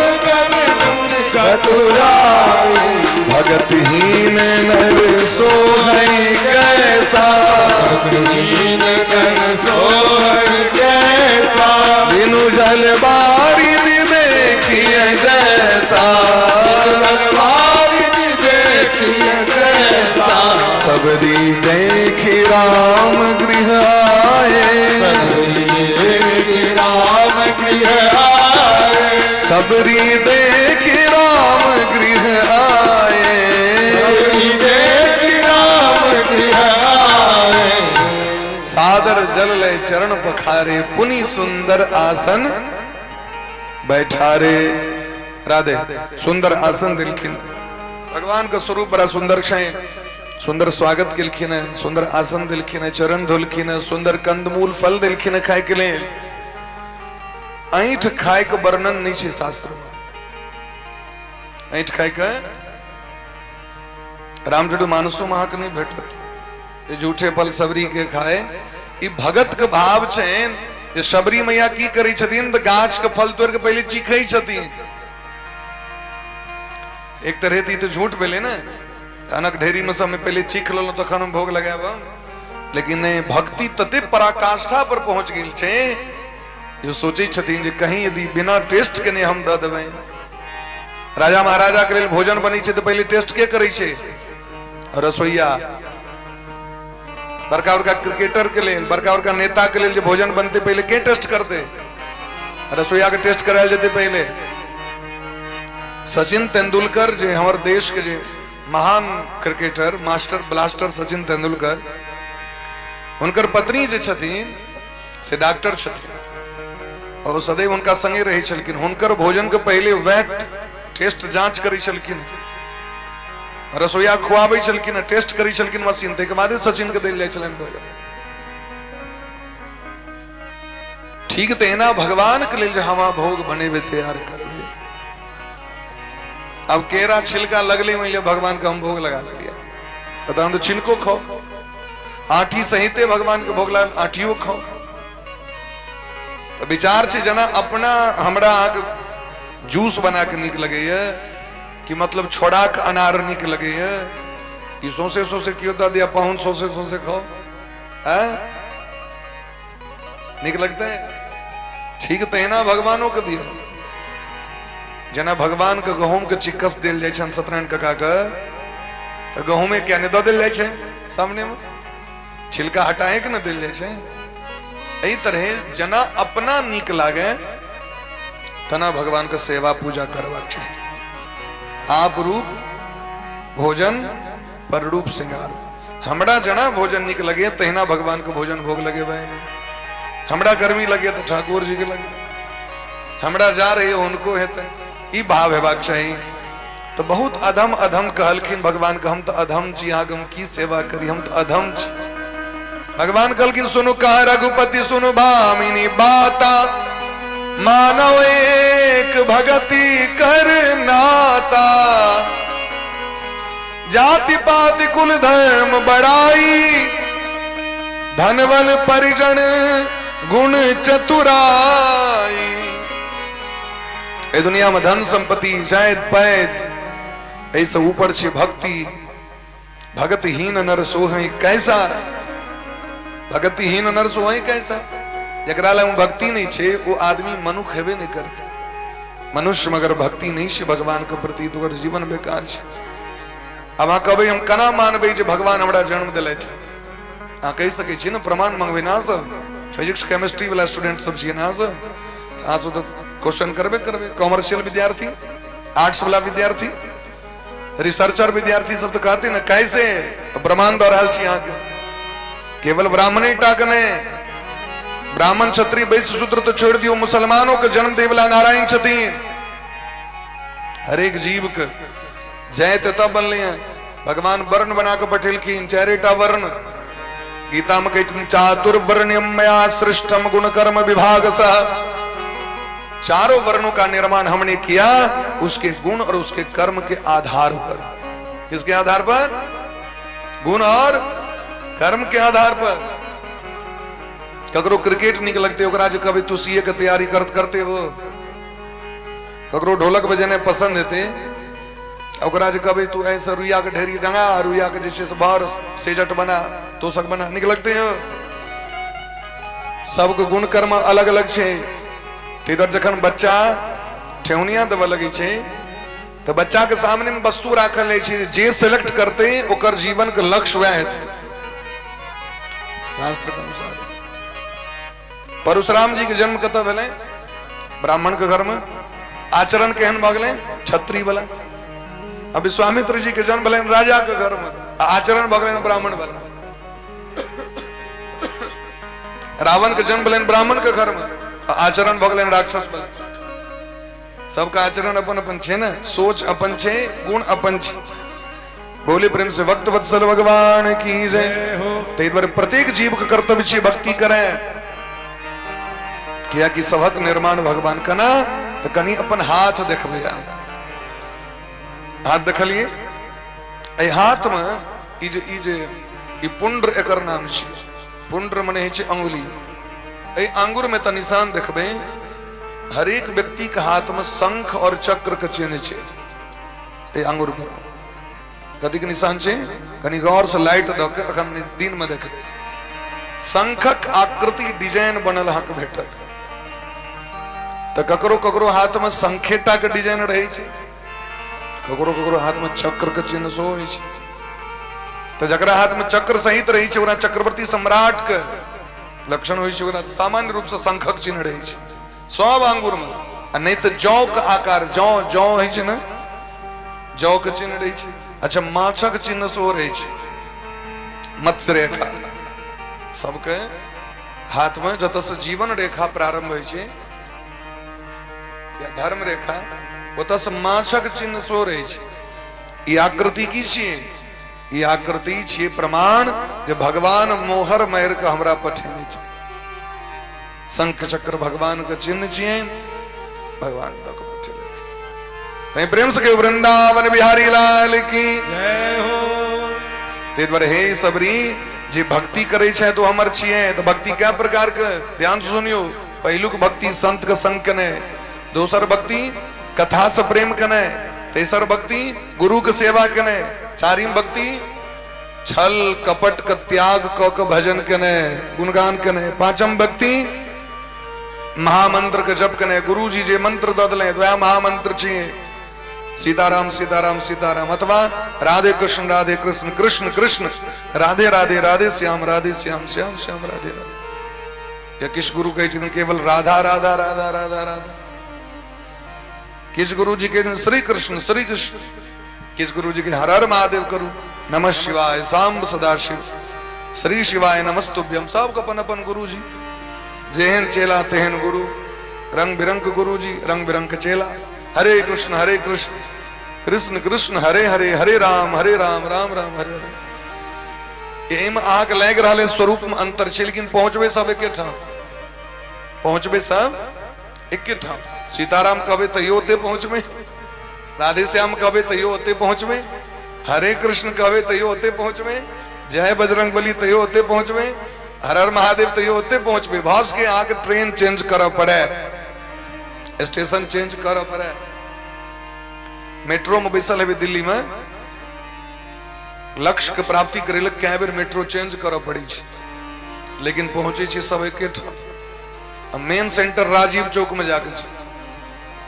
चतुराई। भगतहीन नर सोहै कैसा, भगतहीन नर सोहै कैसा। बिनु जल बारिद देखिए जैसा, बारिद देखिए जैसा। सबरी देखी राम गृह आए, सबरी देखी राम गृह आए। सबरी देखी राम गृह आए, सबरी देखी राम गृह आए। सादर जल ले चरण पखारे, पुनि सुंदर आसन बैठारे। राधे सुंदर आसन दिलखिन। भगवान का स्वरूप बड़ा सुंदर छै। सुंदर स्वागत केलखिन, सुंदर आसन दिलखिन, चरण धोलखिन, सुंदर कंदमूल फल दिलखिन खाय के लेल। ऐंठ खाय के वर्णन नहीं छै शास्त्र में। ऐंठ खाय के रामचरित मानसो में अहाँके नहीं भेटत। ये झूठे फल सबरी के खाए ई भगत के भाव छनि जे शबरी मैया की करै छथिन तऽ गाछ के फल तोड़ि के पहिले चीखै छथिन। एक तरह तऽ ई तऽ झूठ भेलै ने, अनक ढेरी में सब पहिले चीख लेलहुँ तखन हम भोग लगायब हम। लेकिन नहि, भक्ति तते पराकाष्ठा पर पहुंच गेल छै जे सोचै छथिन जे कहीं यदि बिना टेस्ट के नहि हम दऽ देबै। राजा महाराजा के लेल भोजन बनै छै तऽ पहिले टेस्ट के करै छै? रसोईया। बड़का बड़का क्रिकेटर के लेल, बड़का बड़का नेता के लेल जे भोजन बनते पहिले के टेस्ट करते? रसोईया के टेस्ट करायल जेते पहिले। सचिन तेंदुलकर जे हमर देश के जे महान cricketer, master blaster Sachin Tendulkar, हुनकर पत्नी जे छथिन से डॉक्टर छथिन और सदैव हुनका संगे रहै छलखिन। हुनकर भोजन के पहिले वएह टेस्ट जांच करै छलखिन, रसोईया खुआबै छलखिन, टेस्ट करै छलखिन मशीन, ताहिके बादे सचिन के देल जाइ छलनि भोजन। ठीक तहिना भगवान के लेल जे हम भोग बनेबै, तैयार करबै। अब केरा छिलका लगले मानि लिअ भगवान के हम भोग लगा देलियै तऽ तहन तऽ छिलको खाओ, आठी सहिते भगवान के भोग लगा आठियो खाओ। तऽ विचार छै जेना अपना हमरा अहाँके जूस बना के नीक लगैया कि मतलब छोड़ा के अनार नीक लगैया कि सौंसे सौंसे केओ दऽ दिया पाहुन सौंसे सौंसे खाओ, हैं नीक लगतै? ठीक तहिना भगवानो के दिया। जेना भगवान के गहूम के चिक्कस देल जाइ छनि सत्यनारायण काका के, तऽ गहूमे किया नहि दऽ देल जाइ छै सामने में, छिलका हटाए के ने देल जाइ छै। एहि तरहे जेना अपना नीक लागे तना भगवान के सेवा पूजा करबाक चाही। आप रूप भोजन पर रूप श्रृंगार, हमरा जेना भोजन नीक लगे तहिना भगवान के भोजन भोग लगेबै। हमरा गर्मी लगे तऽ ठाकुर जी के लगे, हमरा जा रही हुनको हेतै, ई भाव हेबाक चाही। तऽ बहुत अधम अधम कहलखिन भगवान के, हम तऽ अधम छी, अहाँके हम की सेवा करी, हम तऽ अधम छी। भगवान कहलखिन सुनु कह रघुपति सुनु भामिनी बाता, मानव एक भगति कर नाता, जाति पाति कुल धर्म बड़ाई, धनबल परिजन गुण चतुराई। एहि दुनिया में धन संपत्ति जायत पैत एहिसँ ऊपर छै भक्ति। भगतहीन नर सोहै कैसा, भगतहीन नर सोहै कैसा। जकरा लग भक्ति नहीं छै ओ आदमी मनुख हेबे नहीं करते। मनुष्य मगर भक्ति नहीं छै भगवान के प्रति तो ओकर जीवन बेकार छै। आब अहाँ कहबै हम केना मानबै जे भगवान हमरा जन्म देलथि? अहाँ कहि सकै छियै ने, प्रमाण मंगबै ने अहाँ सब, फिजिक्स केमिस्ट्री वाला स्टूडेंट सब छियै ने अहाँ सब, अहाँ सब तऽ क्वेश्चन करबे करबै। कॉमर्शियल विद्यार्थी, आर्ट्स वाला विद्यार्थी, रिसर्चर विद्यार्थी सब तऽ कहते ने कैसे, तऽ प्रमाण दऽ रहल छी अहाँके। केवल ब्राह्मणे टा के नहि, ब्राह्मण क्षत्रिय वैश्य शूद्र तऽ छोड़ि दियौ, मुसलमानो के जन्म देवला नारायण छथिन। हरेक जीव के जाति एतऽ बनलै हँ, भगवान वर्ण बना कऽ पठेलखिन, चारिटा वर्ण। गीता में कहै छथिन चातुर्वर्ण्यम मया सृष्टम गुण कर्म विभाग सह, चारों वर्णों का निर्माण हमने किया उसके गुण और उसके कर्म के आधार पर। किसके आधार पर? गुण और कर्म के आधार पर। ककरो क्रिकेट निक लगते ओकरा जे कहबै तू सीए के तैयारी करत करते हो, ककरो ढोलक बजेनाइ पसंद हेतै ओकरा जे कहबै तू ऐसे रुइया के ढेरी डंगा, रुइया के जे छै से बाहर सेजट बना, तोशक बना, निक लगते हो? सबके गुण कर्म अलग अलग छै। तऽ इधर जखन बच्चा ठेहुनिया देबऽ लगै छै तऽ बच्चा के सामने में वस्तु राखल रहै छै, जे सेलेक्ट करतै ओकर जीवन के लक्ष्य वएह हेतै शास्त्र के अनुसार। परशुराम जी के जन्म कतऽ भेलै? ब्राह्मण के घर में। आचरण केहन भऽ गेलै? क्षत्रिय वाला। आ विश्वामित्र जी के जन्म भेलनि राजा के घर में, आ आचरण भऽ गेलनि ब्राह्मण वाला। रावण के जन्म भेलनि ब्राह्मण के घर में, आ आचरण भऽ गेलनि राक्षस वाला। सबके आचरण अपन अपन छै ने, सोच अपन छै, गुण अपन छै। बोले प्रेम से भक्त वत्सल भगवान की जय। ताहि दुआरे प्रत्येक जीव के कर्तव्य छै भक्ति करै, कियाकि सबक निर्माण भगवान कना। तऽ कनि अपन हाथ देखबै, हाथ देखलिए, एहि हाथ में ई जे ई जे ई पुण्ड्र एकर नाम छै। पुण्ड्र मने होइ छै अंगुली। एहि आंगुर में तऽ निशान देखबै, हरेक व्यक्ति के हाथ में शंख और चक्र के चिन्ह छै। एहि आंगुर पर कथी के निशान छै? कनि गौर से लाइट दऽ के अखन दिन में देखबै, शंखक आकृति डिजाइन बनल अहाँके भेटत। तऽ ककरो ककरो हाथ में शंखेटा के डिजाइन रहै छै, ककरो ककरो हाथ में चक्र के चिन्ह सेहो होइ छै। तऽ जकरा हाथ में चक्र सहित रहै छै ओकरा चक्रवर्ती सम्राट के लक्षण होइ छै। ओकरा सामान्य रूप से शंखक चिन्ह रहै छै सब आंगुर में, आ नहि तऽ जौ के आकार, जौ जौ होइ छै ने, जौ के चिन्ह रहै छै। अच्छा, माछक चिन्ह सेहो रहै छै, मत्स्य रेखा। सबके हाथ में जतऽ से जीवन रेखा प्रारंभ होइ छै या धर्म रेखा, ओतऽ से माछक चिन्ह सेहो रहै छै। ई आकृति की छियै? ई आकृति छियै प्रमाण जे भगवान मोहर मारि कऽ हमरा पठेने छै। शंख चक्र भगवान के चिन्ह छियै, भगवान दऽ कऽ पठेलथि। तैं प्रेम से कहियो वृंदावन बिहारी लाल की जय हो। ताहि दुआरे हे सबरी, जे भक्ति करै छै तो हमर छियै। तऽ भक्ति कै प्रकार के? ध्यान से सुनियो। पहिलुक भक्ति संत के संग केने, दोसर भक्ति कथा से प्रेम केने, तेसर भक्ति गुरु के सेवा केने, चारिम भक्ति छल कपट के त्याग क के भजन केने, गुणगान केने, पांचम भक्ति महामंत्र के जप केने। गुरु जी जे मंत्र दऽ देले वएह महामंत्र छियै, सीताराम सीताराम सीताराम, अथवा राधे कृष्ण राधे कृष्ण कृष्ण कृष्ण राधे राधे, राधे श्याम राधे श्याम श्याम श्याम राधे राधे। या किछु गुरु कहै छथिन केवल राधा राधा राधा राधा राधा, किछु गुरु जी कहै छथिन श्री कृष्ण श्री कृष्ण, किछु गुरु जी कहै हर हर महादेव करू, नमः शिवाय सांब सदाशिव श्री शिवाय नमस्तुभ्यम। सबके अपन अपन गुरु जी, जेहन चेला तेहन गुरु, रंग बिरंग के गुरु जी, रंग बिरंग के चेला। हरे कृष्ण हरे कृष्ण कृष्ण कृष्ण हरे हरे, हरे राम हरे राम राम राम हरे हरे। एहिमे अहाँके लागि रहल है स्वरूप में अंतर छै, लेकिन पहुंचबे सब एके ठाम, पहुंचबे सब एके ठाम। सीताराम कहबे तैयो ओते पहुंचबे, राधे श्याम कहबे तैयो ओते पहुंचबे, हरे कृष्ण कहबे तैयो ओते पहुंचबे, जय बजरंग बली तैयो ओते पहुंचबे, हर हर महादेव तैयो ओते पहुंचबे। भस के अहाँके ट्रेन चेंज करऽ पड़े, स्टेशन चेंज करऽ पड़े। मेट्रो में बैसल हेबै दिल्ली में, लक्ष्य के प्राप्ति करे लए कए बेर मेट्रो चेंज करऽ पड़ै छै, लेकिन पहुंचै छी सब एके ठाम। आ मेन सेंटर राजीव चौक में जाके छै,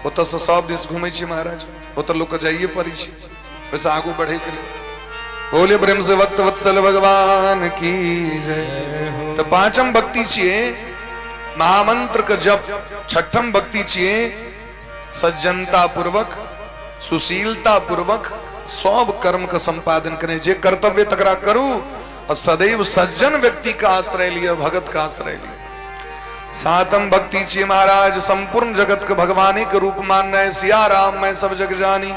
ओतऽ से सब दिस घूमै छी महाराज, ओतऽ लोक के जाइए पड़ै छै ओहिसँ आगू बढ़ै के लेल। बोले प्रेम से भक्त वत्सल भगवान की जय। तऽ पांचम भक्ति छियै महामंत्र के जप, छठम भक्ति छियै सज्जनता पूर्वक सुशीलता पूर्वक सब कर्म के संपादन करें, जे कर्तव्य तकरा करू और सदैव सज्जन व्यक्ति का आश्रय लिय, भगत का आश्रय लिय। सातम भक्ति छियै महाराज संपूर्ण जगत के भगवानी के रूप मानना, सिया राम मैं सब जग जानी।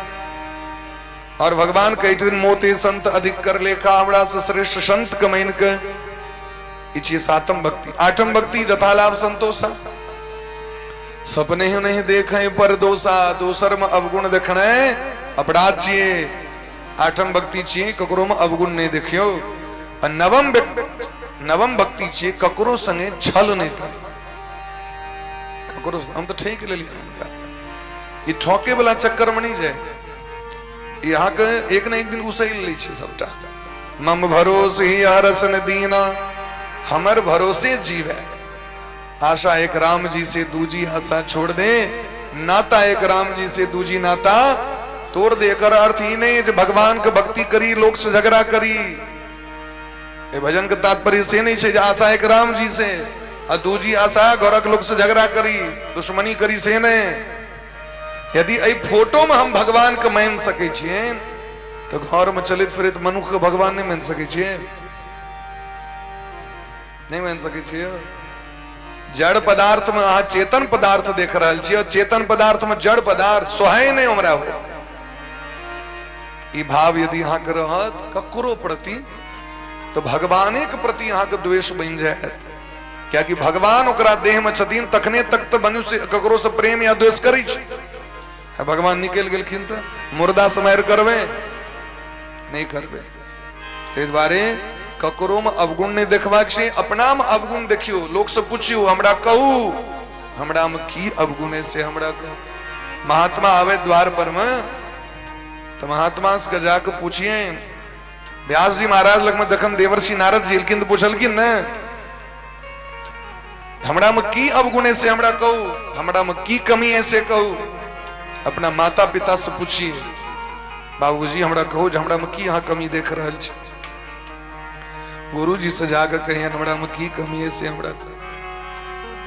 और भगवान कहै छथिन मोते संत अधिक कर लेखा, हमरा से श्रेष्ठ संत के मान के। ई छियै सातम भक्ति। आठम भक्ति जथालाभ संतोषा, सपने ही नहीं देखे पर दोषा, दोसर में अवगुण देखने अपराध छियै। आठम भक्ति छियै ककरो में अवगुण नहीं देखियो। आ नवम भक्ति छियै ककरो संगे छल नहीं करी, ककरो। हम तो ठीक लेलियै हुनका, ई ठोके वाला चक्कर में नहीं जाए, यहाँ के एक न एक दिन उसैल लै छै सबटा। मम भरोसे ही हरसन दीना, हमर भरोसे जीवे, आशा एक राम जी से दूजी आशा छोड़ दे, नाता एक राम जी से दूजी नाता तोड़ दे। एकर अर्थ ई नहीं जे भगवान के भक्ति करी लोक से झगड़ा करी। ए भजन के तात्पर्य से नहीं छै जे आशा एक राम जी से आ दूजी आशा घरक लोक से झगड़ा करी, दुश्मनी करी, से नहीं। यदि एहि फोटो में हम भगवान के मान सकै छियै तो घर में चलैत फिरैत मनुख के भगवान नहीं मान सकै छियै, नहीं मान सकै छियै। जड़ पदार्थ में अहाँ चेतन पदार्थ देख रहल छियै और चेतन पदार्थ में जड़ पदार्थ सोहाय नहीं हमरा हो। ई भाव यदि अहाँके रहत ककरो प्रति तो भगवाने के प्रति अहाँके द्वेष बनि जायत, कियाकि भगवान ओकरा देह में छथिन तखने तक तो मनुष्य ककरो से प्रेम या द्वेष करै छै। आ भगवान निकलि गेलखिन तऽ मुर्दा से मारि करबै? नहि करबै। ताहि दुआरे ककरोमे अवगुण नहि देखबाक छै, अपनामे अवगुण देखियौ। लोकसँ पुछियौ, हमरा कहू हमरामे की अवगुण है से हमरा कहू। महात्मा आवे द्वार पर में तऽ महात्मा से जाके पूछिए। व्यास जी महाराज लगमे जखन देवर्षि नारद जी एलखिन तऽ पुछलखिन ने, हमरामे की अवगुण है से हमरा कहू, हमरामे की कमी है से कहू। अपना माता पिता से पूछिए, बाबूजी हमरा कहू जे हमरामे की अहाँ कमी देख रहल छी। गुरुजी से जाके कहियन हमरामे की कमी है से हमरा कहू।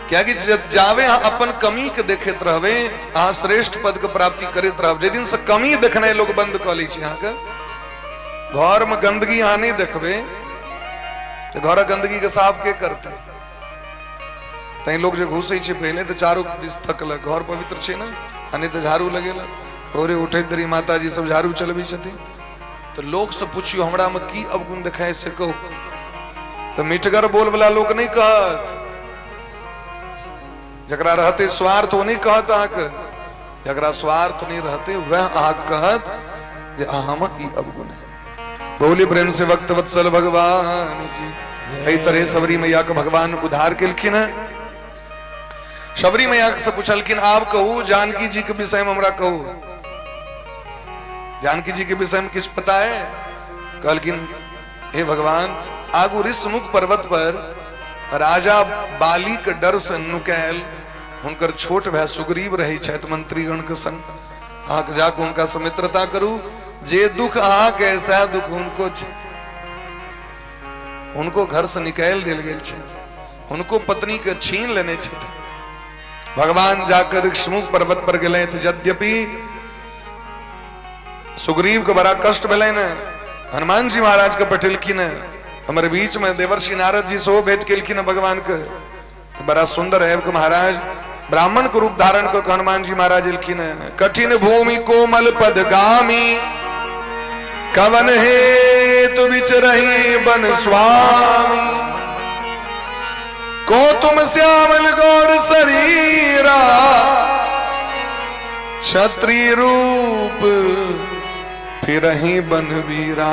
कियाकि जावे अहाँ अपन कमी के देखैत रहबै, अहाँ श्रेष्ठ पद के प्राप्ति करैत रहब। जाहि दिन से कमी देखनाइ लोक बंद कऽ लै छै, अहाँके घर में गंदगी अहाँ नहि देखबै तऽ घरक गंदगी के साफ के करतै? तैं लोक जे घुसै छै पहिले तऽ चारू दिस तकलक, घर पवित्र छै ने, आ नहि तऽ झाड़ू लगेलक। भोरे उठैत देरी माताजी सब झाड़ू चलबै छथिन। तऽ लोकसँ पुछियौ हमरामे की अवगुण देखाय से कहू। तऽ मिठगर बोल वाला लोक नहि कहत, जकरा रहतै स्वार्थ ओ नहि कहत अहाँके, जकरा स्वार्थ नहि रहतै वएह अहाँके कहत जे अहाँमे ई अवगुण है। बोली प्रेम से वक्त वत्सल भगवान जी। एहि तरह सबरी मैया के भगवान उद्धार केलखिन है। सबरी मैया से पूछलखिन, आब कहू जानकी जी के विषय में हमरा कहू, जानकी जी के विषय में किछु पता है? कहलखिन, हे भगवान, आगू ऋषमुख पर्वत पर राजा बाली के डर से नुकायल हुनकर छोट भाय सुग्रीव रहै छथि मंत्रीगण के संग। अहाँके जाके हुनका से मित्रता करू, जे दुख अहाँके है सएह दुख हुनको छै। हुनको घर से निकालि देल गेल छै, हुनको पत्नी के छीन लेने छथि। भगवान जाकर ऋषमुख पर्वत पर गेले तऽ यद्यपि सुग्रीव के बड़ा कष्ट भेलै ने, हनुमान जी महाराज के पठेलखिन। हमर बीच में देवर्षि नारद जी सेहो भेंट केलखिन भगवान के। तो बड़ा सुंदर है कि महाराज ब्राह्मण के रूप धारण कर हनुमान जी महाराज एलखिन। कठिन भूमि कोमल पदगामी, कवन हेतु बिच रही बन स्वामी, को तुम श्यामल गौर शरीरा, क्षत्रिय रूप फिर ही बन वीरा।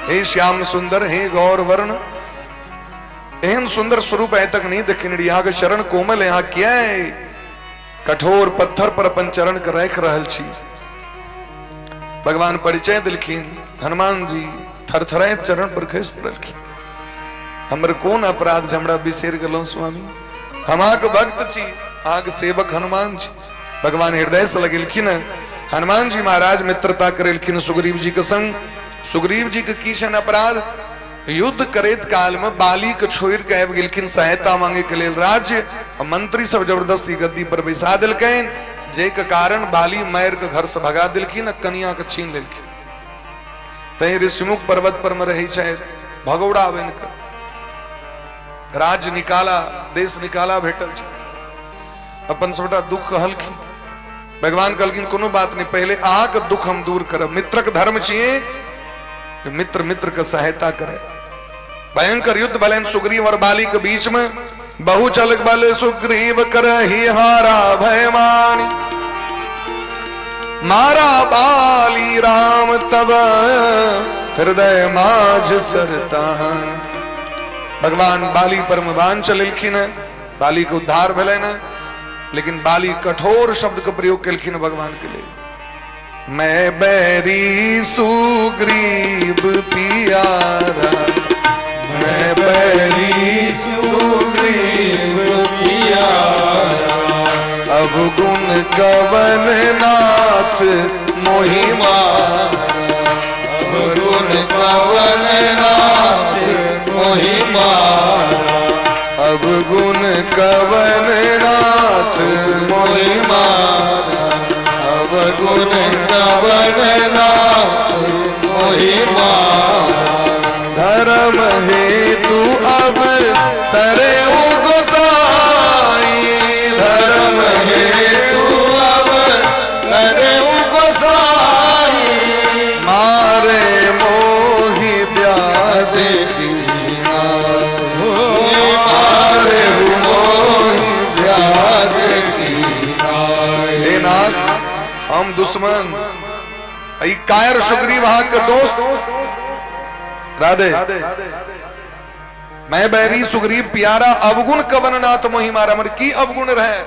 हे श्याम सुंदर, हे गौर वर्ण, एहन सुंदर स्वरूप आइ तक नहीं देखने रही। अहाँके चरण कोमल है, अहाँ किया कठोर पत्थर पर अपन चरण के राखि रहल छी? भगवान परिचय दिलखिन। हनुमान जी थरथराइत चरण पर खसि पड़लखिन। हमर कोन अपराध जे हमरा बिसरि गेलहुँ स्वामी? हम अहाँके भक्त छी, अहाँके सेवक हनुमान छी। भगवान हृदय से लगेलखिन। हनुमान जी महाराज मित्रता करेलखिन सुग्रीव जी के संग। सुग्रीव जी के की छनि अपराध? युद्ध करैत काल में बाली के छोड़ के आबि गेलखिन सहायता मांगे के लेल राज्य, आ मंत्री सब जबरदस्ती गद्दी पर बैसा देलकनि, जाहि के कारण बाली मारि के घर से भगा देलखिन आ कनिया के छीन लेलखिन। तैं ऋषिमुख पर्वत पर में रहै छथि भगौड़ा बनि के। राज्य निकाला, देश निकाला भेटल छै। अपन सबटा दुख कहलखिन। भगवान कहलखिन कोनो बात नहीं, पहले अहाँके दुख हम दूर करब। मित्रक धर्म छियै मित्र मित्र के सहायता करे। भयंकर युद्ध भले सुग्रीव और बाली के बीच में, बहुचल बल सुग्रीव करही हारा भयमानी, मारा बाली राम तब हृदय माझ सरतान। भगवान बाली पर बाण चलेलखिन, बाली के उद्धार भेलै ने, लेकिन बाली कठोर शब्द के प्रयोग केलखिन भगवान के लिए। मैं बैरी सुग्रीव पियारा, मैं बैरी सुग्रीव पियारा, अब गुण कवन नाथ मोहि मारा, अब गुण कवन नाथ मोहि मारा, अब गुण कवन नाथ मोहि मारा, अब गुण कवन नाथ मोहि मारा। धर्म हेतु अब तरे गोसाई, धर्म हेतु अब तरे गोसाई, मारे मोहि ब्याध की मारे मोहि ब्याध की। हे नाथ, हम दुश्मन, ई कायर सुग्रीव अहाँके दोस्त। राधे। मैं बैरी सुग्रीव प्यारा, अवगुण कवन नाथ मोहि मारा। मर की अवगुण रहे?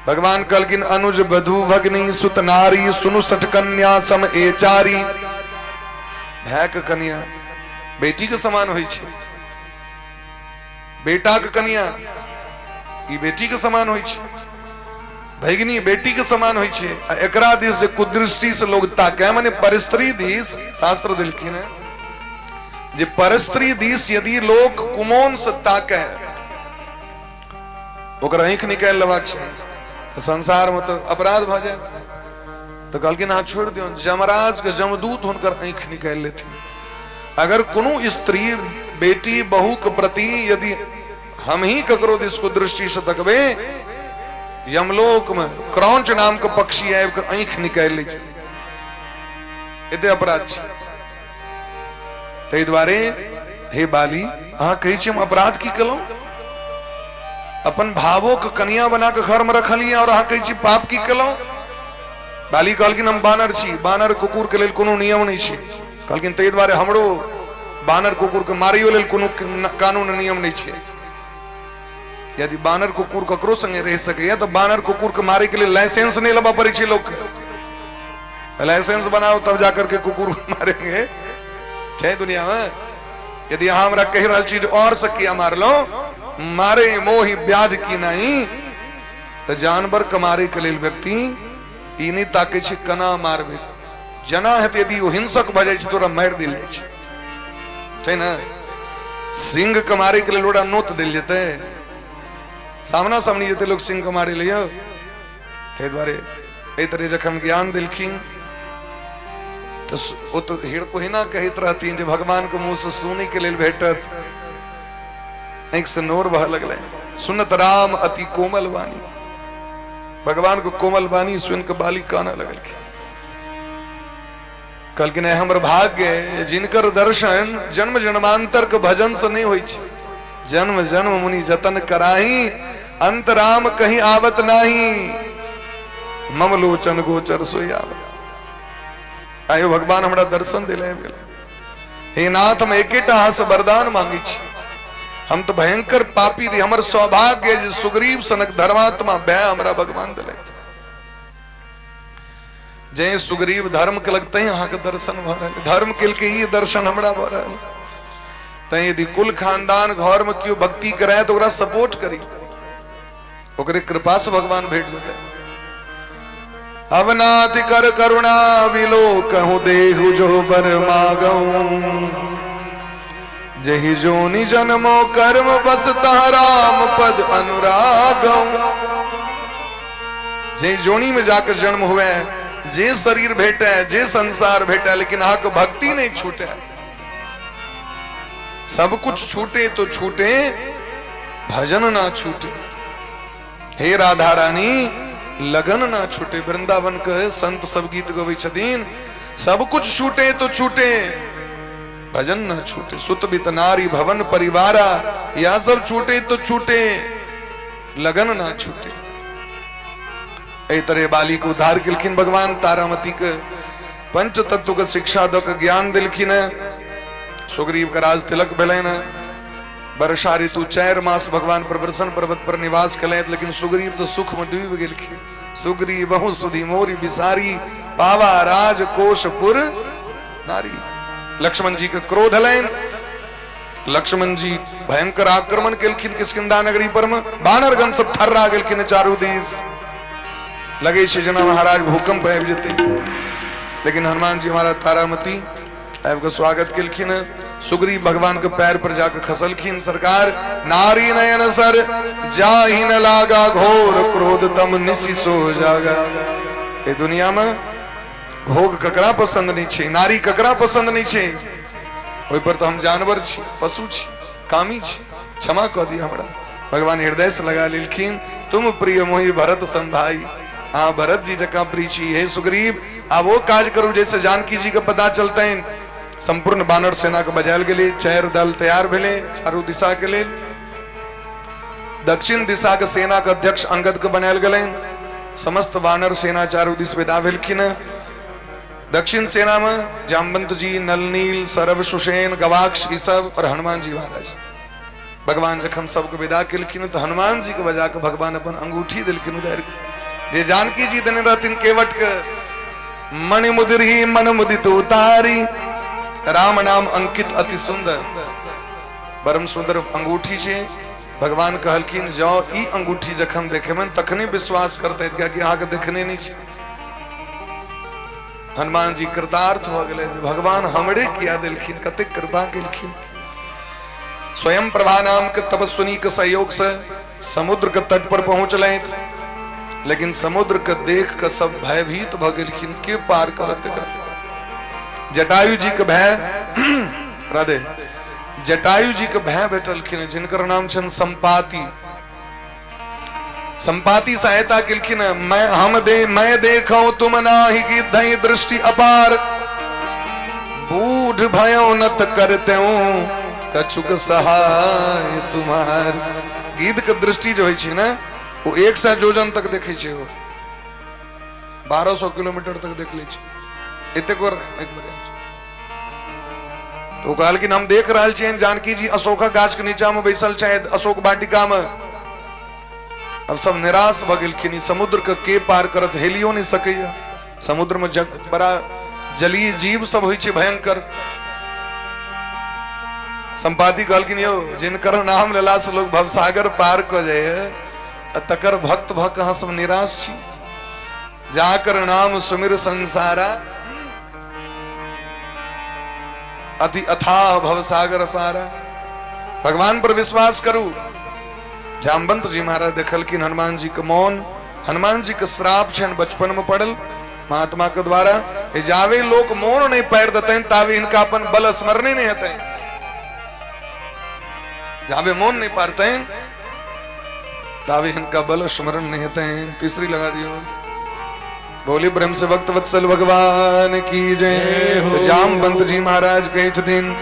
भगवान कहलखिन अनुज बधु भगनी सुत नारी, सुनु सठ कन्या सम ए चारी। भाई के कन्या बेटी के समान होइ छै, बेटा के कन्या ई बेटी के समान होइ छै, भगिनी बेटी के समान होइ छै। आ एकरा दिस जे कुदृष्टि से लोग ताके, माने परस्त्री दिस, शास्त्र देलखिन है जे परस्त्री दिस यदि लोग कुमोन से ताके, ओकर आँखि निकालि लेबाक चाही। तऽ संसार में तऽ अपराध भऽ जायत। तऽ कहलखिन अहाँ छोड़ि दियौ, जमराज के जमदूत हुनकर आँखि निकालि लेथिन। अगर कोनो स्त्री बेटी बहू के प्रति यदि हम ही ककरो दिस को दृष्टि से तकबे, यमलोक में क्रौंच नाम के पक्षी आबि के आँखि निकालि लै छै। एते अपराध छै। ताहि दुआरे हे बाली, अहाँ कहै छी हम अपराध की केलहुँ? अपन भावो के कनिया बना के घर में रखलियै और अहाँ कहै छी पाप की केलहुँ? बाली कहलखिन हम बानर छी, बानर कुकुर के लेल कोनो नियम नहि छै। कहलखिन ताहि दुआरे हमरो बानर कुकुर के मारैयो लेल कोनो कानून नियम नहि छै। यदि बानर कुकुर ककरो संगे रहि सकैया तऽ बानर कुकुर के मारे के लेल लाइसेंस नहि लेबऽ पड़ै छै लोक के। लाइसेंस बनाओ तब जाकर के कुकुर मारेंगे, छै दुनिया में। यदि अहाँ हमरा कहि रहल छी और से किया मारलो, मारे मोहि व्याध की नहीं, तऽ जानवर के मारे के लेल व्यक्ति ई नहि ताकै छै केना मारबै। जना हेतै यदि ओ हिंसक भऽ जाइ छै तऽ ओकरा मारि देल जाइ छै, छै ने? सिंह के मारे के लेल ओकरा नोत देल जेतै? सामना सामनी जेतै लोग सिंह के मारे ले? यौ, ताहि दुआरे एहि तरह जखन ज्ञान देलखिन तऽ ओ तऽ ओहिना कहैत रहथिन जे भगवान के मुंह से सुनै के लेल भेटत, आँखि से नोर बहऽ लगलै। सुनत राम अति कोमल वाणी, भगवान के कोमल वाणी सुन के बाली कानऽ लगलखिन। कहलखिन हमर भाग्य जिनकर दर्शन जन्म जन्मांतर के भजन से नहीं होइ छै। जन्म जन्म मुनि जतन कराही, अंत राम कहीं आवत नाही, मम लोचन गोचर सोई आवत। आयो भगवान हमरा दर्शन दिले आबि गेलै। हे नाथ, हम एकेटा अहाँ से वरदान मांगे छी। हम तो भयंकर पापी रही, हमर सौभाग्य जे सुग्रीव सनक धर्मात्मा भय हमरा भगवान दिलथि। जे सुग्रीव धर्म केलक तैं अहाँके दर्शन भऽ रहल, धर्म केलकै ई दर्शन हमरा भऽ रहल। तैं यदि कुल खानदान घर में केओ भक्ति कराए तऽ ओकरा सपोर्ट करी, ओकरे कृपा से भगवान भेट जेतै। अवनाथ कर करुणा विलो कहूँ देहु जो बर मागऊं, जही जोनि जन्मो कर्म बस तह राम पद अनुरागऊं। जे जोनी में जाकर जन्म हुए, जे शरीर भेटे, जे संसार भेटे, लेकिन अहाँके भक्ति नहीं छूटे। सब कुछ छूटे तो छूटे, भजन ना छूटे। हे राधा रानी, लगन ना छूटे। वृंदावन के संत सब गीत गबै छथिन, सब कुछ छूटे तो छूटे, भजन ना छूटे। सुत बित नारी भवन परिवारा, यह सब छूटे तो छूटे, लगन ना छूटे। एहि तरह बाली के उद्धार केलखिन भगवान। तारामती के पंच तत्व के शिक्षा दऽ के ज्ञान देलखिन। सुग्रीव के राज तिलक भेलनि। वर्षा ऋतु 4 मास भगवान प्रवर्षण पर्वत पर निवास केलथि, लेकिन सुग्रीव तो सुख में डूबि गेलखिन। सुग्रीव बहु सुधि मोरी बिसारी, पावा राज कोशपुर नारी। लक्ष्मण जी के क्रोध हलनि, लक्ष्मण जी भयंकर आक्रमण केलखिन किष्किंधा नगरी पर में। बानरगण सब थर्रा गेलखिन चारू दिस, लगे छै जेना महाराज भूकंप आबि जेतै। लेकिन हनुमान जी हमारा तारामती आबि के स्वागत केलखिन। सुग्रीव भगवान के पैर पर जाकर खसलखिन। सरकार नारी नयन सर जाहि न लागा, घोर क्रोध तम निशि सो जागा। ए दुनिया में भोग ककरा पसंद नहीं छै, नारी ककरा पसंद नहीं छै? ओहि पर तो हम जानवर छी, पशु छी, कामी छी, क्षमा कऽ दिअ हमरा। भगवान हृदय से लगा लेलखिन। तुम प्रिय मोहि भरत संभाई, हाँ भरत जी जकाँ प्रिय छी। हे सुग्रीव, आब वो काज करू जैसे जानकी जी के पता चलतनि। संपूर्ण बानर सेना के बजायल गेलै, 4 दल तैयार भेलै चारू दिशा के लेल। दक्षिण दिशा के सेना के अध्यक्ष अंगद के बनायल गेलनि। समस्त वानर सेना चारू दिश विदा भेलखिन। दक्षिण सेना में जामवंत जी, नलनील, सरव, सुषेण, गवाक्ष, ई सब और हनुमान जी महाराज। भगवान जखन सबके विदा केलखिन तऽ हनुमान जी के बजा के भगवान अपन अंगूठी देलखिन उतारि के, जे जानकी जी देने रहथिन केवट के, मणि मुद्री मन मुदित उतारी, राम नाम अंकित अति सुंदर, परम सुंदर अंगूठी छै। भगवान कहलखिन जँ ई अंगूठी जखन देखेबनि तखने विश्वास करतै, कियाकि अहाँके देखने नहि छै। हनुमान जी कृतार्थ भऽ गेलै, भगवान हमरे किया देलखिन, कतेक कृपा केलखिन। स्वयं प्रभा नाम के तपस्विनी के सहयोग से समुद्र के तट पर पहुंचलथि, लेकिन समुद्र के देख के सब भयभीत भऽ गेलखिन, के पार करत एकरा। जटायु जी के भय राधे, जटायु जी के भय भेटलखिन, जिनकर नाम छनि संपाति। संपाति सहायता केलखिन, मैं हम दे मैं देखो तुम नाही की धई दृष्टि अपार, बूढ़ भयो नत करते कछुक सहाय तुम्हार। गिद्ध के दृष्टि जो होइ छै ने, ओ 100 योजन तक देखै छै, ओ 1200 किलोमीटर तक देख लै छै, एतेक एक बेर। तो कहलखिन हम देख रहल छियनि जानकी जी अशोकक गाछ के नीचा में बैसल छथि अशोक वाटिका में। अब सब निराश भऽ गेलखिन, ई समुद्र के के पार करत, हेलियो नहीं सकैया। समुद्र में जग बड़ा जलीय जीव सब होइ छै भयंकर। संपाति कहलखिन यौ जिनकर नाम लेला से लोग भवसागर पार कऽ जाइए, आ तकर भक्त भऽ कऽ अहाँ सब निराश छी। जाकर नाम सुमिर संसारा, अति अथाह भवसागर पारा। भगवान पर विश्वास करू। जामवंत जी महाराज देखलखिन हनुमान जी के मौन, हनुमान जी के श्राप छनि बचपन में पड़ल महात्मा के द्वारा, हे जावे लोक मौन नहीं पैर देतनि तावे हिनका अपन बल स्मरणे नहीं हेतनि। जावे मौन नहीं पारतनि तावे हिनका बल स्मरण नहीं हेतनि। तीसरी लगा दियो। बोली प्रेम से भक्त वत्सल भगवान की जय। तो जामवंत जी महाराज कहे छथिन,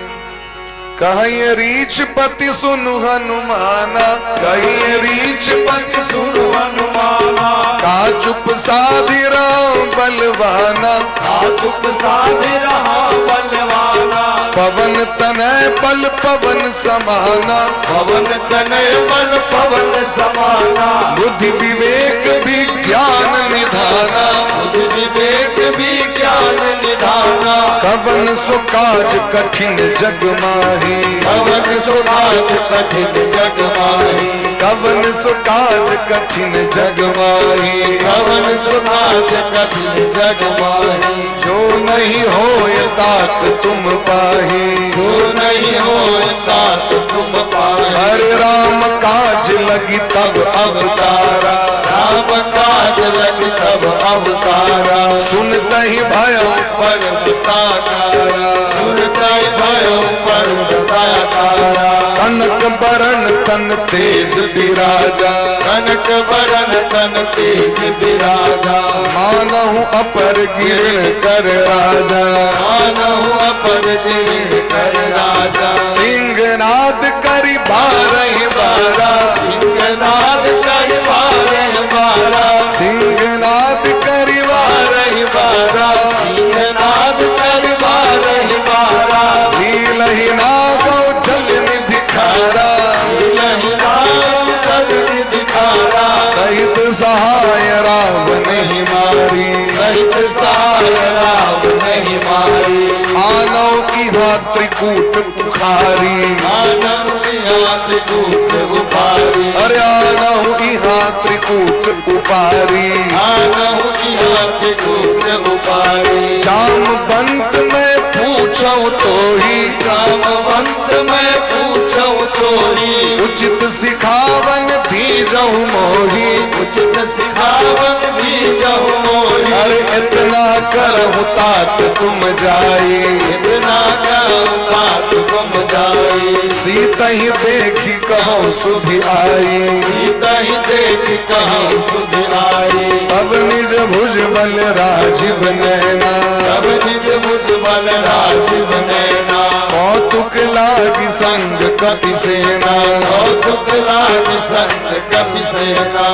कहिए रीछ पति सुनु हनुमाना, कहिए रीछ पति सुनु हनुमाना, का चुप साधि राम बलवाना, का चुप साधि रहा बलवाना, पवन तनय पल पवन समाना, पवन तनय बल पवन समाना, बुद्धि विवेक विज्ञान निधाना, बुद्धि विवेक विज्ञान निधाना, कवन सो काज कठिन जग माही, कवन सो काज कठिन जग माही, कवन सो काज कठिन जग माही, कवन सो काज कठिन जग माही, जो नहीं होय तात तुम पाही, जो नहीं होय तात तुम पाही, हरे राम काज लगी तब अवतारा, राम काज लगी तब अवतारा, सुनते ही भयो पर्वताकारा, सुनते ही भयो पर्वताकारा, कनक बरन तन तेज विराजा, कनक बरन तन तेज विराजा, मानहु अपर गिरण कर राजा, मानहु अपर गिरण कर राजा, सिंहनाद करि बारह बारा, सिंहनाद करि बारह बारा, सिंहनाद करि बारह बारा, सिंहनाद करि बारह बारा, लीलहि नागौ जल निधि खारा, लीलहि नागौ जल निधि खारा, सहित सहाय राम नहीं मारी, सहित सहाय राम नहीं मारी, आनौ इहा त्रिकूट उखारी, आनौ इहा त्रिकूट उपारी, अरे आनौ इहा त्रिकूट उपारी, आनौ इहा त्रिकूट उपारी, जामवंत मैं पूछौ तोही, जामवंत मैं पूछौ तोही, उचित सिखावन दीजहु मोही, उचित सिखावन दीजहु मोही, अरे इतना करहु तात तुम जाई, इतना करहु तात तुम जाई, सीतहि देखि कहु सुधि आई, सीतहि देखि कहु सुधि आई, तब निज भुज बल राजीव नैना, तब निज भुज बल राजीव नैना, कौतुक लागी संग कपि सेना, कौतुक लागी संग कपि सेना।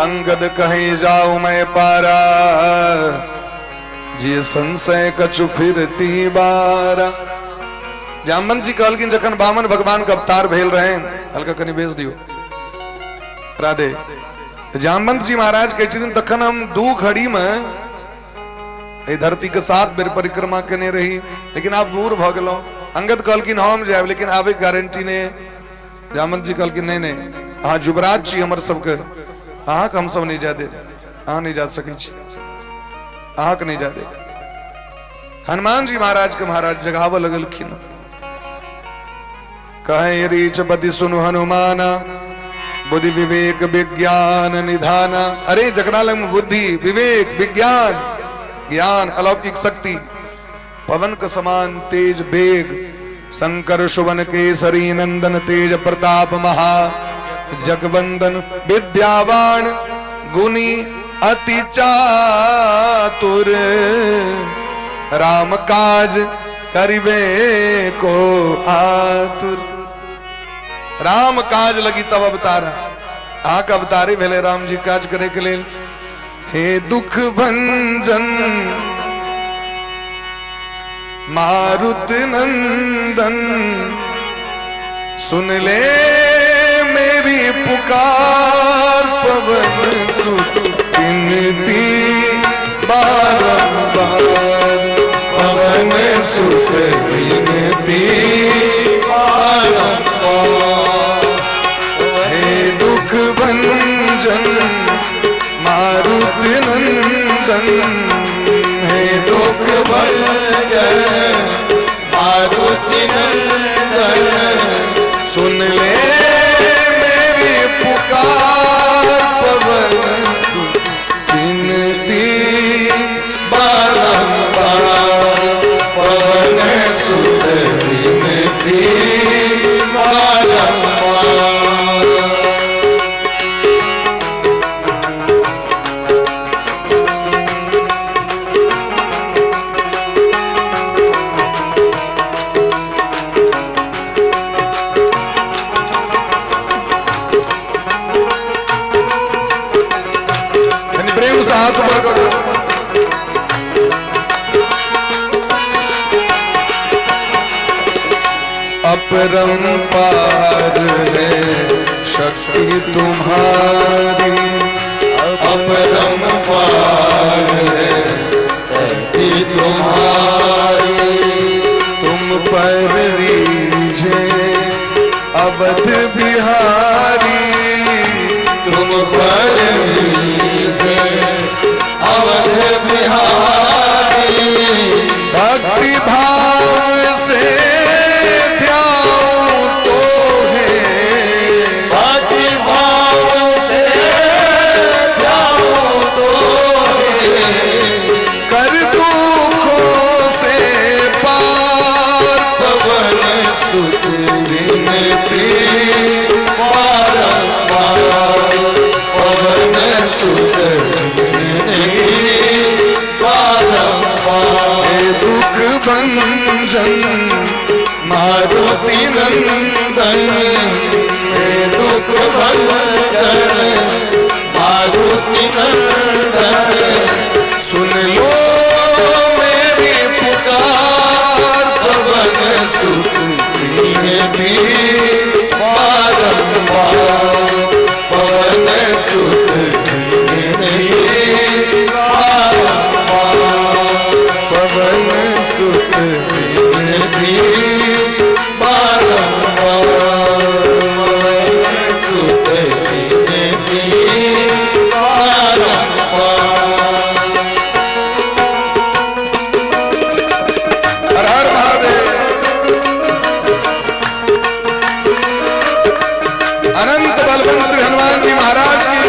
अंगद कहीं जाऊं मैं पारा, जे संशय कछु फिरती बारा। जामवंत जी कहलखिन जखन बामन भगवान के अवतार भेल रहनि, हल्का कनि बेच दियौ राधे। जामवंत जी महाराज कहै छथिन तखन हम 2 घड़ी में एहि धरती के 7 बेर परिक्रमा केने रही, लेकिन आब बूढ़ भऽ गेलहुँ। अंगद कहलखिन हम जायब, लेकिन आबे गारंटी नहि। जामवंत जी कहलखिन नहीं नहीं, अहाँ युवराज छी हमर सबके, अहाँके हमसब नहीं जाय देब, अहाँ नहीं जा सकै छी, अहाँके नहीं जाय देब। हनुमान जी महाराज के महाराज जगाबऽ लगलखिन। कहे रीछ बदि सुनु हनुमाना, बुद्धि विवेक विज्ञान निधाना। अरे जकरा लग बुद्धि विवेक विज्ञान ज्ञान अलौकिक शक्ति, पवन के समान तेज बेग, शंकर सुवन केसरी नंदन तेज प्रताप महा जगवंदन, विद्यावान गुणी अति चातुर, राम काज करिबे को आतुर। राम काज लगी तब अवतारा, अहाँके अवतारे भेलै राम जी काज करे के लेल। हे दुख भंजन मारुत नंदन, सुन ले मेरी पुकार, पवन सुत विनती बारंबार, पवन सुत विनती बारंबार। हे दुख भंजन मारुत नंदन, हे दुख भंजन मारुति नंदन, सुन ले मेरी पुकार, पवन सुत विनती बारंबार, पवन सुत विनती बारंबार। यानी प्रेम से हाथ ऊपर करो। अपरंपार है शक्ति तुम्हारी, अपरंपार है शक्ति तुम्हारी, तुम पर रीझे अवध बिहारी, तुम पर रीझे अवध बिहारी, भक्ति भाव से ध्याऊं तो है, भक्ति भाव से ध्याऊं तो है, कर दुखों से पार, पवन सुत विनती बारंबार, पवन सुत विनती बारंबार। हे दुख भंजन मारुति नंदन, हे दुख भंजन मारुति नंदन, सुन लो मेरी पुकार, पवन सुत विनती बारंबार, पवन सुत विनती बारंबार, पवन सुत विनती बारंबार, सुत विनती बारंबार। हर हर महादेव। अनंत बलवंत श्री हनुमान जी महाराज की।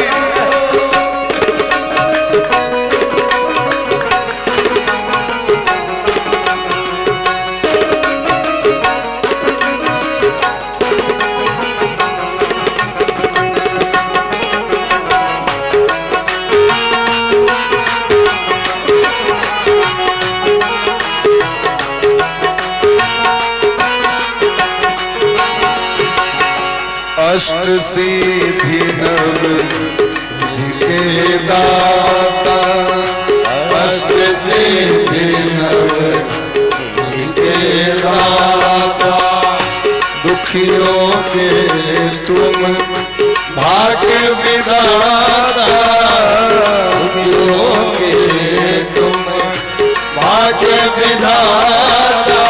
अष्ट सिद्धि नव के दाता, अष्ट सिद्धि नवनिधि के दाता। दुखियों के तुम भाग्य विधाता, दुखियों के तुम भाग्य विधाता।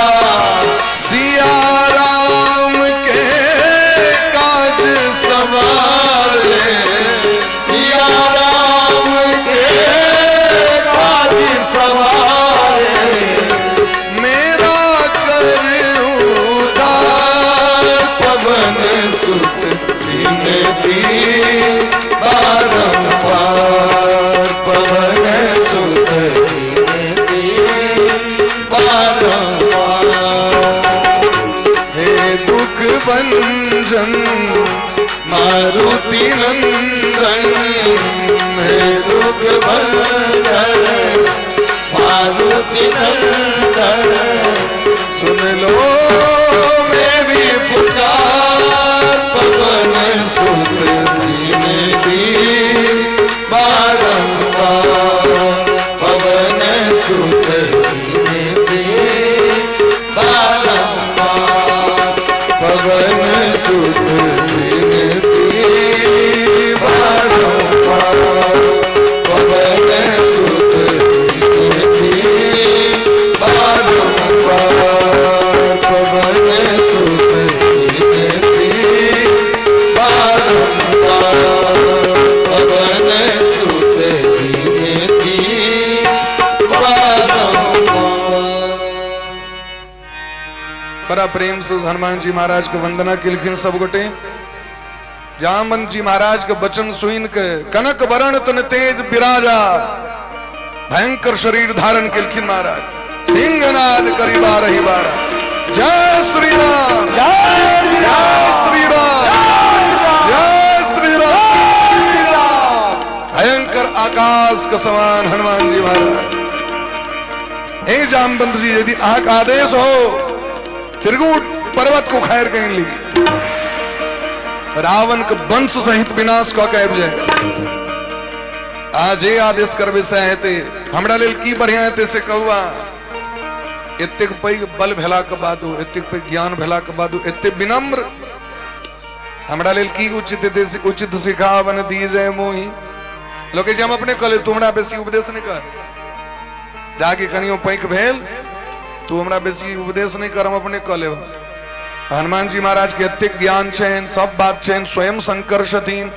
सिया राम के काज सवारे, सिया राम के काज सवारे। मेरा कर उद्धार पवन सुत विनती बारंबार, पवन सुत विनती बारंबार। हे दुख भंजन मारुति नंदन, हे दुख भंजन मारुति नंदन। सुन लो मेरी पुकार पवन सुत विनती बारंबार, पवन सुत विनती बारंबार, पवन सुत विनती बारंबार, पवन सुत विनती बारंबार, पवन सुत विनती बारंबार, पवन सुत विनती बारंबार। बड़ा प्रेम से हनुमान जी महाराज के वंदना केलखिन सब गोटे। जामवंत जी महाराज के वचन सुन के कनक वरण तन तेज बिराजा, भयंकर शरीर धारण केलखिन महाराज। सिंहनाद करी बारही बारा। जय श्री राम, जय श्री राम, जय श्री राम। भयंकर आकाश के समान हनुमान जी महाराज। हे जामवंत जी, यदि अहाँके आदेश हो, त्रिकूट पर्वत को खैर कहीं ली, रावण के वंश सहित विनाश कऽ के आबि जाए। आ जे आदेश करबै से हेतै, हमरा लेल की बढ़िया हेतै से कहू। आ एतेक पैघ बल भेलाके बादो, एतेक पैघ ज्ञान भेलाके बादो, एतेक विनम्र, हमरा लेल की उचित हेतै से उचित सिखावन दीजै मोहि। लोक कहै छै हम अपने कहले, तू हमरा बेसी उपदेश नहि कर। जाके कनियो पैघ भेल, तू हमरा बेसी उपदेश नहि कर, हम अपने कऽ लेब। हनुमान जी महाराज के एतेक ज्ञान छनि, सब बात छनि, स्वयं शंकर छथिन,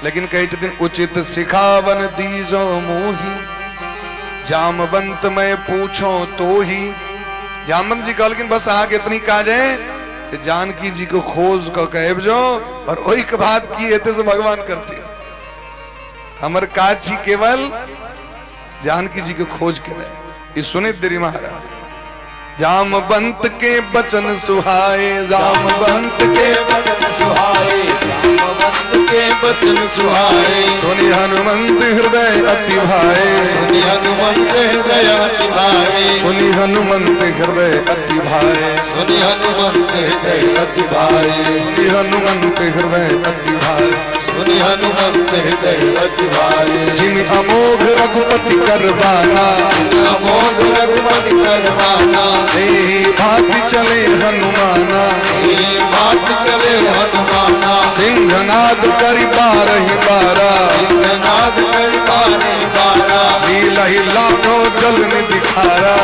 लेकिन कहै छथिन उचित सिखावन दीजो मोहि, जामवंत मैं पूछो तो ही। जामवंत जी कहलखिन बस अहाँके एतनी काज है, जानकी जी को खोज कऽ के आबि जाओ और ओहिके बाद की हेतै से भगवान करते। हमर काज छी केवल जानकी जी के खोज केनाइ। ई सुनैत देरी महाराज जामवंत के बचन सुहाए, जामवंत के बचन सुहाए, जामवंत के बचन सुहाए। सुनि हनुमंत हृदय अति भाए, सुनि हनुमंत हृदय अति भाए, सुनि हनुमंत हृदय अति भाए, सुनि हनुमंत हृदय अति भाए, सुनि हनुमंत हृदय अति भाए, सुनि हनुमंत हृदय अति भाए। जिमि अमोघ रघुपति करबाना, अमोघ रघुपति करवाना, तेहि भांति चले हनुमाना, तेहि भांति चले हनुमाना। सिंहनाद करि बारहि बारा, सिंहनाद करि बारहि बारा, लीलहि लाखो जल निधि खारा,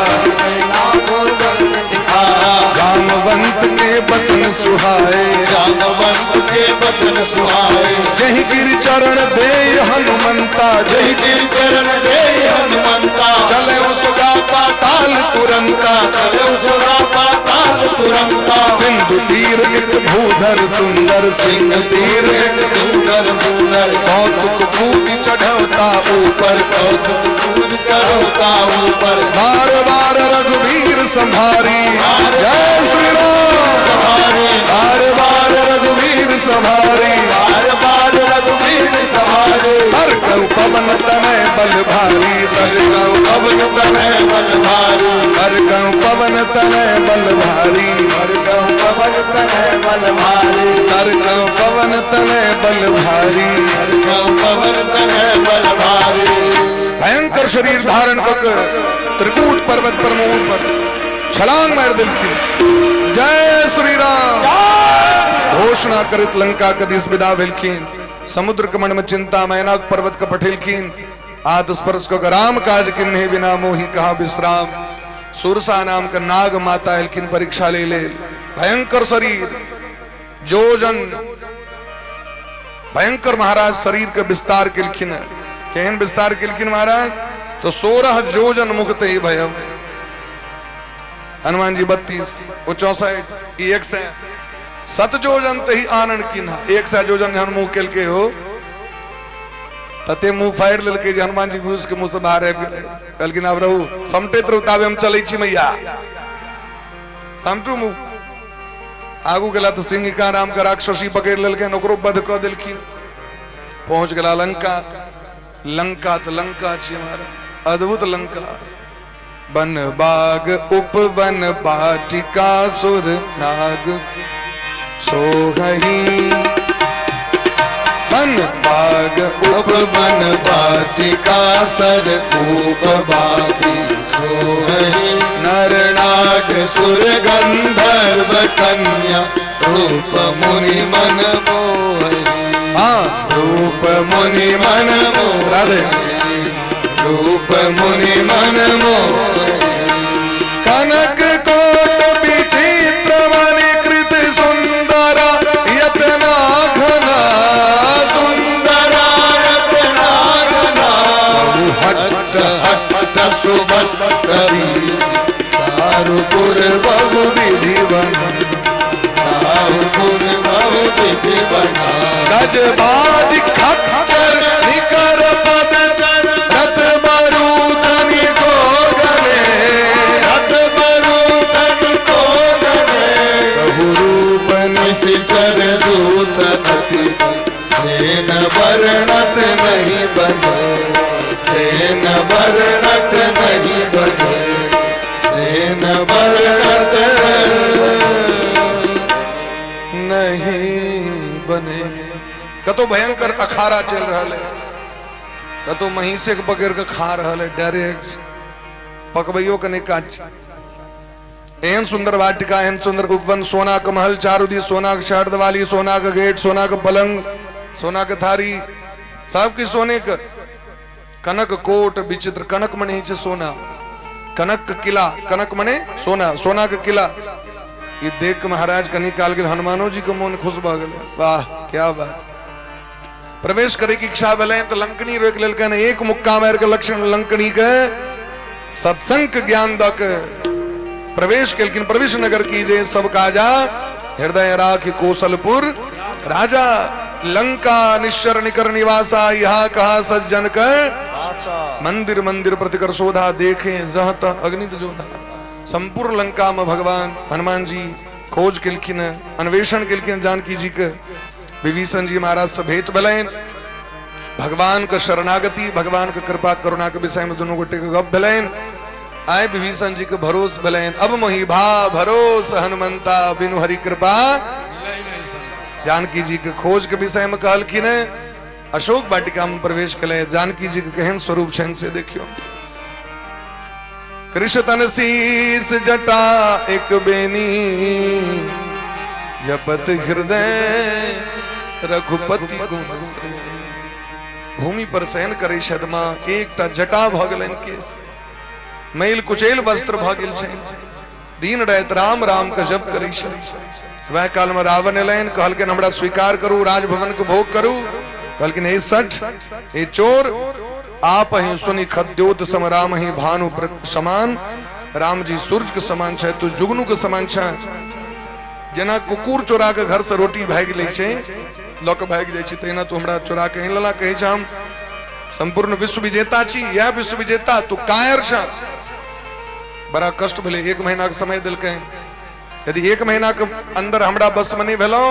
लाखो जल निधि खारा। जामवंत के बचन सुहाए, जामवंत के बचन सुहाए। जहि गिर चरण दे हनुमंता, जहि गिर चरण दे हनुमंता, चले उसका पाताल तुरंता, चले उसका पाताल तुरंता। सिंधु तीर एक भूधर सुंदर, सिंधु तीर एक भूधर सुंदर, कौतुक कूद चढ़ौता ऊपर, कौतुक कूद चढ़ौता ऊपर। बार बार रघुवीर संभारी, जय श्री राम। संभारी, बार बार रघुवीर संभारी, बार बार रघुवीर संभारी। हर कौ पवन तनय बल भारी, हर कौ पवन तनय बल भारी, हर कौ पवन तनय बल भारी, हर कौ पवन तनय बल भारी, हर कौ पवन तनय बल भारी, हर कौ पवन तनय बल भारी। भयंकर भयंकर शरीर धारण कऽ के त्रिकूट पर्वत पर मुंह पर छलांग मारि देलखिन। जय श्री राम घोषणा करैत लंका के दिस विदा भेलखिन। समुद्र के मन में चिंता, मैनाक पर्वत के पठेलखिन। आद स्पर्श कऽ के राम काज किन्हे बिना मोहि कहा विश्राम। सुरसा नाम के नाग माता एलखिन परीक्षा ले लेल। भयंकर शरीर, जोजन भयंकर महाराज शरीर के विस्तार केलखिन। केहन विस्तार केलखिन महाराज? तो 16 जोजन मुख ते ही भय। हनुमान जी 32, वो 64, ई 100 सत जोजन ते ही आनंद किन्हा। 100 जोजन जहन मुंह केलके हो तते मुंह फाड़ि लेलकै जे हनुमान जी घुस के मुंह से बाहर आबि गेलै। कहलखिन आब रहू, समटैत रहू ताबे हम चलै छी मैया, समटू मुंह। आगू गेला तऽ सिंहिका नाम के राक्षसी पकड़ि लेलखिन, ओकरो वध कऽ देलखिन। पहुंच गेला लंका। लंका तऽ लंका छी हमारा, अद्भुत लंका। वन बाग उपवन बाटिका सुर नाग सोहही। वन बाग उपवन बाटिका सर कूप बाबी सोहही। नर नाग सुर गंधर्व कन्या रूप मुनि मन मोहही। हाँ, रूप मुनि मन राधे, रूप मुनि मन मोह। कनक कोट विचित्र मणि कृत सुंदरा यतना घना सुंदरा यतना घना। हट्ट हट्ट सुभट्ट चारु पुर बहु विधि बना। चारु पुर बहु विधि बना। गज बाज खच्चर निकर पद रथ बरूदनि को गने। रथ बरूदन को गने। बहु रूप निशिचर दूत अति सेन वर्णत नहीं बने। सेन वर्णत नहीं बने। सेन वर्णत नहीं बने। कतो भयंकर अखाड़ा चलि रहल है, कतो महींसे के पकड़ के खा रहल है डायरेक्ट, पकबैयो के नहीं काज छै। एहन सुंदर वाटिका, एहन सुंदर उपवन, सोना के महल, चारू दिस सोना के छड़ दिवाली, सोना के गेट, सोना के पलंग, सोना के थारी, सब किछु सोने के। कनक कोट विचित्र, कनक मने छै सोना, कनक के किला, कनक मने सोना, सोना के किला। ई देख के महाराज कनी काल गेल हनुमानो जी के मोन खुश भऽ गेलै, वाह क्या बात। प्रवेश करे के इच्छा भेलै तऽ लंकनी रोकि लेलकनि, एक मुक्का मारि के लक्ष्मण लंकनी के सत्संग के ज्ञान दऽ के प्रवेश केलखिन। प्रवेश नगर की जे सब काजा हृदय राखि कौशलपुर राजा। लंका निश्चर निकर निवासा, यहाँ कहा सज्जन कर मंदिर मंदिर प्रतिकर शोधा, देखे जह तह अग्नि जोधा। संपूर्ण लंका में भगवान हनुमान जी खोज केलखिन, अन्वेषण केलखिन जानकी जी के। विभीषण जी महाराज से भेंट भेलनि, भगवान के शरणागति, भगवान के कृपा करुणा के विषय में दुनू गोटे के गप भेलनि। आय विभीषण जी के भरोस भेलनि, अब मोहि भा भरोस हनुमंता बिनु हरि कृपा। जानकी जी के खोज के विषय में कहलखिन। अशोक वाटिका में प्रवेश कले, जानकी जी के केहन स्वरूप छनि से देखियो। कृष्ण तन शीस जटा एक बेनी, जपत हृदय रघुपति गुण श्रेणी। भूमि पर शयन करे छदमा, एकटा जटा भऽ गेलनि केस, मैल कुचैल वस्त्र भऽ गेल छनि, दिन राति राम राम के जप करै छथि। वएह काल में रावण एलनि, कहलखिन हमरा स्वीकार करू, राजभवन के भोग करू। कहलखिन हे सठ, हे चोर, आप ही सुनि खद्योत सम राम ही भानु समान। राम जी सूर्य के समान छै, तू जुगनू के समान छै। जेना कुकुर चोरा के घर से रोटी भागि लै छै, लऽ के भागि जाइ छै, तहिना तू हमरा चोरा के आनि लेला। कहै छै हम संपूर्ण विश्व विजेता छी, इएह विश्व विजेता तू कायर छ। बड़ा कष्ट भेलै। 1 महीना के समय देलकै, यदि 1 महीना के अंदर हमरा बस में नहीं भेलौ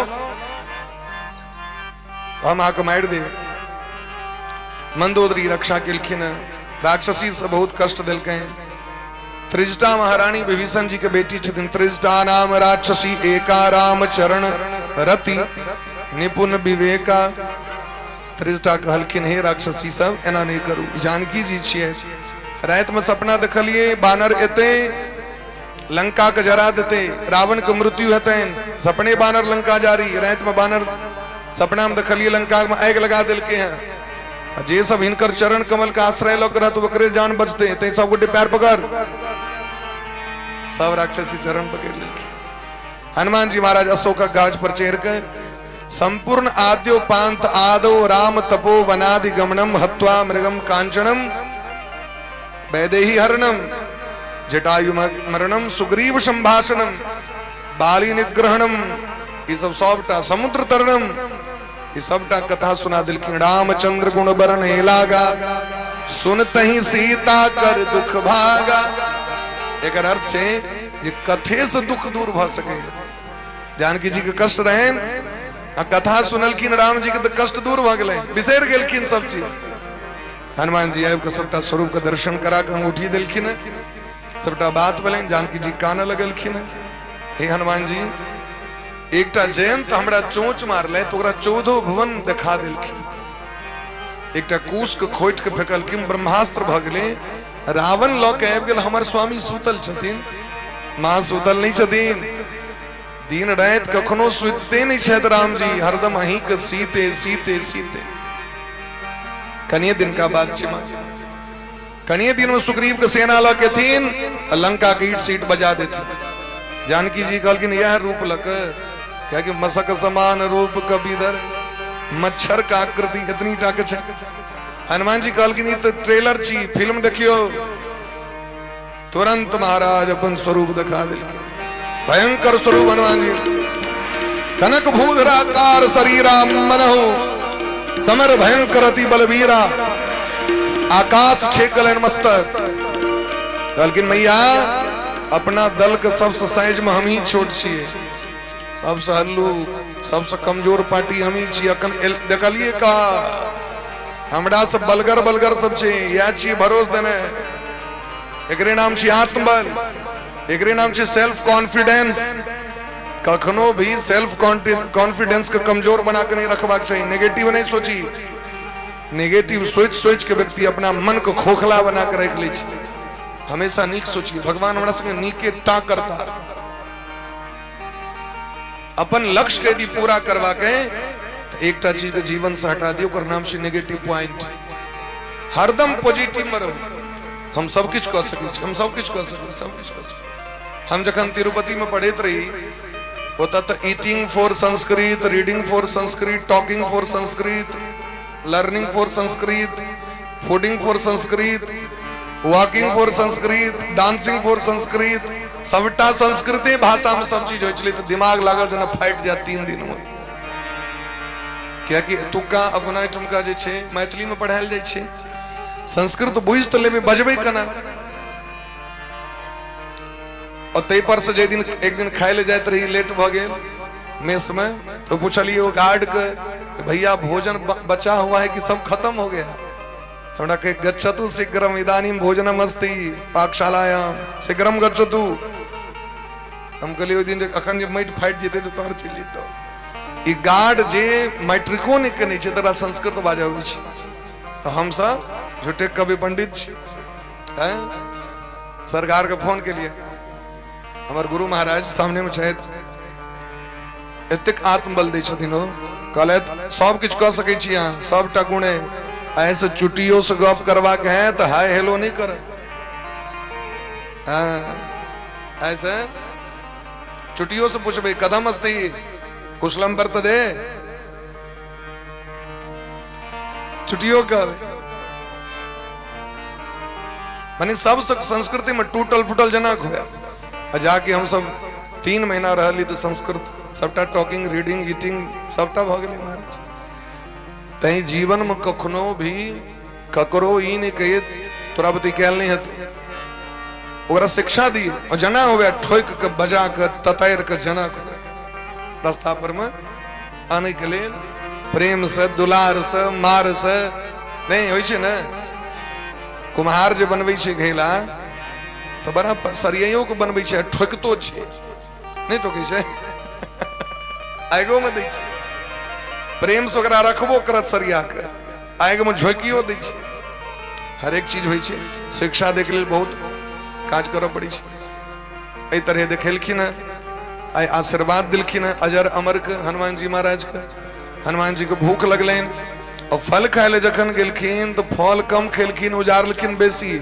तो हम अहाँके मारि देब। मंदोदरी रक्षा केलखिन, राक्षसी से बहुत कष्ट देलकै। त्रिजटा महारानी विभीषण जी के बेटी छथिन। त्रिजटा नाम राक्षसी एका राम चरण रति निपुण विवेका। त्रिजटा कहलखिन हे राक्षसी सब, एना नहीं करू, जानकी जी छियै। रातिमे सपना देखलियै बानर एतै, लंका के जरा देते, रावण के मृत्यु हेतनि। सपने बानर लंका जारी, रातिमे बानर सपना में देखलियै लंका में आगि लगा देलकै हैं। आ जे सब हिनकर चरण कमल के आश्रय लऽ के रहत ओकरे जान बचते, तैं सब गोटे पैर पकड़। सब राक्षसी चरण पकड़ लेलखिन। हनुमान जी महाराज अशोकक गाछ पर चढ़ के संपूर्ण आद्योपांत आदो राम तपो वनादि गमनम हत्वा मृगम कांचनम वैदेही हरणम जटायु मरणम सुग्रीव संभाषणम बाली निग्रहणम, ई सब सबटा समुद्र तरणम, ई सबटा कथा सुना दिलखिन। रामचंद्र गुण बरन लागा, सुनत ही सीता कर दुख भागा। एकर अर्थ छै जे कथे से दुख दूर भ सकैए। जानकी जी के कष्ट रहनि आ कथा सुनलखिन राम जी के तऽ कष्ट दूर भऽ गेलै, बिसरि गेलखिन सब चीज। हनुमान जी आबि कऽ सबटा स्वरूप के दर्शन करा कऽ अंगूठी देलखिन, सबटा बात भेलनि। जानकी जी कानऽ लगलखिन, हे हनुमान जी, एकटा जयंत हमरा चोंच मारले तऽ ओकरा 14 भुवन देखा देलखिन। एकटा कुश के खोटि के फेकलखिन, ब्रह्मास्त्र भऽ गेलै। रावण लऽ के आबि गेल, हमर स्वामी सुतल छथिन। माँ सुतल नहि छथिन, दिन राति कखनो सुतिते नहि छथि राम जी, हरदम अहीं के सीते सीते सीते। कनिये दिन का बात छै माँ, कनिये दिन में सुग्रीव के सेना लऽ के थिन, लंका के ईट सीट बजा देथिन। जानकी जी कहलखिन यह रूप लक, क्या कि मसक समान रूप कबीधर, मच्छर का आकृति इतनी टा के छै। हनुमान जी कहलखिन ई तऽ ट्रेलर छी, फिल्म देखियो। तुरंत महाराज अपन स्वरूप देखा देलखिन, भयंकर स्वरूप हनुमान जी। कनक भूधराकार शरीरा मनहु समर भयंकर अति बलबीरा, आकाश छेक गेलनि मस्तक। कहलखिन मैया अपना दल के सबसे साइज में हम ही छोट छियै, सबसे हल्लुक, सबसे कमजोर पार्टी हम ही छी। अखन देखलियै का हमरा सब बलगर बलगर सब छै, इएह छी भरोस देने, एकरे नाम छी आत्मबल, एकरे नाम छी सेल्फ कॉन्फिडेंस। कखनो भी सेल्फ कॉन्फिडेंस के कमजोर बना के नहीं रखबाक चाही। नेगेटिव नहीं सोची, नेगेटिव सोच सोच के व्यक्ति अपना मन के खोखला बना के रख लै छै। हमेशा नीक सोचिए, भगवान हमरा संगे नीके टा करता। अपन लक्ष्य के यदि पूरा करबाक है तो एकटा चीज के जीवन से हटा दियौ, ओकर नाम छै नेगेटिव पॉइंट। हरदम पॉजिटिव में रहू, हम सब किछु कऽ सकै छी, हम सब किछु कऽ सकै छी, सब किछु कऽ सकै। हम जखन तिरुपति में पढ़ैत रही, ओतऽ तऽ eating for Sanskrit, reading for Sanskrit, talking for Sanskrit, learning for Sanskrit, fooding for Sanskrit, walking for Sanskrit, dancing for Sanskrit, सबटा संस्कृते भाषा में सब चीज होइ छलै। तऽ दिमाग लागल जेना फाटि जायत 3 दिन में, कियाकि एतुका अपना एहिठुमका जे छै मैथिली में पढ़ायल जाइ छै। संस्कृत बुझि तऽ लेबै, बजबै केना? और ताहि पर से जाहि दिन एक दिन खाय ले जाइत रही, लेट भऽ गेल मेस में, तो पूछलिए ओ गार्ड के, भैया भोजन बचा हुआ है कि सब खत्म हो गया? तो हमरा कहे गच्छतु शीघ्रम इदानीम भोजनम अस्ति पाकशालायाम, शीघ्रम गच्छतु। हम कहलिए ओहि दिन जे अखन जे माटि फाटि जेतै तऽ तोहर चलि जेतौ। ई गार्ड जे मैट्रिको नहि केने छै तकरा संस्कृत बाजऽ अबै छै, तऽ हमसब झूठे कवि पंडित छी। हैं सरकार के फोन केलिए, हमर गुरु महाराज सामने में छथि, एतेक आत्मबल दै छथिन ओ, कहलथि सब किछु कऽ सकै छी अहाँ, सबटा गुण अइ, एहिसँ चुटियो से गप करबाक है तऽ हाय हेलो नहि करब। हाँ, ऐसे चुटियो से पूछबै कदम अस्ति कुशलम वर्तते, छुट्टियो कहबै। माने सब संस्कृति में टूटल फूटल जेना हुए। आ जाके हम सब 3 महीना रहली तऽ संस्कृत सबटा टॉकिंग रीडिंग ईटिंग सबटा भऽ गेलै महाराज। तैं जीवन में कखनो भी ककरो ई नहि कहिए तोरा बती कयल नहि हेतौ, ओकरा शिक्षा दिए और जना हुए ठोकि के बजा के ततारि के जना हुए रास्ता पर में आनै के लेल प्रेम से दुलार से मार से नहीं होइ छै ने। कुम्हार जे बनबै छै घैला तऽ बड़ा सरियाइयो के बनबै छै, ठोकितो छै, नहि ठोकै छै, आगिओ में दै छै, प्रेम से ओकरा रखबो करत सरिया के, आगि में झोंकियो दै छै। हरेक चीज होइ छै। शिक्षा दैके लेल बहुत काज करऽ पड़ै छै। एहि तरहे देखेलखिन हेँ, आइ आशीर्वाद देलखिन हेँ अजर अमरके हनुमान जी महाराजके। हनुमान जी के भूख लगलनि और फल खाय लए जखन गेलखिन तऽ फल कम खेलखिन, उजारलखिन बेसी।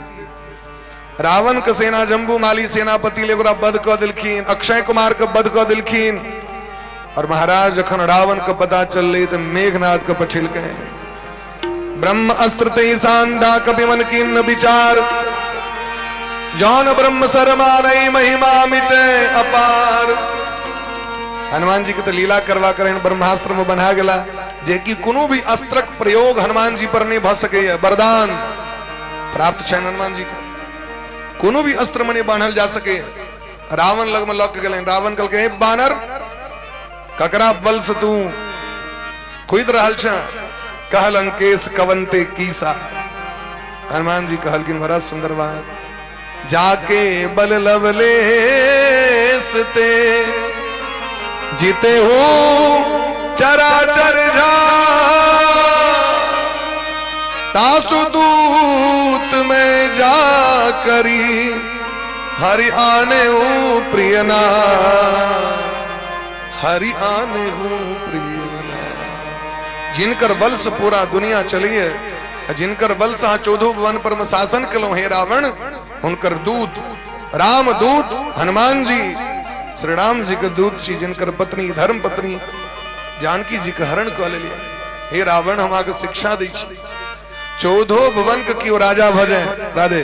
रावण के सेना जम्बू माली सेनापति ले ओकरा वध कऽ देलखिन, अक्षय कुमार के वध कऽ देलखिन। और महाराज जखन रावण के पता चललै तऽ मेघनाथ के पठेलकै, ब्रह्म अस्त्र ते सांधा कपिमन किन्न विचार, जौन ब्रह्म शर्मा नहीं महिमा मिटे अपार। हनुमान जी के तो लीला करवा कर ब्रह्मास्त्र में बना गेला, जे कि कोनो भी अस्त्रक प्रयोग हनुमान जी पर नहीं भ सकैया। वरदान प्राप्त छनि हनुमान जी के, कोनो भी अस्त्र में नहीं बान्हल जा सके। रावण लग में लग गेलनि, रावण कहलकै, हे बानर, ककरा बल से तू कुद रहल छ? कह लंकेश कवंते कीसा। हनुमान जी कहलखिन, बड़ा सुंदर बात, जाके बल लवले ते जीते हो चराचर जा, तासु दूत में जा करी हरि आने हूँ प्रियना, हरि आने हूँ प्रियना। जिनकर बल से पूरा दुनिया चलिए, जिनकर बल से अहाँ चौदह भुवन पर में शासन केलहुँ, हे रावण, हुनकर दूत राम दूत हनुमान जी, श्री राम जी के दूत छी, जिनकर पत्नी धर्म पत्नी जानकी जी के हरण कऽ लेलियै। हे रावण, हम अहाँके शिक्षा दै छी, चौदहो भुवन के केओ राजा भऽ जाए राधे,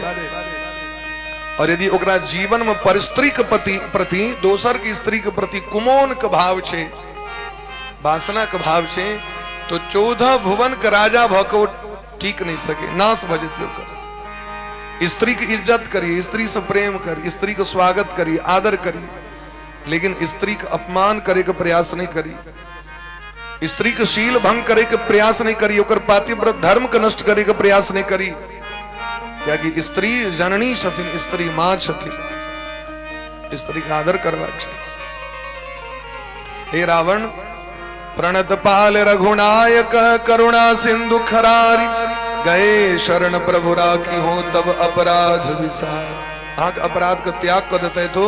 और यदि ओकरा जीवन में पर स्त्री के पति प्रति, दोसर के स्त्री के प्रति कुमोन के भाव छै, वासना के भाव छै, तो 14 भुवन के राजा भऽ के ओ टीक नहीं सके, नाश भऽ जेतै ओकर। स्त्री के इज्जत करिए, स्त्री से प्रेम करिए, स्त्री के स्वागत करिए, आदर करिए, लेकिन स्त्री के अपमान करे के प्रयास नहीं करी, स्त्री के शील भंग करे के प्रयास नहीं करी, ओकर पातिव्रत धर्म के नष्ट करे के प्रयास नहीं करी, कियाकि स्त्री जननी छथिन, स्त्री माँ छथिन, स्त्री के आदर करबाक चाही। हे रावण, प्रणत पाल रघुनायक करुणा सिंधु खरारी, गए शरण प्रभु राखी हो तब अपराध विसार। अहाँके अपराध के त्याग कऽ देतै तो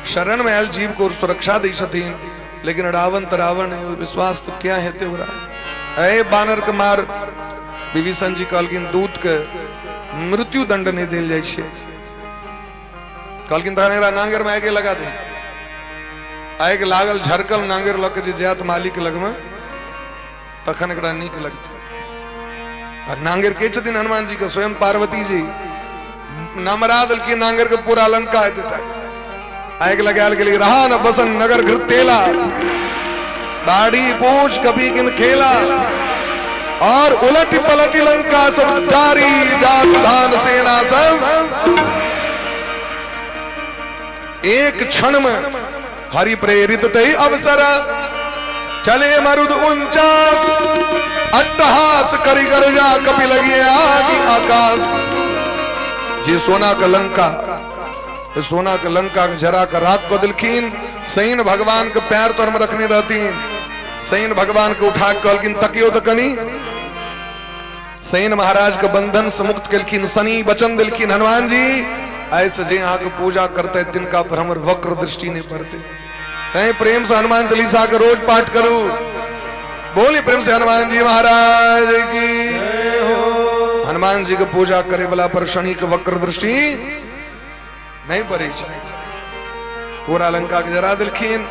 शरण में आयल जीव को सुरक्षा दै छथिन, लेकिन रावण तऽ रावण है, विश्वास तो क्या हेतै ओकरा। ए बानर के मार, विभीषण जी कहलखिन दूत के मृत्यु दंड नहि देल जाइ छै। कहलखिन तखन एकरा नांगर में आगि लगा दे। आगि लागल, झरकल नांगर लऽ के जे जायत मालिक लगमे, तखन एकरा नीक लगतै। आ नांगर के छथिन हनुमान जी के? स्वयं पार्वती जी नमरा देलखिन नांगर के, पूरा लंका हेतै तक आगि लगायल गेलै। रहा न बसन नगर घृतेला, दाढ़ी पूछ कभी किन खेला, और उलट पलट लंका सब जारी, जात धान सेना सब एक क्षण में। हरि प्रेरित ते अवसर चले मरुद 49, अट्टहास करी गरजा कपि लगी आगि आकाश। जे सोना के लंका, सोना के लंका के जरा के राख कऽ देलखिन। सैन भगवान के पैर तर में रखने रहथिन, सैन भगवान के उठा के कहलखिन तकियो तऽ कनी। सैन महाराज के बंधन से मुक्त केलखिन, शनि वचन देलखिन, हनुमान जी ऐसे जे अहाँके पूजा करते तिनका पर हमर वक्र दृष्टि नहीं पड़ते। तैं प्रेम से हनुमान चालीसा के रोज पाठ करू। बोली प्रेम से हनुमान जी महाराज की। हनुमान जी के पूजा करे वाला पर शनि के वक्र दृष्टि नहीं पड़े छै। पूरा लंका के जरा देलखिन,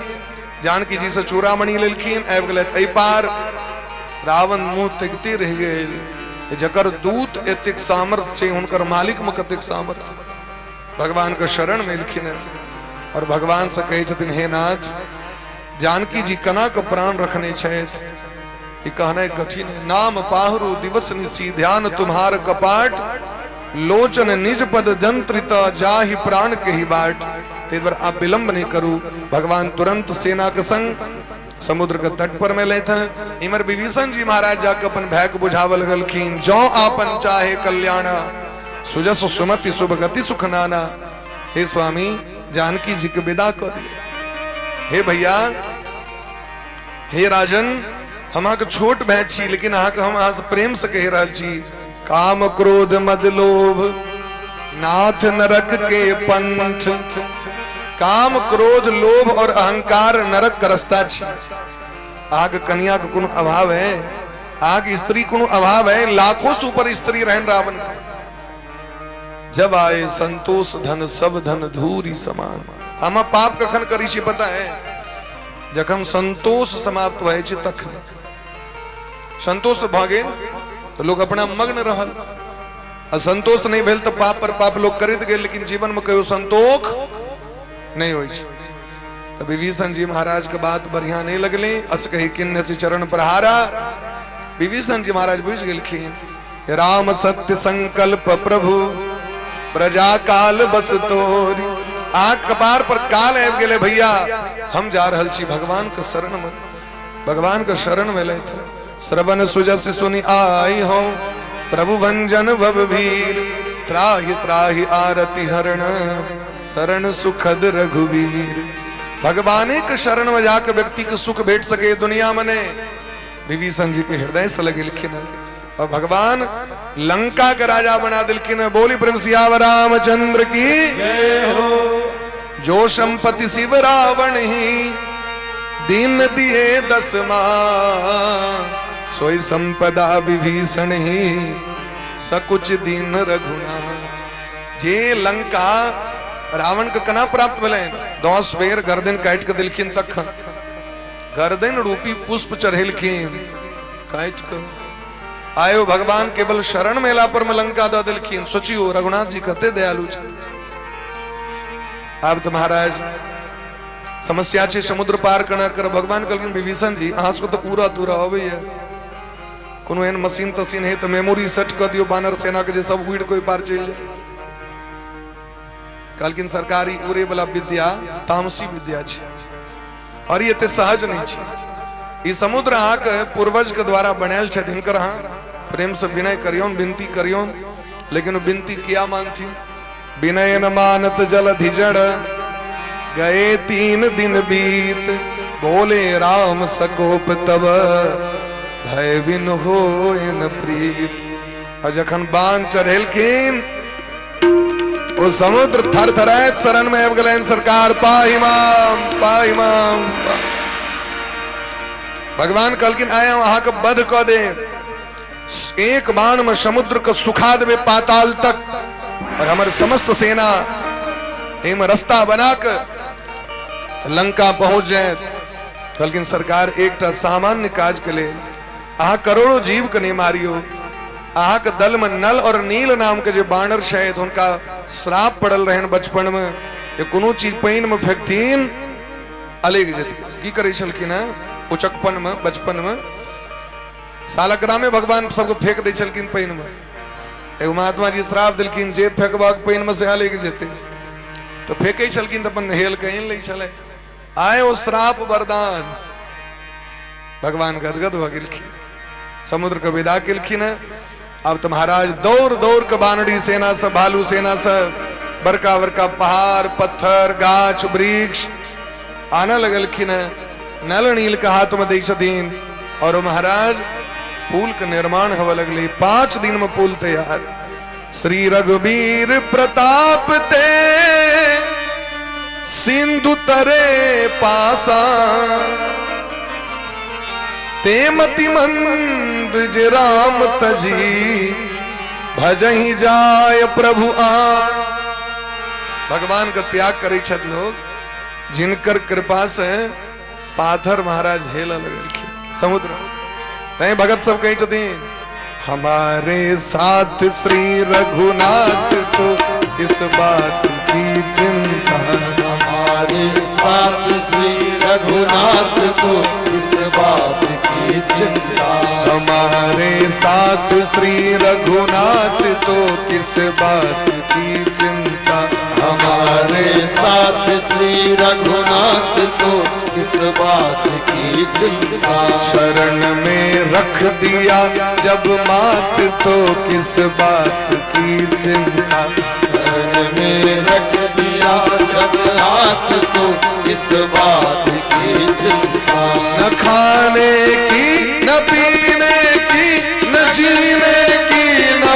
जानकी जी से चूड़ामणि लेलखिन, आबि गेलथि एहि पार। रावण मुंह तकिते रहि गेल, जकर दूत एतेक सामर्थ्य छै, हुनकर मालिक में कतेक सामर्थ्य। भगवान के शरण में एलखिन और भगवान से कहै छथिन, हे नाथ, जानकी जी केना के प्राण रखने छथि, ई कहनाइ कठिन है। नाम पाहरू दिवस निशी ध्यान तुम्हार कपाट, लोचन निज पद जंत्रित जाहि प्राण के ही बाट। ताहि दुआरे आप विलंब नहीं करू। भगवान तुरंत सेना के संग समुद्र के तट पर में लेथ। इमर विभीषण जी महाराज जाके अपन भय के बुझावल गेलखिन, जौ आपन चाहे कल्याण, सुजस सुमति शुभ गति सुख नाना। हे स्वामी, जानकी जी के विदा कऽ दियौ। हे भैया, हे राजन, हम अहाँके छोट भाय छी, लेकिन अहाँके हम अहाँ से प्रेम से कहि रहल छी, काम क्रोध मद लोभ नाथ नरक के पंथ। काम क्रोध लोभ और अहंकार नरक के रास्ता छी। अहाँके कनिया के कोनो अभाव है? अहाँके स्त्री कोनो अभाव है? लाखों से ऊपर स्त्री रहन रावण के। जब आए संतोष धन सब धन धूरी समान। हम पाप कखन करी छी पता है? जखन संतोष समाप्त भए छै तखने। संतोष भऽ गेल तऽ लोक अपना मग्न रहल, आ संतोष नहि भेल तऽ पाप पर पाप लोक करैत गेल, लेकिन जीवन में कहियो संतोष नहि होइ छै। तऽ विभीषण जी महाराज के बात बढ़िया नहीं लगले। अस कही किन्न से चरण प्रहारा। विभीषण जी महाराज बुझि गेलखिन, राम सत्य संकल्प प्रभु प्रजा काल बस तोरी। आँख कपार पर काल आबि गेलै भैया, हम जा रहल छी भगवान के शरण में। भगवान के शरण में लैथ। श्रवण सुजस सुनि आई हो प्रभु भंजन भव भीर, त्राहि त्राहि आरति हरण शरण सुखद रघुवीर। भगवाने के शरण में जाके व्यक्ति के सुख भेट सके दुनिया में ने। विभीषण जी के हृदय से लगेलखिन और भगवान लंका के राजा बना दिलखिन। बोली प्रेम सियावर रामचंद्र की जो संपत्ति शिव रावण ही दिन दिए दसमा, सोई संपदा विभीषण ही सकुच दिन रघुनाथ। जे लंका रावण के केना प्राप्त भेलनि? 10 बेर गर्दन काटि के देलखिन, तखन गर्दन रूपी पुष्प चढ़ेलखिन काटि के आयो भगवान केवल शरण मेला पर में लंका दऽ देलखिन। सोचियो रघुनाथ जी कते दयालु छथिन। आब तऽ महाराज समस्या छै समुद्र पार केना कर। भगवान कहलखिन विभीषण जी अहाँ सबके तऽ उड़ऽ तुरऽ अबैया, कोनो एहन मशीन तशीन है तऽ मेमोरी सेट कऽ दियौ बानर सेना के जे सब उड़ि के ओहि पार चलि जाय। कहलखिन सरकारी उड़े वाला विद्या तामसी विद्या छै और ई एते सहज नहि छै। ई समुद्र अहाँके पूर्वज के द्वारा बनायल छथि, हिनकर अहाँ प्रेम से विनय करियौन, विनती करियौन, लेकिन ओ विनती किया मानथिन? विनय न मानत जलधि जड़ गए 3 दिन बीत, बोले राम सकोप तब भय बिन हो न प्रीत। और जखन बाण चढ़ेलखिन ओ समुद्र थरथराइत शरण में आबि गेलनि सरकार, पाहि माम पाहि माम। भगवान कहलखिन आय हम अहाँके वध कऽ देब, एक बाण में समुद्र के सुखा देबे पाताल तक, और हमर समस्त सेना एहिमे रास्ता बना के लंका पहुंच जाए। कहलखिन सरकार एकटा सामान्य काज के लेल अहाँ करोड़ों जीव के नहीं मारियो। अहाँके दल में नल और नील नाम के जे बानर छथि हुनका श्राप पड़ल रहनि बचपन में जे कोनो चीज पानि में फेंकथिन अलगि जेथिन। की करै छलखिन हेँ उचकपन में बचपन में सालग्रामे भगवान सबके फेंक दै छलखिन पानि में। एगो महात्मा जी श्राप देलखिन जे फेंकबक पानि में से अलगि जेतै, तऽ फेंकै छलखिन तऽ अपन हेल के आनि लै छलै। आए ओ श्राप वरदान, भगवान गदगद भऽ गेलखिन, समुद्र के विदा केलखिन है। अब तऽ महाराज दौड़ दौड़ के बानरी सेना सब भालू सेना सब बड़का बड़का पहाड़ पत्थर गाछ वृक्ष आने लगलखिन है। नल नील के हाथ में दै छथिन और ओ महाराज पुल के निर्माण होवे लगले। 5 दिन में पुल तैयार। श्री रघुवीर प्रताप ते सिंधु तरे पासा, ते मति मंद जे राम तजी भजही जाय प्रभु आ। भगवान के त्याग करै छथि लोग जिनकर कृपा से पाथर महाराज हेल लगलखिन समुद्र। तैं भगत सब कहै छथिन हमारे साथ श्री रघुनाथ तो इस बात की चिंता, हमारे साथ श्री रघुनाथ तो इस बात की चिंता, हमारे साथ श्री रघुनाथ तो किस बात की चिंता, हमारे साथ श्री रघुनाथ तो किस बात की चिंता, शरण में रख दिया जब मात तो किस बात की चिंता, शरण में रख दिया जब हाथ तो किस बात की चिंता, न खाने की न पीने की न जीने की न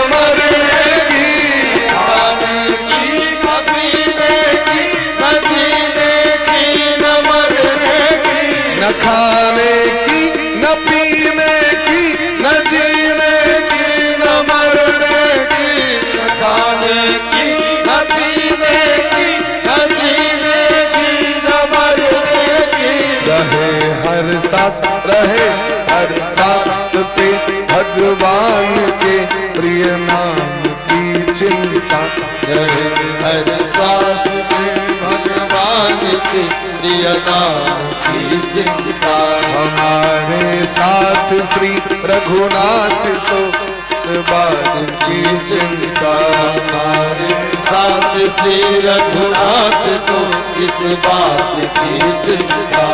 सांस रहे, हर सांस पे भगवान के प्रिय नाम की चिंता रहे, हर श्वास पे भगवान के प्रिय नाम की चिंता। हमारे साथ श्री रघुनाथ तो इस बात की चिंता। हमारे साथ श्री रघुनाथ को इस बात की चिंता।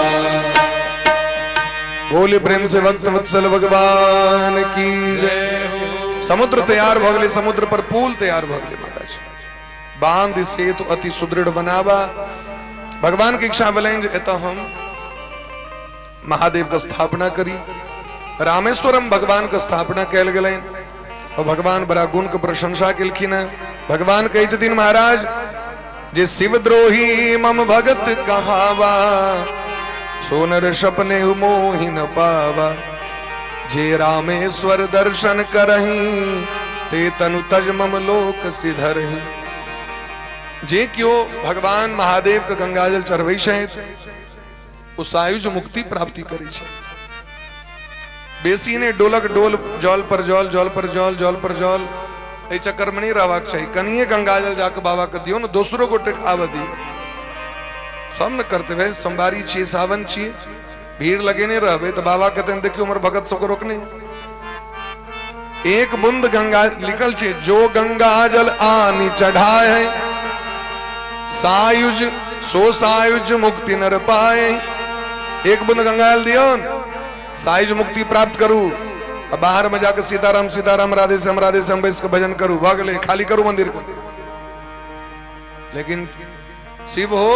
बोले प्रेम से भक्त वत्सल भगवान की जय। समुद्र तैयार भऽ गेलै, समुद्र पर पुल तैयार भऽ गेलै महाराज। बांध सेतु अति सुदृढ़ बनावा। भगवान के इच्छा भेलनि जे एतऽ हम महादेव के स्थापना करी। रामेश्वरम भगवान के स्थापना कयल गेलनि और भगवान बड़ा गुण के प्रशंसा केलखिन हैं। भगवान कहै छथिन महाराज जे शिवद्रोही मम भगत कहावा, सोनर सपने मोहि न पावा। जे रामेश्वर दर्शन करही, ते तनु तज मम लोक सिधरही। जे केओ भगवान महादेव के गंगाजल चढ़बै छथि ओ सायुज मुक्ति प्राप्ति करै छै। बेसी ने डोलक डोल, जल पर जल, जल पर जल, जल पर जल, एहि चक्कर में नहीं रहबाक चाही। कनिए गंगाजल जाके बाबा के दियौ ने, दोसरो गोटे के आबऽ दियौ। सब ने करते भाई, सोमवारी छियै, सावन छियै, भीड़ लगेने रहबै तऽ बाबा कहतनि देखियौ हमर भगत सबके रोकने। एक बूंद गंगा लिखल छै, जो गंगा जल आनी चढ़ाए सायुज सो सायुज मुक्ति नर पाए। एक बूंद गंगा जल दियौ, सायुज मुक्ति प्राप्त करू। आ बाहर में जाके सीताराम सीताराम राधे श्याम राधे श्याम बैस के भजन करू, भऽ गेलै, खाली करू मंदिर के। लेकिन शिव हो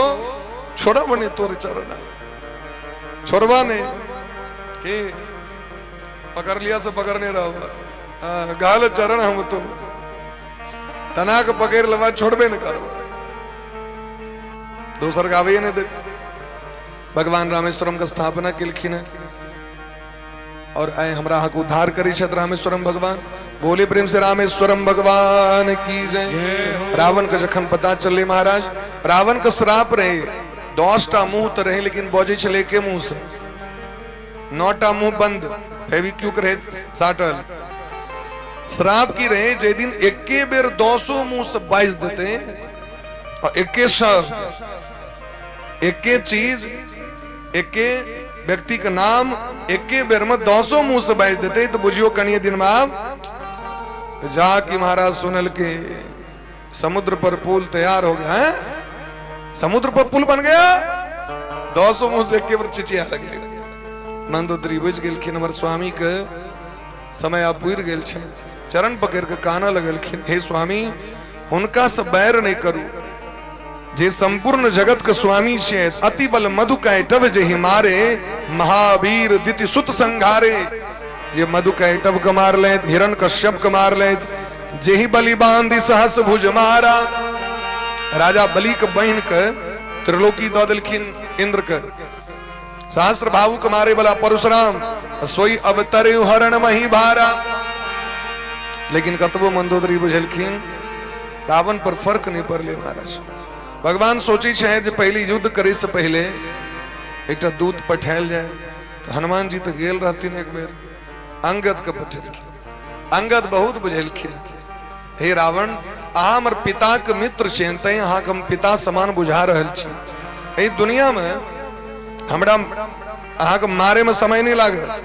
छोड़ो बने तोर चरण, छोड़बा ने के पकड़ लिया से पकड़ने रहो, हाँ, गाल चरण हम तो तना के पकड़ लेवा, छोड़बे न करबो, दोसर गावे ने दे। भगवान रामेश्वरम के स्थापना केलखिन है और आइ हमरा अहाँके उद्धार करै छथि रामेश्वरम भगवान। बोले प्रेम से रामेश्वरम भगवान की जय। रावण के जखन पता चलले महाराज, रावण के श्राप रहे, 10टा मुंह तऽ रहे लेकिन बजै छलै एके मुंह से, 9टा मुंह बंद, फेविक्विक रहे साटल। श्राप की रहे, जे दिन एके बेर 10 मुंह से बाजि देते और एके शब्द, एके चीज, एके व्यक्ति के नाम एके बेर में 10 मुंह से बाजि देते तो बुझियो कनिए दिन में आब जा कि महाराज सुनल के समुद्र पर पुल तैयार हो गया है, समुद्र पर पुल बन गया, 10 मुंह से एके बेर चिचिया लगले। मंदोदरी बुझि गेलखिन हमर स्वामी के समय आब पुरि गेल छै, चरण पकड़ के कानऽ लगलखिन, हे स्वामी हुनका से बैर नहीं करू जे संपूर्ण जगत के स्वामी छे। अति बल मधु कैटव जेहि मारे, महावीर दिति सुत संघारे। जे मधु कैटव के मार लेत, हिरण कश्यप के मार लेत, जेहि बलि बांधि सहस भुज मारा। राजा बलि के बहिन के त्रिलोकी दऽ देलखिन इंद्र के। सहस्त्र भाऊ के मारे वाला परशुराम सोई अवतरे हरण मही भारा। लेकिन कतबो मंदोदरी बुझलखिन, रावण पर फर्क नहीं पड़ले महाराज। भगवान सोचे छै जे पहले युद्ध करे से पहले एकटा दूत पठायल जाए। तो हनुमान जी तो गेल रहथिन एक बेर, अंगद के पठेलखिन। अंगद बहुत बुझेलखिन, हे रावण अहाँ हमर पिता के मित्र छियनि, तैं अहाँके हम पिता समान बुझा रहल छी। एहि दुनिया में हमरा अहाँके मारे में समय नहीं लागत,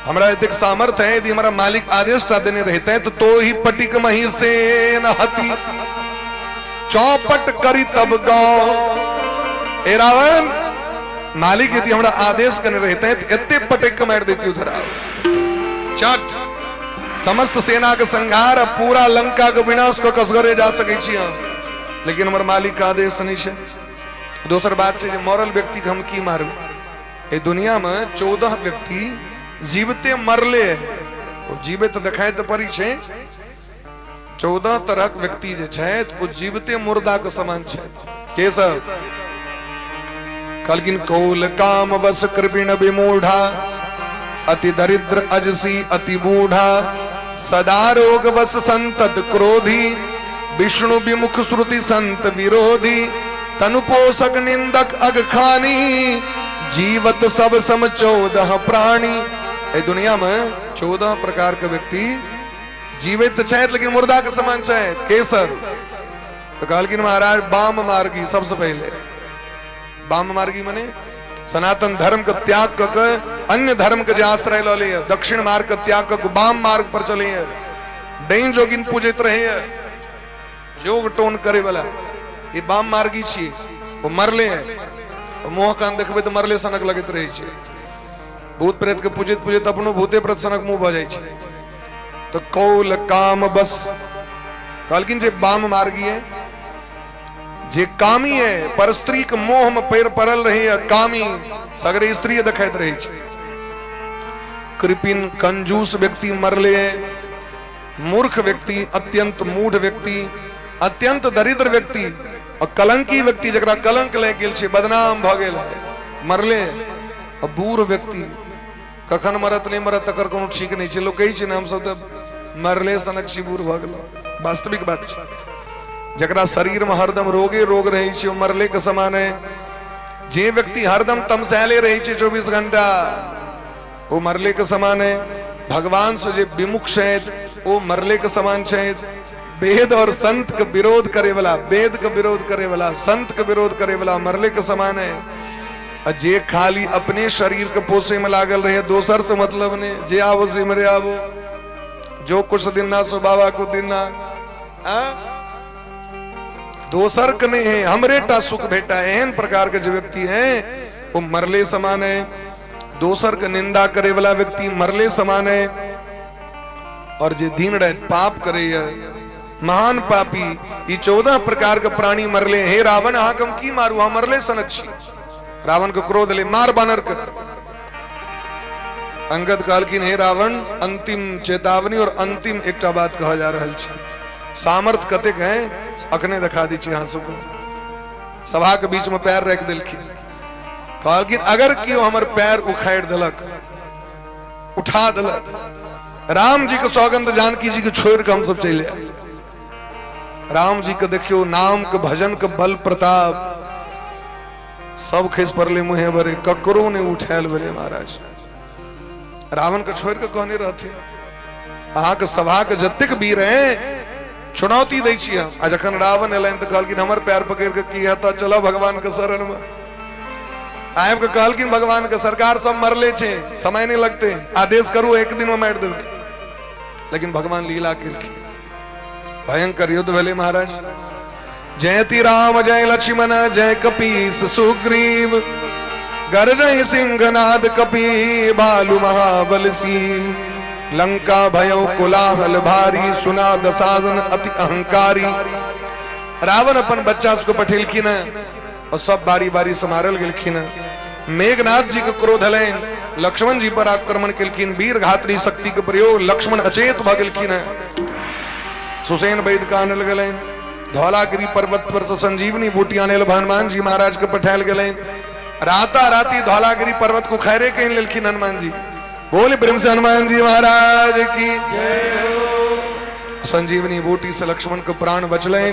हमरा एतेक सामर्थ्य है, यदि हमारा मालिक आदेश टा देने रहते तो ही पटिक मही से न हती चौपट करी तब गाँव। ए रावण मालिक यदि हमरा आदेश करने रहते तो एते पटक के मार देती उधर आओ चट समस्त सेना के संहार आ पूरा लंका के विनाश को कसगरे जा सकै छी हम, लेकिन हमर मालिक के आदेश नहीं छै। दोसर बात छै जे मरल व्यक्ति के हम की मारबै? एहि दुनिया में 14 व्यक्ति जीवते मरले है, ओ जीवे तऽ देखाइ तऽ पड़ी छै। 14 तरहक व्यक्ति जे छथि ओ जीवते मुर्दा के समान छथि। के सब कहलखिन कौल काम वश कृपिण विमूढ़ा, अति दरिद्र अजसी अति बूढ़ा, सदा रोग वश संतत क्रोधी, विष्णु विमुख श्रुति संत विरोधी, तनु पोषक निंदक अगखानी, जीवत सब सम 14 प्राणी। एहि दुनिया में 14 प्रकार के व्यक्ति जीवित तऽ छथि लेकिन मुर्दा के समान छथि। के सब? तऽ कहलखिन महाराज वाम मार्गी। सबसे पहिले वाम मार्गी मने सनातन धर्म के त्याग कऽ के अन्य धर्म के जे आश्रय लऽ लैए, दक्षिण मार्ग के त्याग कऽ के वाम मार्ग पर चलैए, डाइन जोगिन पूजैत रहैए, जोग टोन करे वाला, ई वाम मार्गी छियै। ओ मरले है, मुँह कान देखबै तऽ मरले सनक लगैत रहै छै। भूत प्रेत के पूजैत पूजैत अपनो भूते प्रेत सनक मुँह भऽ जाइ छै। तऽ कौल काम बस कहलखिन जे वाम मार्गी है, जे कामी है, पर स्त्री के मोह में पैर पड़ल रही है, कामी सगरे स्त्री देखैत रहे छै। कृपिन कंजूस व्यक्ति मरले है, मूर्ख व्यक्ति, अत्यंत मूढ़ व्यक्ति, अत्यंत दरिद्र व्यक्ति और कलंकी व्यक्ति, जकरा कलंक लागि गेल छै, बदनाम भऽ गेल है, मरले। आ बूढ़ व्यक्ति कखन मरत नहि मरत तकर कोनो ठीक नहि छै। लोक कहै छै ने, हमसब तऽ मरले सनक छी, बूढ़ भऽ गेलहुँ। वास्तविक बात छै, जकरा शरीर में हरदम रोगे रोग रहै छै ओ मरले के समान है। जे व्यक्ति हरदम तमसायले रहै छै 24 घंटा, ओ मरले के समान है। भगवान से जे विमुख छथि ओ मरले के समान छथि। वेद और संत के विरोध करे वाला, वेद के विरोध करे वाला, संत के विरोध करे वाला मरले के समान है। आ जे खाली अपने शरीर के पोसे में लागल रहे, दोसर से मतलब नहीं, जे आवो से मरे आवो, जो कुछ दिन ना सो बाबा को दिन ना, दोसर के नहीं है, हमरे टा सुख भेटा, एहन प्रकार के जो व्यक्ति है वो मरले समान है। दोसर के निंदा करे वाला व्यक्ति मरले समान है। और जे दिन रात पाप करे है, महान पापी, ई 14 प्रकार के प्राणी मरले। हे रावण, अहाँ के हम की मारू, हम मरले सनक छी। रावण के क्रोध ले मार बानर के। अंगद कहलखिन हे रावण, अंतिम चेतावनी और अंतिम एकटा बात कहल जा रहल छै, सामर्थ कतेक है अखने देखा दै छी अहाँ सबके। सभा के बीच में पैर राखि देलखिन, कहलखिन अगर केओ हमर पैर उखाड़ि देलक, उठा देलक, राम जी के सौगंध जानकी जी के छोड़ के हम सब चलि आए। राम जी के देखियो नाम के भजन के बल प्रताप सब खसि पड़ले मुहे भरे, ककरो नहीं उठायल भेलै महाराज। रावण के छोड़ के कहने रहथिन अहाँके सभा के जतेक वीर है चुनौती दै छी हम। आ जखन रावण एलनि तऽ कहलखिन हमर पैर पकड़ के की हेतऽ, चलऽ भगवान के शरण में। आबि के कहलखिन भगवान के सरकार सब मरले छै, समय नहीं लगते, आदेश करू एक दिन में मारि देबै। लेकिन भगवान लीला केलखिन, भयंकर युद्ध भेलै महाराज। जयति राम जय लक्ष्मण जय कपीस सुग्रीव, गरजय सिंहनाद कपि भालु महाबल सीम। लंका भयो कोलाहल भारी, सुना दशासन अति अहंकारी। रावण अपन बच्चा सबके पठेलखिन और सब बारी बारी से मारल गेलखिन। मेघनाथ जी के क्रोध हलनि, लक्ष्मण जी पर आक्रमण केलखिन, वीर घात्री शक्ति के प्रयोग, लक्ष्मण अचेत भऽ गेलखिन। सुसेन वैद्य के आनल गेलनि, धौलागिरी पर्वत पर से संजीवनी बूटी आने हनुमान जी महाराज के पठायल गेलनि। राता राती धौलागिरी पर्वत को खैरे के लेलखिन हनुमान जी। बोले प्रेम से हनुमान जी महाराज की। संजीवनी बूटी से लक्ष्मण के प्राण बचलनि।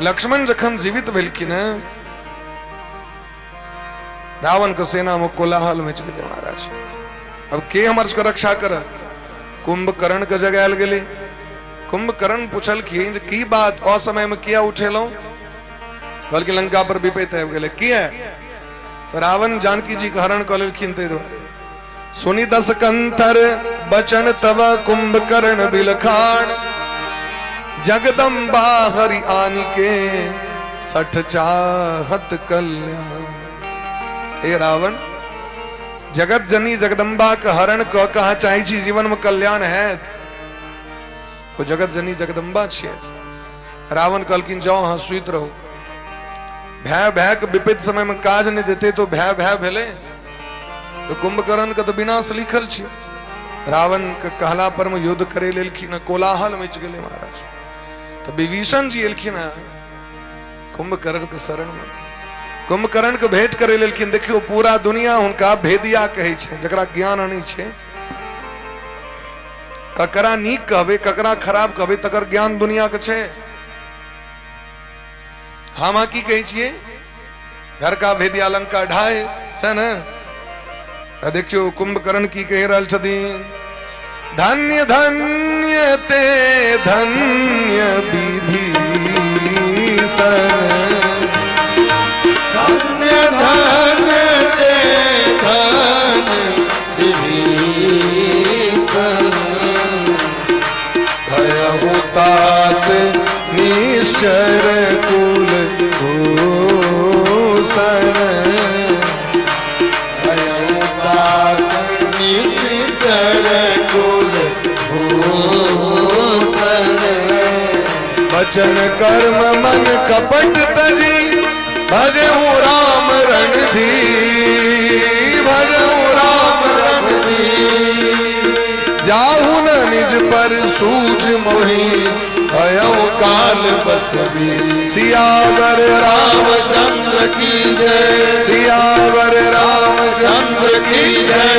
लक्ष्मण जखन जीवित भेलखिन, रावण के सेना में कोलाहल मच गेलै महाराज। अब के हमर सबके रक्षा करत? कुंभकर्ण के जगायल गेलै। कुंभकर्ण पुछलखिन जे की बात, असमय में किया उठेलहुं? कहलखिन लंका पर विपत्ति आबि गेलै। किया? तऽ रावण जानकी जी के हरण कऽ लेलखिन, ताहि दुआरे। सुनि दस कंथर बचन तव कुंभकर्ण बिलखान, जगदम्बा हरि आनि के सठ चाहत कल्याण। हे रावण, जगत जननी जगदम्बा के हरण कऽ कहाँ चाहै छी जीवन में कल्याण हैत? ओ जगत जननी जगदम्बा छियै। रावण कहलखिन जाओ अहाँ सुति रहू। भय भय के विपरीत समय में काज नहीं देते तो भय भय भेले तो कुंभकर्ण के तो विनाश लिखल छै। रावण के कहला पर में युद्ध करे लेलखिन, कोलाहल मच गेलै महाराज। तो विभीषण जी एलखिन कुंभकर्ण के शरण में, कुंभकर्ण के भेंट करे लेलखिन। देखियो पूरा दुनिया हुनका भेदिया कहै छै, जकरा ज्ञान नहीं छै, ककरा नीक कहबै ककरा खराब कहबै तकर ज्ञान दुनिया के छै। हम अहाँ की कहै छियै? घर का भेदिया लंका ढाए छै ने। आ देखियौ कुंभकर्ण की कहि रहल छथिन। धन्य धन्य ते धन्य विभीषण, धन्य धन्य ते धन्य विभीषण, भयहु तात निश्चर कुल भूषण, भयउ तात निश्चर कुल भूषण, बचन कर्म मन कपट तजी भजहु राम रणधीर, भजहु राम रणधीर, जाहु न निज पर सूझ मोहि भयउ काल बस सियावर रामचंद्र की जय, सियावर रामचंद्र की जय।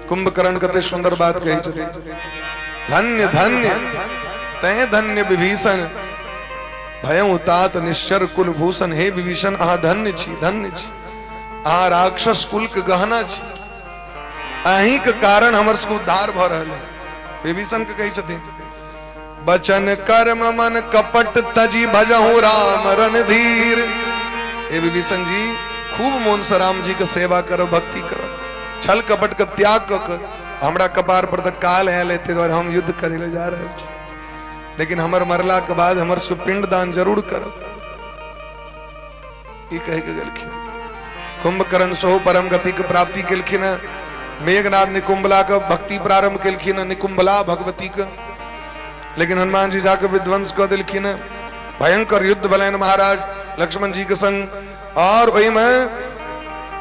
कुंभकर्ण कते सुंदर बात कहै छथिन। धन्य धन्य तैं धन्य विभीषण, भयउ तात निश्चर कुल भूषण। हे विभीषण, अहाँ धन्य छी, धन्य छी, अहाँ राक्षस कुल के गहना छी, अहीं के कारण हमर सबके उद्धार भऽ रहल है। विभीषण के कहै छथिन, बचन कर्म मन कपट तजी भजहु राम रणधीर। हे विभीषण जी, खूब मोन से राम जी के सेवा करब, भक्ति करब, छल कपट के त्याग कऽ के हमरा कपार पर तऽ काल आयल है, ताहि दुआरे हम युद्ध करै लए जा रहल छी, लेकिन हमर मरला के बाद हमर सबके पिंडदान जरूर करब। ई कहि के गेलखिन। कुंभकर्ण सेहो परम गति के प्राप्ति केलखिन। मेघनाथ निकुंभला के भक्ति प्रारंभ केलखिन, निकुंभला भगवती के, लेकिन हनुमान जी जाके विध्वंस कऽ देलखिन। भयंकर युद्ध भेलनि महाराज लक्ष्मण जी के संग, और ओहिमे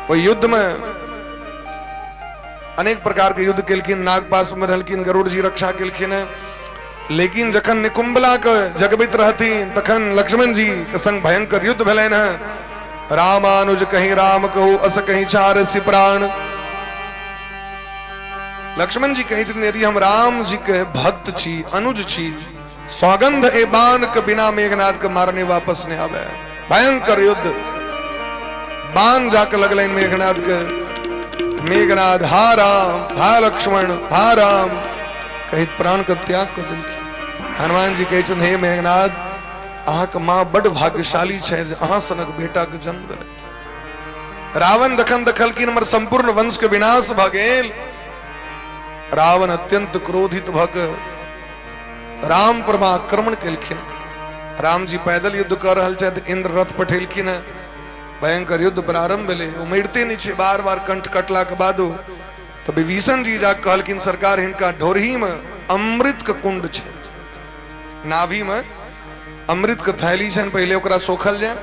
ओहि युद्ध में अनेक प्रकार के युद्ध केलखिन। नागपास में रहलखिन, गरुड़ जी रक्षा केलखिन। लेकिन जखन निकुंभला के जगबैत रहथिन तखन लक्ष्मण जी के संग भयंकर युद्ध भेलनि हँ। रामानुज कहीं राम कहू अस कहीं चार प्राण। लक्ष्मण जी कहै छथिन, यदि हम राम जी के भक्त छी, अनुज छी, सौगंध ए बाण के बिना मेघनाथ के मारने वापस नहीं आवे। भयंकर युद्ध, बाण जाके लगलनि मेघनाथ के। मेघनाथ हा राम हा लक्ष्मण हा राम कहैत प्राण के त्याग कऽ देलखिन। हनुमान जी कहै छथिन, हे मेघनाथ, अहाँके माँ बड भाग्यशाली छै जे अहाँ सनक बेटा के जन्म देलथि। रावण जखन देखलखिन हमर संपूर्ण वंश के विनाश भऽ गेल, रावण अत्यंत क्रोधित भऽ के राम पर आक्रमण केलखिन। राम जी पैदल युद्ध कऽ रहल छथि, इंद्र रथ पठेलखिन हँ। भयंकर युद्ध प्रारंभ भेलै, ओ मरिते नहि छै, बार बार कंठ कटला के बादो। तऽ विभीषण जी जा कहलखिन, सरकार हिनका ढोरही में अमृत के कुंड छै, नाभि में अमृत के थैली छनि, पहिले ओकरा सोखल जाय।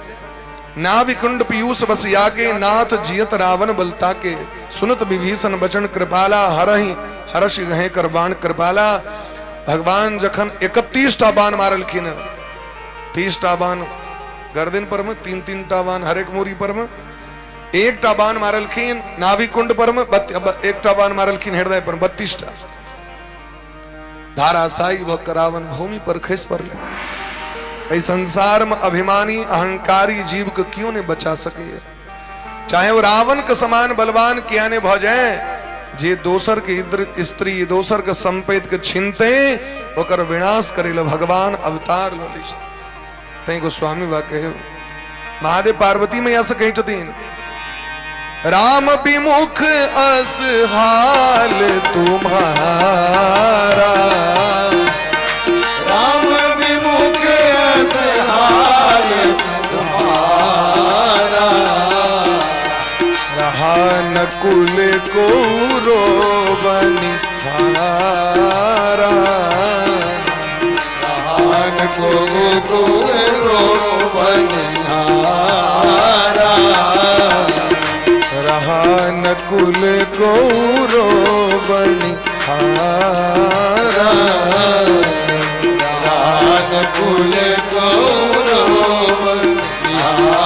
नाभि कुंड पीयूष बसिया के नाथ जियत रावण बलता के, सुनत विभीषण बचन कृपाला, हरहि हर्ष गहे कर बाण कृपाला। भगवान जखन 31 टा बाण मारलखिन, 30 टा बाण गर्दन पर में, तीन तीन टा बाण हरेक मूरी पर में, एकटा बाण मारलखिन नाभि कुंड पर में, एकटा बाण मारलखिन हृदय पर, 32 टा धाराशायी भऽ कऽ रावण भूमि पर खसि पड़लै। एहि संसार में अभिमानी अहंकारी जीव के क्यों नहीं बचा सकैए, चाहे वो रावण के समान बलवान किया नहीं भऽ जाए, जे दोसर के स्त्री दोसर के संपत्ति के छिनते ओकर विनाश करे ला भगवान अवतार लऽ लै छथिन। तैं गोस्वामी बा कहे महादेव पार्वती मैया से कहै छथिन, राम विमुख अस हाल तुम्हारा, राम विमुख अस हाल तुम्हारा, रहा नकुल को रो बनिहारा, रहा को रो बनिहारा, रहा नकुल को रो बनिहारा, रहा नकुल को रो बनिहारा,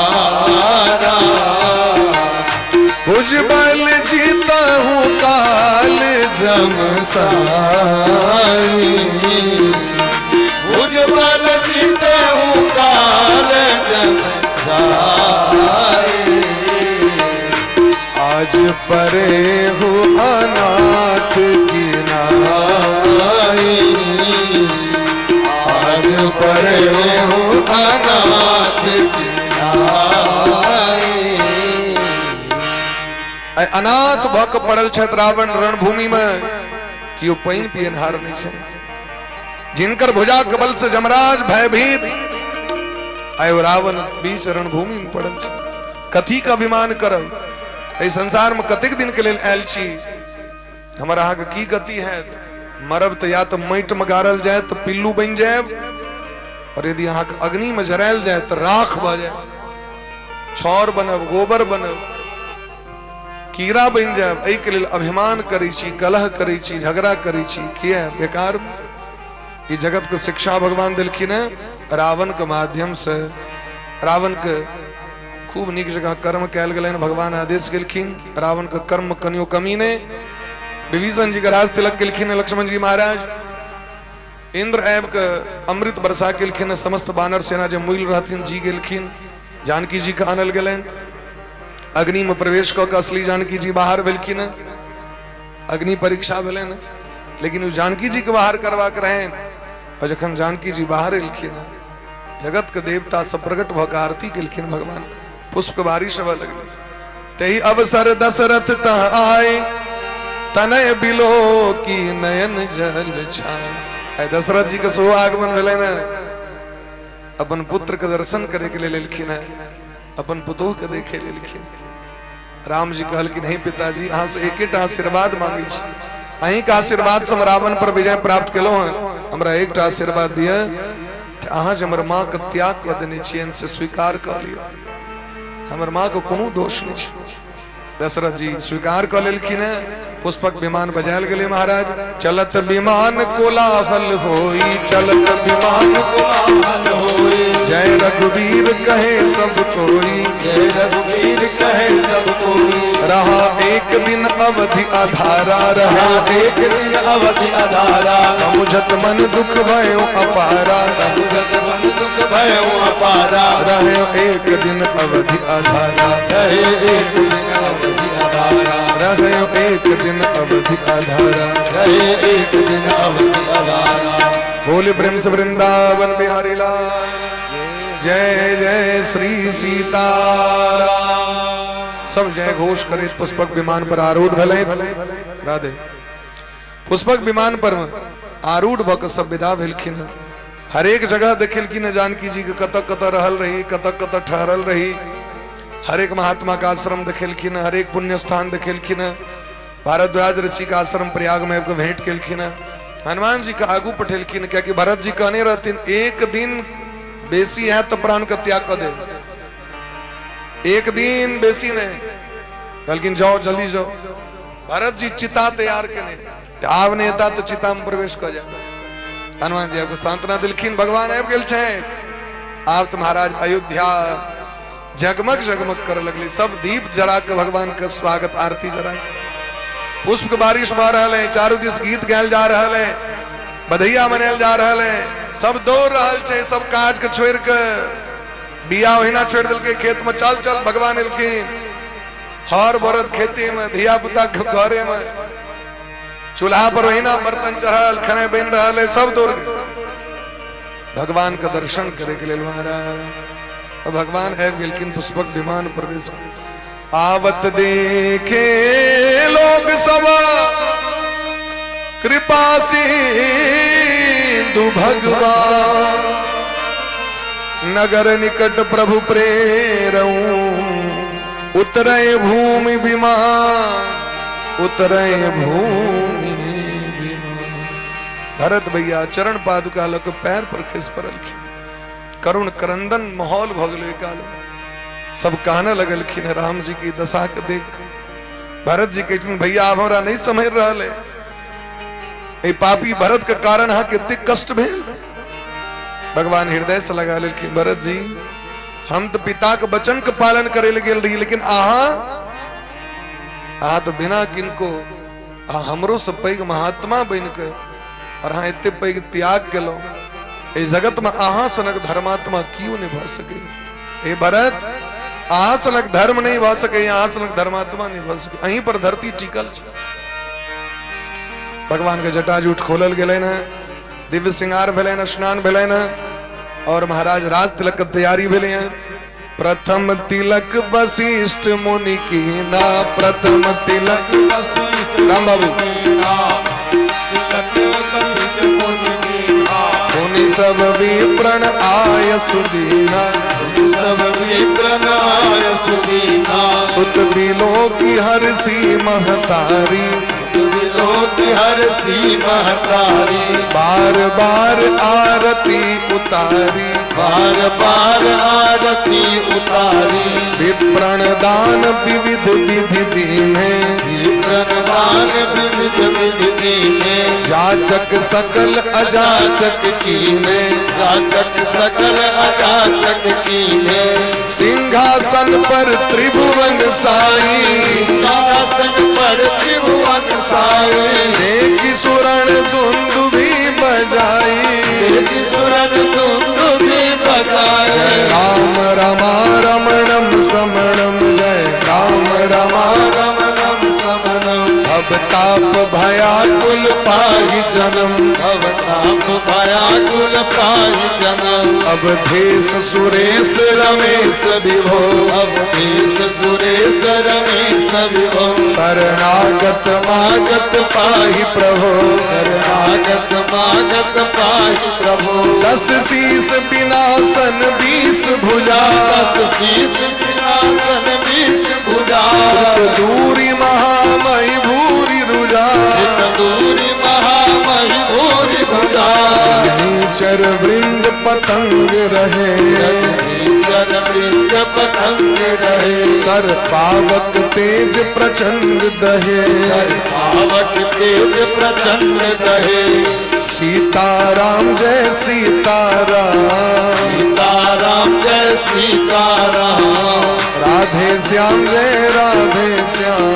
भुजबल जीता हूँ काल जम साई, भुजबल जीते हूँ काल जम साई, परे हो अनाथ की नाई, आज परे हो अनाथ की नाई। आइ अनाथ भऽ कऽ पड़ल छथि रावण रणभूमि में, केओ पानि पियनहार नहि छै। जिनकर भुजा के बल से जमराज भयभीत, आइ ओ रावण बीच रणभूमि में पड़ल छै। कथी के अभिमान करब? एहि संसार में कतेक दिन के लेल आयल छी? हमर अहाँके की गति हैत? मरब तऽ या तऽ माटि में गाड़ल जाय तऽ पिल्लू बनि जायब, और यदि अहाँके अग्नि में जरायल जाय तऽ राख भऽ जाय, छाउर बनब, गोबर बनब, कीड़ा बनि जायब। एहिके लेल अभिमान करै छी, कलह करै छी, झगड़ा करै छी, किया? बेकार। ई जगत के शिक्षा भगवान देलखिन है रावण के माध्यम से। रावण के खूब नीक जगह कर्म कयल गेलनि, भगवान आदेश केलखिन। रावण के कर्म कनियो कमी नहि। विभीषण जी के राज तिलक केलखिन लक्ष्मण जी महाराज। इंद्र आबि के अमृत वर्षा केलखिन, समस्त बानर सेना जे मुइल रहथिन जी गेलखिन। जानकी जी के आनल गेलनि। अग्नि में प्रवेश कऽ के असली जानकी जी बाहर भेलखिन। अग्नि परीक्षा भेलनि, लेकिन ओ जानकी जी के बाहर करबाक रहनि। और जखन जानकी जी बाहर एलखिन, जगत के देवता सब प्रकट भऽ के आरती केलखिन भगवान, पुष्प के बारिश होबय लगलै। तही अवसर दशरथ तह आए, तनय बिलो की नयन जल छाए। आइ दशरथ जी के सेहो आगमन भेलनि। अपन पुत्र के दर्शन करे के लेल एलखिन है, अपन पुतोह के देखे लेलखिन। राम जी कहलखिन, हे पिताजी, अहाँ से एकेटा आशीर्वाद मांगे छी। अहीं के आशीर्वाद से हम रावण पर विजय प्राप्त केलहुँ हैं। हमरा एकटा आशीर्वाद दिअ, अहाँ जे हमर माँ के त्याग कऽ देने छियनि से स्वीकार कऽ लिअ। हमर माँ के कोनो दोष नहि छै। दशरथ जी स्वीकार कऽ लेलखिन हैं। पुष्पक विमान बजायल गेलै महाराज। चलत विमान कोलाहल होई, चलत विमान कोलाहल होई, जय रघुवीर कहे सब कोई, जय रघुवीर कहे सब कोई। रहा एक दिन अवधि अधारा, रहा एक दिन अवधि अधारा, समुझत मन दुख भयो अपारा, समुझत मन दुख भयो अपारा। रहे एक दिन अवधि अधारा, रहे एक दिन अवधि अधारा, रहे एक दिन अवधि अधारा, रहे एक दिन अवधि अधारा। बोले प्रेम से वृंदावन बिहारी लाल जय जय श्री सीताराम। सब जय घोष करे पुष्पक विमान पर आरूढ़ भेलै। राधे। पुष्पक विमान पर आरूढ़ भऽ कऽ सब विदा भेलखिन। हरेक जगह देखेलखिन जानकी जी के, कतऽ कतऽ रहल रही, कतऽ कतऽ ठहरल रही। हरेक महात्मा के आश्रम देखेलखिन, हरेक पुण्य स्थान देखेलखिन। भारद्वाज ऋषि के आश्रम प्रयाग में आबि भेंट केलखिन। हनुमान जी के आगू पठेलखिन, कियाकि भरत जी कहने रहथिन एक दिन बेसी है तो प्राण के त्याग कऽ दे, एक दिन बेसी नहीं। कहलखिन जाओ जल्दी जाओ। भरत जी चिता तैयार केने, आब नहि एता तऽ चिता में प्रवेश कऽ जाए। हनुमान जी आबि सांत्वना देलखिन, भगवान आबि गेल छै। आब तऽ महाराज अयोध्या जगमग जगमग कर लगले। सब दीप जरा के भगवान के स्वागत आरती जरा के पुष्प के बारिश भऽ रहल है, चारू दिस गीत गायल जा रहल है, बधैया मनायल जा रहल है। सब दौड़ रहल छै, सब काज के छोड़ि के, बिया ओहिना छोड़ि देलकै खेत में, चल चल भगवान एलखिन। हर बरद खेती में, धिया पुता घरे में, चूल्हा पर ओहिना बर्तन चढ़ल, खेनाइ बनि रहल है, सब दौड़ गेल भगवान के दर्शन करे के लेल महाराज। तो भगवान आबि गेलखिन पुष्पक विमान प्रवेश। आवत देखे लोग सब कृपा सिंधु भगवान, नगर निकट प्रभु प्रेरऊ, उतरे भूमि विमान, उतरे भूमि विमान। भरत भैया चरण पादुका लऽ कऽ पैर पर खसि पड़लखिन। करुण क्रंदन माहौल भऽ गेलै काल में। सब कहने लगलखिन राम जी की दशा के देख कऽ। भरत जी कहै छथिन, भैया आब हमरा नहि सम्हरि रहल है। एहि पापी भरत के कारण अहाँ कतेक कष्ट भेल। भगवान हृदय से लगा लेलखिन, भरत जी हम तो पिता के वचन के पालन करे ले गेल रही, लेकिन अहाँ अहाँ तो बिना किनको, अहाँ हमरो से पैघ महात्मा बनि के और अहाँ एते पैघ त्याग केलहुँ। एहि जगत में अहाँ सनक धर्मात्मा क्यों नहीं भऽ सके। हे भरत, अहाँ सनक धर्म नहि भऽ सकैए, अहाँ सनक धर्मात्मा नहि भऽ सकै, अहीं पर धरती टिकल छै। भगवान के जटाजूट खोलल गेलनि हेँ, दिव्य श्रृंगार भेलनि, स्नान भेलनि हेँ और महाराज राज तिलक के तैयारी भेलै हेँ। प्रथम तिलक वशिष्ठ मुनि की ना, प्रथम तिलक राम बाबू मुनि सब विप्रण आय सुदीना, सब विप्रण आय सुदीना। सुत बिलो की हरसी महतारी, विलोक हरसी महतारी। बार बार आरती उतारी, बार बार आरती उतारी। विप्रण दान विविध विधि दीने, विप्रण दान विविध विधि दीने। जाचक सकल अजाचक कीने, जाचक सकल अजाचक कीने। सिंहासन पर त्रिभुवन साई, सिंहासन पर त्रिभुवन साई। देखि सुरण दुंदुभी बजाई, देखि सुरन दुंदुभी बजाई। जय राम रमा रमणम समणम, जय राम रमा रमणम समणम। भव ताप भयाकुल पाहि जनम, भव ताप भयाकुल पाहि जनम। अवधेश सुरेश रमेश विभो, अवधेश सुरेश रमेश विभो। शरणागत मागत पाहि प्रभो, शरणागत मागत पाहि प्रभो। 10 शीस बिनासन 20 भुजा, 10 शीस सिंहासन 20 भुजा। दूरी महामयी भूरी रुजा, दूरी महामयी भूरी भुजा। चर वृंद पतंग रहे, चर वृंद पतंग रहे। सर पावक तेज प्रचंड दहे, सर पावक तेज प्रचंड दहे। सीताराम जय सीताराम, सीताराम जय सीताराम। राधे श्याम जय राधे श्याम,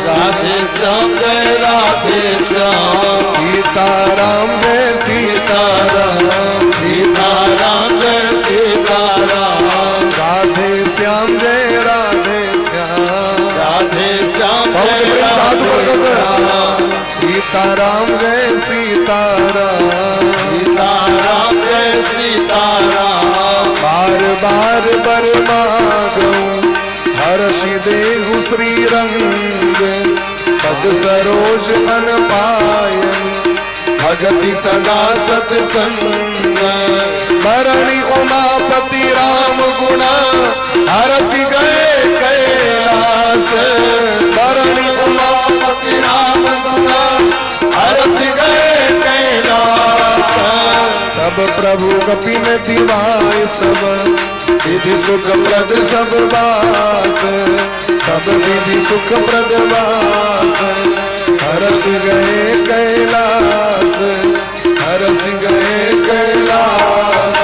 राधे श्याम जय राधे श्याम। सीताराम जय सीताराम, सीताराम जय सीताराम। राधे श्याम जय राधे श्याम, राधे श्याम जय राधे श्याम। सीताराम जय सीताराम, सीताराम जय सीताराम। बार बार बर मागऊं हर्षि देहु श्री रंग, पद सरोज अन पायनी भगति सदा सत्संग। बरणी उमापति राम गुणा हरसि गए कैलास, बरणी उमापति राम गुणा हरसि गए कैलास। तब प्रभु कपिन दिवाय सब विधि सुख प्रद सब वास, सब विधि सुख प्रद वास। हरस गए कैलास, हरस गए कैलास।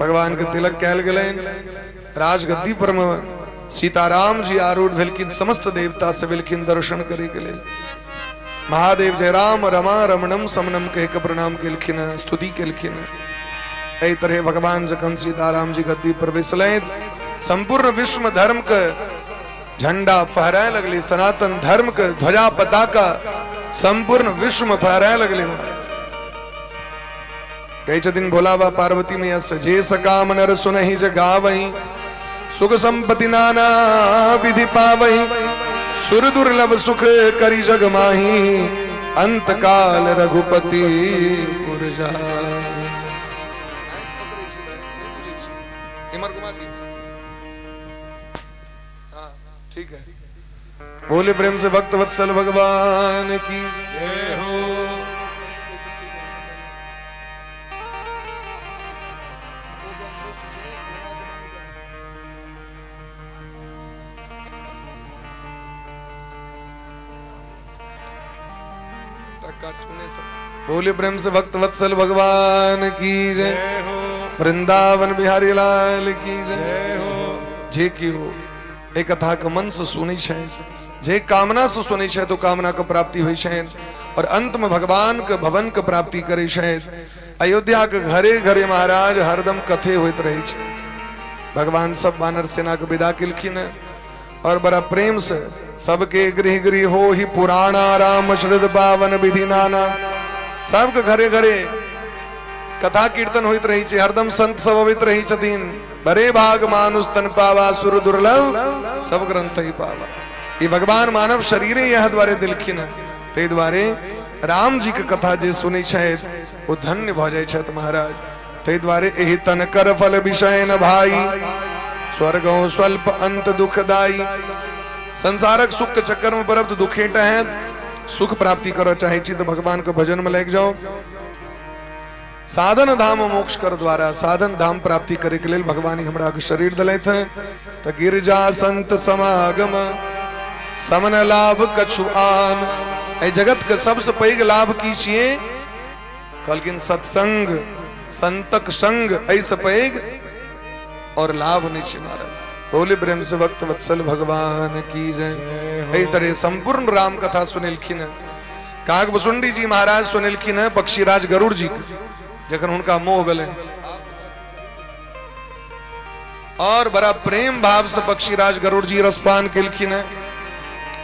भगवान के तिलक कैल गेलनि, राजगद्दी पर में सीताराम जी आरूढ़ भेलखिन, समस्त देवता से भेलखिन दर्शन करे के लेल। महादेव जय राम रमा रमणम समनम कह के प्रणाम केलखिन, स्तुति केलखिन। एहि तरह भगवान जखन सीताराम जी गद्दी पर बैसलनि, संपूर्ण विश्व धर्म के झंडा फहराए लगले, सनातन धर्म के ध्वजा पताका संपूर्ण विश्व में फहराए लगले। महाराज कहै छथिन भोला बा पार्वती मैया से, जे सकाम नर सुनहि जगावही, सुख संपत्ति नाना विधि पावही, सुर दुर्लभ सुख करी जग माही, अंत काल रघुपति पुर जाहि। हाँ, ठीक है। बोले प्रेम से भक्त वत्सल भगवान की जय हो। बोले प्रेम से भक्त वत्सल भगवान की जय। वृंदावन बिहारी लाल की जय। जे केओ एक कथा के मन से सुनै छै, जे कामना से सुनै छै, तो कामना के प्राप्ति होइ छै और अंत में भगवान के भवन के प्राप्ति करै छै। अयोध्या के घरे घरे महाराज हरदम कथे होइत रहै छै। भगवान सब वानर सेना के विदा केलखिन हैं और बड़ा प्रेम से सबके गृह गृह हो ही पुराणा राम श्रुत पावन विधि नाना। सबके घरे घरे कथा कीर्तन होइत रही छै, हरदम संत सब अबैत रही छथिन। बड़े भाग मानुष तन पावा सुर दुर्लभ सब ग्रंथ ही पावा। ई भगवान मानव शरीरे यह द्वारे दिलखिन हैं। ताहि दुआरे राम जी के कथा जे सुनै छथि ओ धन्य भऽ जाइ छथि महाराज। ताहि दुआरे एहि तन कर फल विषय न भाई, स्वर्गो स्वल्प अंत दुखदाई। संसारक सुख के चक्कर में पड़ब तऽ दुखेटा हैत। सुख प्राप्ति करऽ चाहै छी तऽ भगवान के भजन में लागि जाउ। साधन धाम मोक्ष कर द्वारा साधन धाम प्राप्ति करे के लेल भगवान ही हमरा के शरीर दिलथि हैं। तऽ गिरजा संत समागम समन लाभ कछु आन। एहि जगत के सबसे पैघ लाभ की छियै? कहलखिन सत्संग, संतक संग, एहिसँ पैघ और लाभ नहि छै महाराज। बोले प्रेम से भक्त वत्सल भगवान की जय। एहि तरह संपूर्ण राम कथा सुनेलखिन हैं। काक भुसुंडी जी महाराज सुनेलखिन हैं पक्षीराज गरुड़ जी के, जखन हुनका मोह भेलनि और बड़ा प्रेम भाव से पक्षीराज गरुड़ जी रसपान केलखिन हैं।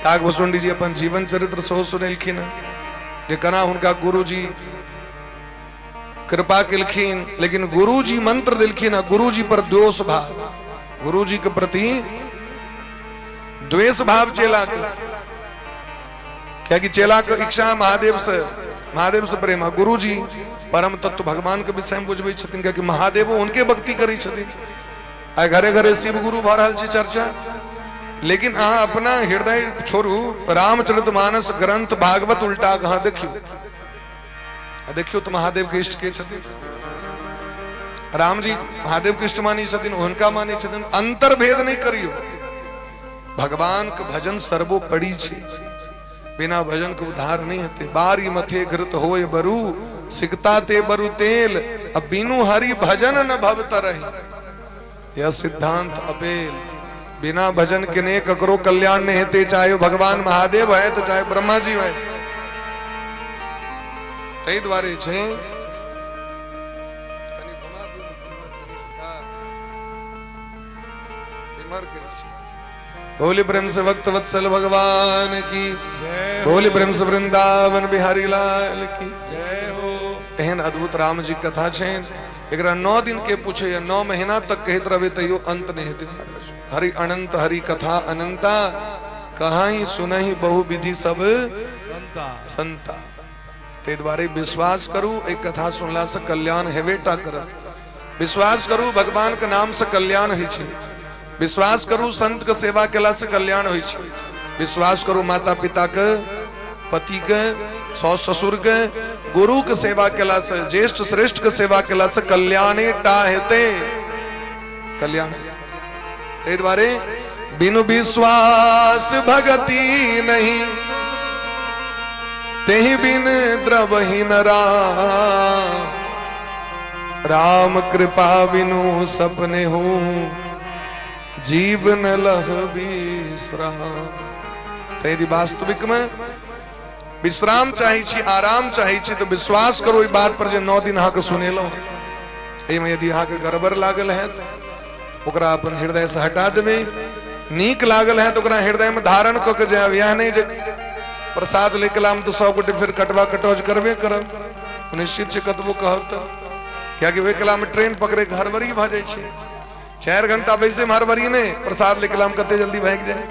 काक भुसुंडी जी अपन जीवन चरित्र सेहो सुनेलखिन हैं जे केना हुनका गुरु जी कृपा केलखिन, लेकिन गुरु जी मंत्र देलखिन आ गुरु जी पर दोष भाव, गुरु जी के प्रति द्वेष भाव चेला के, कियाकि चेला के इच्छा महादेव से, महादेव से प्रेम। गुरु जी परम तत्व भगवान के विषय में बुझबै छथिन, कियाकि महादेवो उनके भक्ति करै छथिन। आइ घरे घरे शिव गुरु भऽ रहल छै चर्चा, लेकिन अहाँ अपना हृदय छोड़ू, रामचरित मानस ग्रंथ भागवत उल्टा कऽ अहाँ देखियौ, आ देखियौ तऽ महादेव के इष्ट के छथिन। राम जी महादेव के इष्ट मानै छथिन, हुनका मानै छथिन। अंतर भेद नहि करियौ। भगवान के भजन सर्वोपरि छै, बिना भजन के उद्धार नहीं हेतै। बारी मथे घृत होय बरु, सिकता ते बरु तेल, अब बिनु हरि भजन न भव तरही। यह सिद्धांत अपेल। बिना भजन के ने ककरो कल्याण नहीं हेतै, चाहे भगवान महादेव है तो चाहे ब्रह्मा जी है। ताहि दुआरे छै बोले प्रेम से भक्त वत्सल भगवान की, बोले प्रेम से वृंदावन बिहारी लाल की जय हो। एहन अद्भुत राम जी कथा छै, एकरा 9 दिन के पूछे या 9 महीना तक कहैत रहबै तैयो अंत नहीं हेतै महाराज। हरि अनंत हरि कथा अनंता, कहाँ सुनहि बहु विधि सब संता। ताहि दुआरे विश्वास करू, एक कथा सुनला से कल्याण हेबे टा करत। विश्वास करू भगवान के नाम से कल्याण होइ छै। विश्वास करू संत के सेवा केला से कल्याण होइ छै। विश्वास करू माता पिता के, पति के, सास ससुर के, गुरु के सेवा केला से, ज्येष्ठ श्रेष्ठ के सेवा केला से कल्याणे टा हेतै, कल्याण हेतै। ताहि दुआरे बिनु विश्वास भगति नहीं, तेहि बिन द्रवहि न राम। राम कृपा बिनु सपने हो, जीवन लह विश्राम। तऽ यदि वास्तविक में विश्राम चाहै छी, आराम चाहै छी, तऽ विश्वास करू ओहि बात पर जे 9 दिन अहाँके सुनेलहुँ। एहिमे यदि अहाँके गड़बड़ लागल हैत ओकरा अपन हृदय से हटा देबै, नीक लागल है तऽ ओकरा हृदय में धारण कऽ के जायब। इएह नहि जे प्रसाद ले के लाम तऽ सब गोटे फेर कटवा कटौज करबे करब, निश्चित छै कतबो कहब तऽ, कियाकि ओहि कला में ट्रेन पकड़े के हड़बड़ी भऽ जाइ छै। 4 घंटा बैसे में हड़बड़ी नहि, प्रसाद ले के लाम कते जल्दी भागि जाय।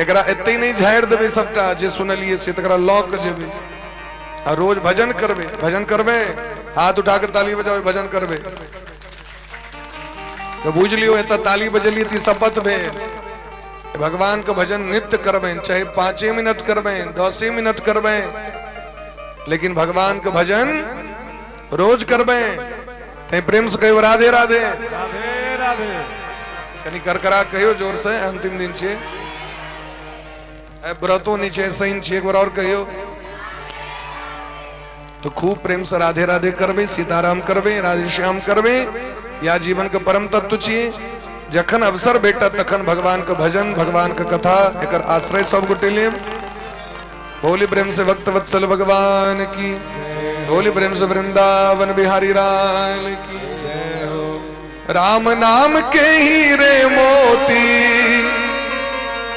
एकरा एते नहि झाड़ि देबै सबटा जे सुनलियै से, तकरा लऽ के जेबै आ रोज भजन करबै। भजन करबै, हाथ उठा के ताली बजाबै, भजन करबै तऽ बुझि लियौ एतऽ ताली बजेलियै तऽ ई शपथ भेल। भगवान के भजन नित्य करबनि, चाहे 5 मिनट करबनि, 10 मिनट करबनि, लेकिन भगवान के भजन रोज करबनि। तैं प्रेम से कहियो राधे राधे, राधे राधे। कनि करकरा कहियो जोर से, अंतिम दिन छियै, व्रतो नहीं छै, शनि छियै, एक बार और कहियो तो खूब प्रेम से राधे राधे करबे, सीताराम करबे, राधे श्याम करबे। या जीवन के परम तत्व छियै। जखन अवसर भेटत तखन भगवान के भजन, भगवान के कथा, एकर आश्रय सब गोटे लेब। बोली प्रेम से भक्त वत्सल भगवान की, बोली प्रेम से वृंदावन बिहारी लाल की। जय हो। राम नाम के हीरे मोती।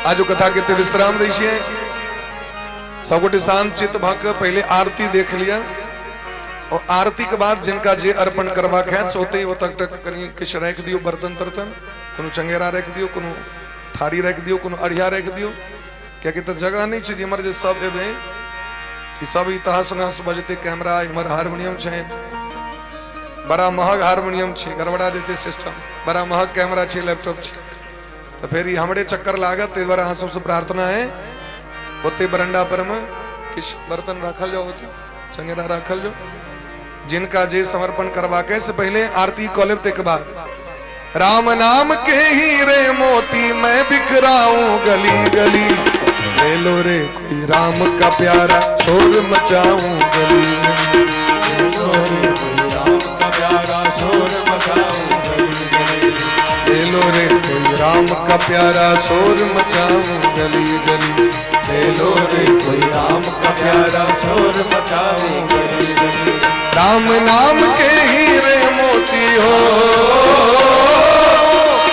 आजो कथा के विश्राम दै छियै। सब गोटे शांत चित्त भऽ के पहिले आरती देख लिया और आरती के बाद जिनका जे अर्पण करबाक हैत से ओतै ओतऽ तक कनि किछु राखि दियौ, बर्तन तर्तन, कोनो चंगेरा राखि दियौ, कोनो थारी राखि दियौ, कोनो अढ़िया राखि दियौ, कियाकि तऽ जगह नहि छै जे इम्हर जे सब एबै ई सब ई तहस नहस भऽ जेतै। कैमरा इम्हर हारमोनियम छै, बड़ा महग हारमोनियम छै, गड़बड़ा जेतै सिस्टम, बड़ा महग कैमरा छै, लैपटॉप छै, तऽ फेर ई हमरे चक्कर लागत। ताहि दुआरे अहाँ सबसँ प्रार्थना है ओते बरंडा पर में किछु बर्तन राखल जाओ, ओते चंगेरा राखल जाओ, जिनका जे समर्पण करबाक है से पहले आरती कऽ लेब, ताहिके बाद। राम नाम के हीरे मोती मैं बिखराऊं गली गली, ले लो रे कोई राम का प्यारा शोर मचाऊं गली गली। राम का प्यारा शोर मचाऊं गली गली। ले लो रे कोई राम का प्यारा शोर मचाऊं गली गली, ले लो रे कोई राम का प्यारा शोर मचाऊं गली गली। राम नाम के हीरे मोती हो,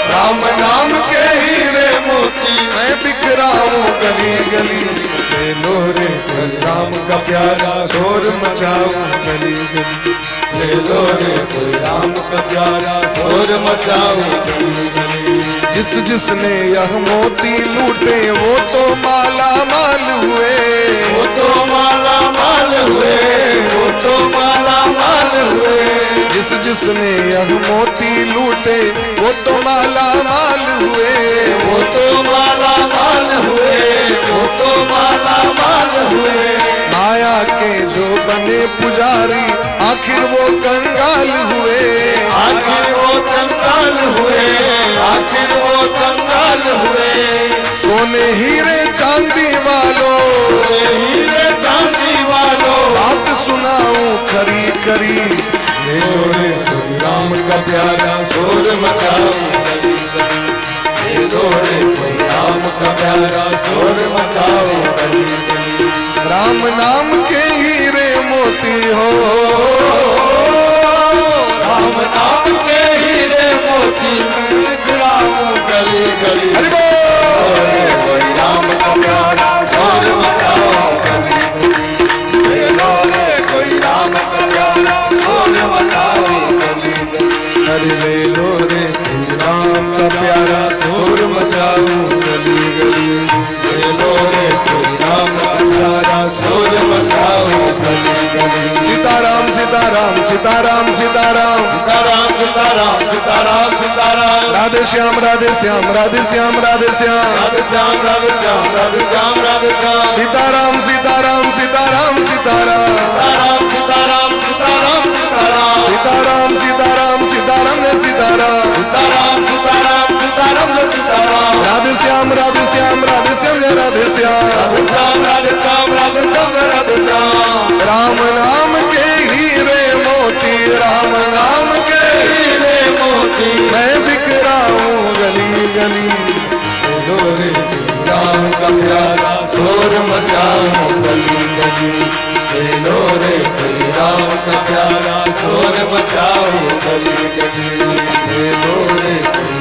राम नाम के हीरे मोती मैं बिखराऊं गली गली, ले लो रे कोई राम का प्यारा शोर मचाऊं गली गली। ले लो रे कोई राम का प्यारा शोर मचाऊं गली गली। जिस जिसने यह मोती लूटे वो तो माला माल हुए, वो तो माला माल हुए, वो तो माला माल हुए। जिस जिसने यह मोती लूटे वो तो माला माल हुए, वो तो माला माल हुए, वो तो माला माल हुए। माया के जो बने पुजारी आखिर वो कंगाल हुए, आखिर वो कंगाल हुए, आखिर वो कंगाल हुए। सोने हीरे चांदी वालों, हीरे चांदी वालों, बात सुनाऊं खरी खरी, ले लो रे कोई राम का प्यारा शोर मचाऊं गली गली। ले लो रे कोई राम का प्यारा शोर मचाऊं गली गली। राम नाम के हीरे मोती हो, राम नाम के हीरे मोती मैं बिखराऊं गली गली। हरि बोल। कोई राम का प्यारा शोर मचाऊं गली गली। ले लो रे कोई राम का प्यारा शोर मचाऊं गली गली। हरि ले लो रे कोई राम का प्यारा शोर मचाऊं गली गली। ले लो रे कोई राम का प्यारा शोर मचाऊं गली गली। सीताराम सीताराम सीताराम सीताराम, सीताराम सीताराम सीताराम सीताराम, राधे श्याम राधे श्याम राधे श्याम राधे श्याम, राधे श्याम राधे श्याम राधे श्याम राधे श्याम, सीताराम सीताराम सीताराम सीताराम, सीताराम सीताराम सीताराम सीताराम, सीताराम सीताराम सीताराम सीताराम, सीताराम सीताराम सीताराम सीताराम, राधे श्याम राधे श्याम राधे श्याम राधे श्याम, राधे श्याम राधे श्याम राधे श्याम राधे श्याम। राम नाम के हीरे मोती, राम नाम के हीरे मोती मैं बिखराऊं गली गली, ले लो रे राम का प्यारा शोर मचाऊं गली गली। ले लो रे कोई राम का प्यारा शोर मचाऊं गली गली। ले लो रे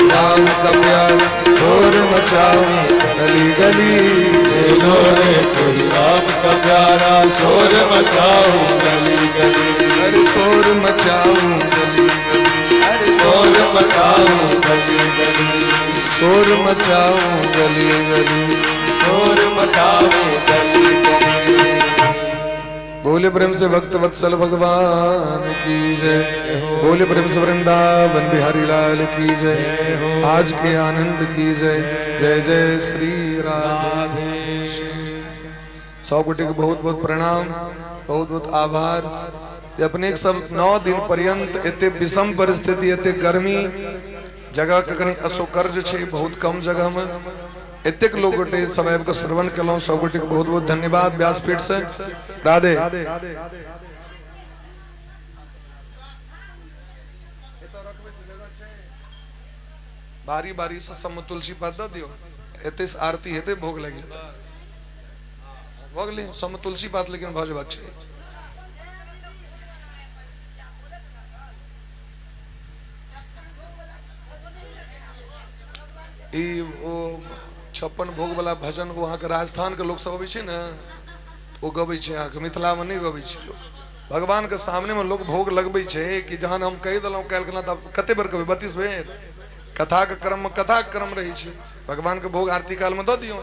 राम का प्यारा शोर मचाऊं गली गली। ले लो रे कोई राम का प्यारा शोर मचाऊं गली गली। हर शोर मचाऊं गली गली, हर शोर मचाऊं गली गली, शोर मचाऊं गली गली, शोर मचाऊं गली गली। बोले प्रेम से भक्त वत्सल भगवान की जय, बोले प्रेम से वृंदावन बिहारी लाल की जय, आज के आनंद की जय, जय जय श्री राधे। 100 कोटि के बहुत बहुत प्रणाम, बहुत बहुत आभार। अपने सब 9 दिन पर्यंत एते विषम परिस्थिति, एते गर्मी, जगह के कनी असौकर्य छे, बहुत कम जगह में एतेक लोग गोटे सब आबि के श्रवण केलहुँ। सब गोटे के बहुत बहुत धन्यवाद व्यासपीठ से। राधे। बारी बारी से सब तुलसी पात दऽ दियौ, एते से आरती हेतै, भोग लागि जेतै, भऽ गेलै सब तुलसी पात, लेकिन भऽ जेबाक चाही। ई ओ 56 भोग वाला भजन ओ अहाँके राजस्थान के लोक सब अबै छै ने, ओ गबै छै। अहाँके मिथिलामे नहि गबै छै लोक। भगवान के सामने में लोग भोग लगबै छै कि जहन हम कहि देलहुँ काल्हि खना, तब कते बेर कहबै? 32 बेर। कथाके क्रममे कथाके क्रम रहै छै। भगवान के भोग आरती कालमे दऽ दियौ,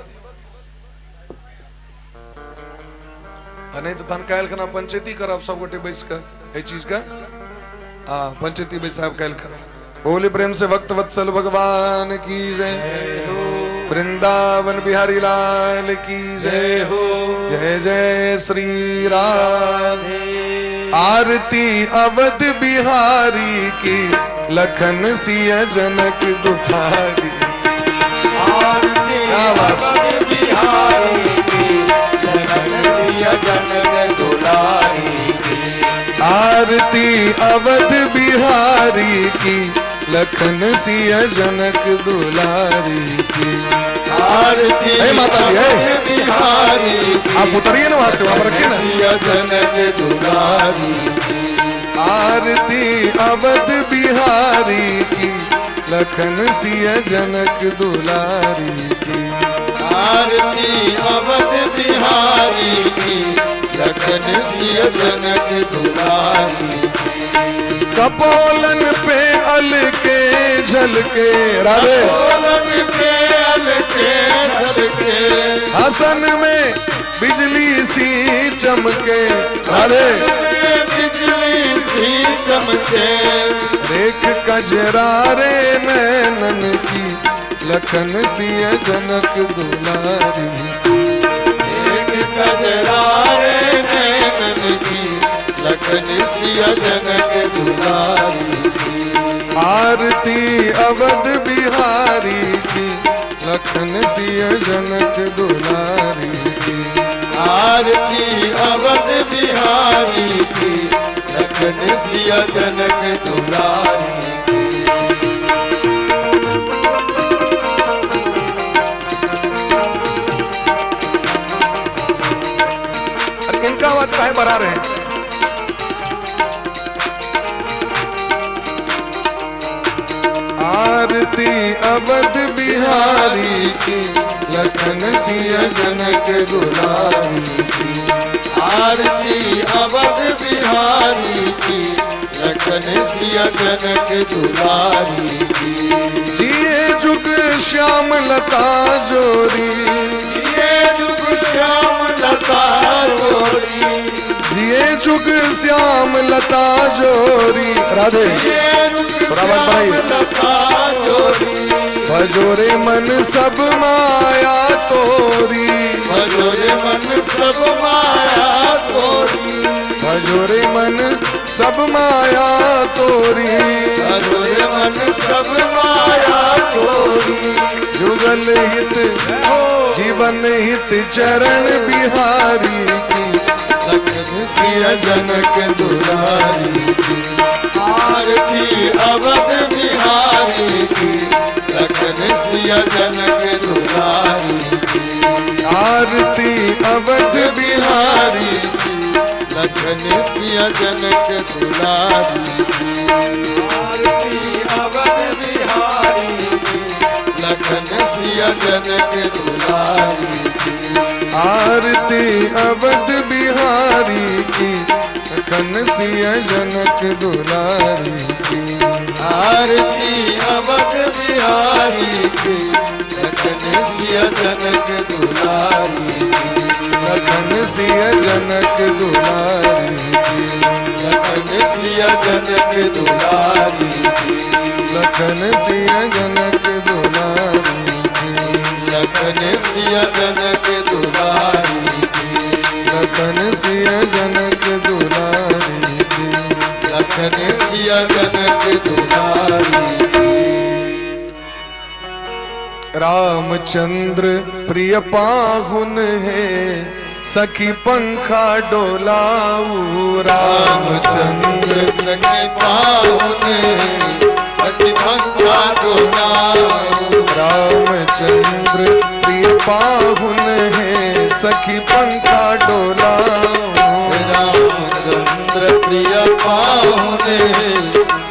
आ नहि तऽ तहन काल्हि खना पंचैती करब सब गोटे बैस कऽ एहि चीजके। हाँ, पंचैती बैसाब काल्हि खना। बोले प्रेम से भक्त वत्सल भगवान की जय, वृंदावन बिहारी लाल की जय हो, जय जय श्री राम। आरती अवध बिहारी की, लखन सिय जनक दुहारी। आरती अवध बिहारी की, लखन सिय जनक दुलारी की। आरती अवध बिहारी की, लखन सिय जनक दुलारी की। आरती माता जी, बिहारी, आप उतरिए ना वहां से, वहां पर रखिए ना। जनक दुलारी की। आरती अवध बिहारी की, लखन सिय जनक दुलारी की। आरती अवध बिहारी की, लखन सिय जनक दुलारी की। कपोलन पे अलके झलके राधे, कपोलन पे अलके झलके, हसन में बिजली सी चमके राधे, बिजली सी चमके, रेख कजरा रे नैनन की, लखन सिय जनक दुलारी। रेख कजरा रे नैनन की, लखन सिय जनक दुलारी की। आरती अवध बिहारी की, लखन सिय जनक दुलारी की। आरती अवध बिहारी की, लखन सिय जनक दुलारी की। अरे इनका आवाज काहे बढ़ा रहे हैं? आरती अवध बिहारी की, लखन सिय जनक दुलारी की। आरती अवध बिहारी की, लखन सिय जनक दुलारी की। जिए जुग श्याम लता जोरी, जिए जुग श्याम लता जोरी, जिए जुग श्याम लता जोरी राधे, जिए जुग बराबर श्याम बढ़ाइए। लता जोरी, भजो रे मन सब माया तोरी, भजो रे मन सब माया तोरी, भजो रे मन सब माया तोरी, भजो रे मन सब माया तोरी। जुगल हित जीवन हित चरण बिहारी की, लखन सिय जनक दुलारी की। आरती अवध बिहारी की, लखन सिय जनक दुलारी की। आरती अवध बिहारी की, लखन सिय जनक दुलारी की। आरती अवध बिहारी की, लखन सिय जनक दुलारी की। आरती अवध बिहारी की, लखन सिय जनक दुलारी की। आरती अवध बिहारी की, लखन सिय जनक दुलारी की। लखन सिय जनक दुलारी की। लखन सिय जनक दुलारी की। लखन सिय जनक दुलारी की। लखन सिय जनक दुलारी की। लखन सिय जनक दुलारी की। लखन सिय जनक दुलारी की। रामचंद्र प्रिय पाहुन है, सखी पंखा डोलाऊ। रामचंद्र सखी पाहुन, सखी पंखा डोलाऊ। रामचंद्र प्रिय पाहुन है, सखी पंखा डोलाऊ। रामचंद्र प्रिय पाहुन,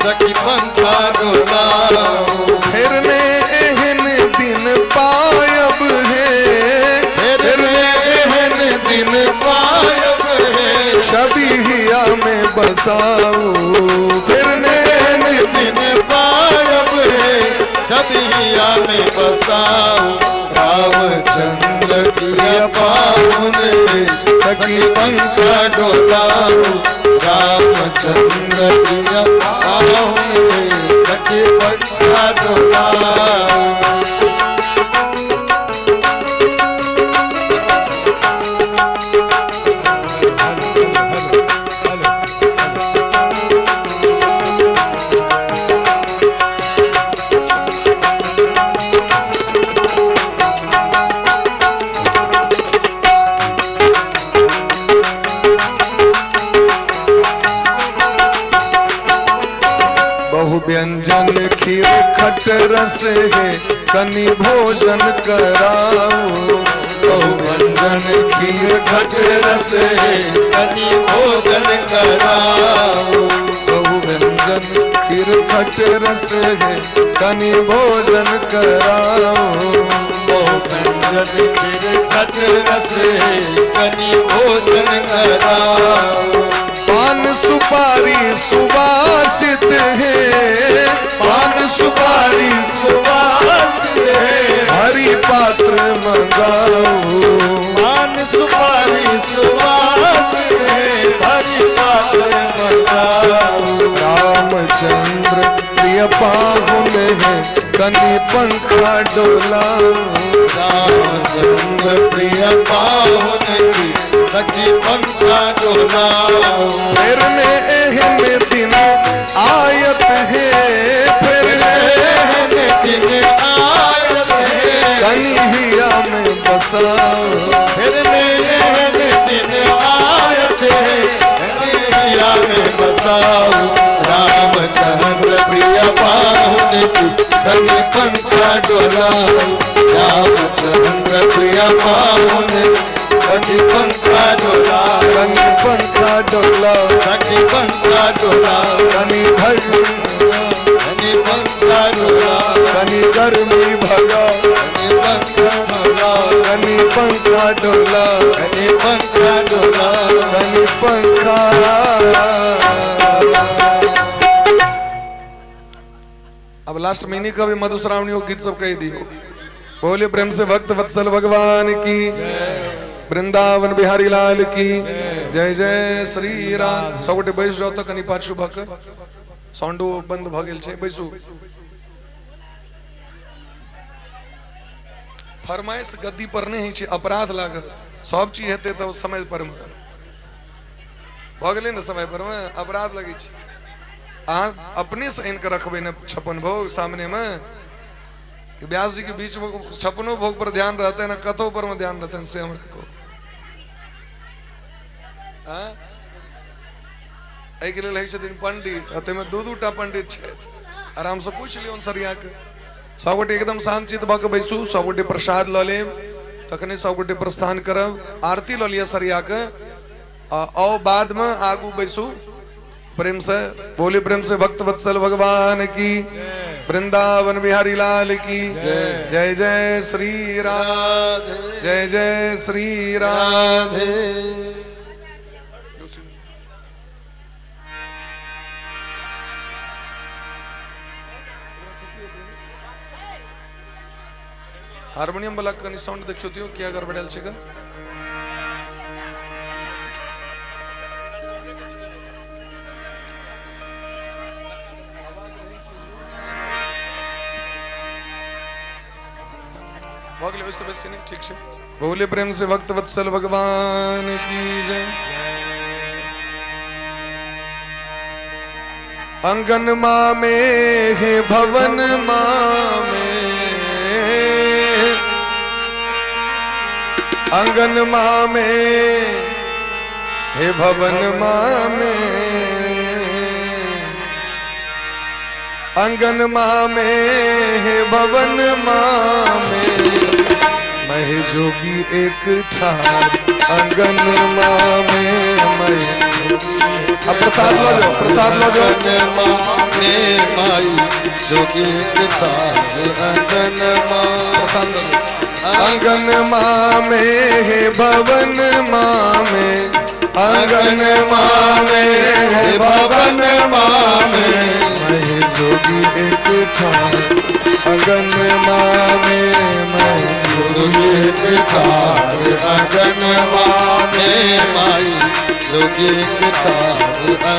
सखी पंखा डोलाऊ। फिरने एहन दिन छवि हिया में बसाऊ। फिर नैन दिन पायब है छवि हिया में बसाऊ। रामचंद्र प्रिय पाहुन है सखी पंखा डोलाऊ। रामचंद्र प्रिय पाहुन है सखी पंखा डोलाऊ। बहु व्यंजन खीर खट रस है कनि भोजन कराओ। बहु व्यंजन खीर खट रस है कनि भोजन कराओ। बहु व्यंजन खीर खट रस है कनि भोजन कराओ। बहु व्यंजन खीर खट रस है कनि भोजन कराओ। पान सुपारी सुवासित है, पान सुपारी सुवासित है, हरि पात्र मंगाओ। पान सुपारी सुवासित है, हरि पात्र मंगाओ। रामचंद्र प्रिय पाहुन है कनि पंखा डोलाओ। रामचंद्र प्रिय पाहुन है सखी पंखा डोलाओ। फिर ने एहन दिन आयत है, फिर ने एहन दिन आयत है, कनि हिया में बसाओ। फिर ने एहन दिन आयत है, कनि हिया में बसाओ। रामचंद्र प्रिय पाहुन की सखी पंखा डोलाओ। रामचंद्र प्रिय पाहुन सखी पंखा डोलाओ। कनि पंखा डोलाओ, सखी पंखा डोलाओ। कनि धर कनि पंखा डोलाओ, कनि गर्मी भगाओ। कनि पंखा डोलाओ, कनि पंखा डोलाओ, कनि पंखा डोलाओ, कनि पंखा। अब लास्ट महीने का भी मधुश्रावणी गीत सब कह दियो। बोले प्रेम से भक्त वत्सल भगवान की, वृंदावन बिहारी लाल की जय। जय श्री राम। सब गोटे बैस जाओ तो कनि पाछू भक साउंडो बंद भ गेल छै, बैसू। फरमाइश गद्दी पर नहीं होइ छै, अपराध लागत। सब चीज हेतै तऽ समय पर मे भऽ गेलै ने, समय पर मे अपराध लगै छै। अहाँ अपने से आनि कऽ रखबै ने 56 भोग सामने मे, कि व्यास जी के बीच में 56 भोग पर ध्यान रहते ना कतौ पर में ध्यान रहते से हमरा को एहिके लेल होइ छथिन पंडित, आ ताहिमे दू दूटा पंडित छथि। आराम से पूछि लियौन सरिया के। सब गोटे एकदम शांतचित भऽ के बैसू, सब गोटे प्रसाद लऽ लेब, तखने सब गोटे प्रस्थान करब। आरती लऽ लिअ सरिया के, आ आओ बाद में आगू बैसू प्रेम से। बोले प्रेम से भक्त वत्सल भगवान की, वृंदावन बिहारी लाल की जय। जय श्री राम, जय जय श्री राधे। हारमोनियम वाला कनि साउंड देखियो दियो, किया गड़बड़ायल छै गा? भऽ गेलै, ओहिसँ बेसी नहि, ठीक छै। बोले प्रेम से भक्त वत्सल भगवान की जय। अंगन मामे है भवन मामे, अंगन मामे हे भवन मामे, अंगन मामे हे भवन मामे, मह जोगी एक ठार अंगन मामे मह। अब प्रसाद लो जाओ, प्रसाद लो जाओ। मामे माई जोगी ठार अंगन मा, प्रसाद लो जाओ। अंगन मामे हे भवन मामे, आंगन मामे भवन मामे महे जोगी एक ठार आंगन मामे महे जोगी एक ठार आंगन मामे माई जोगी एक ठार।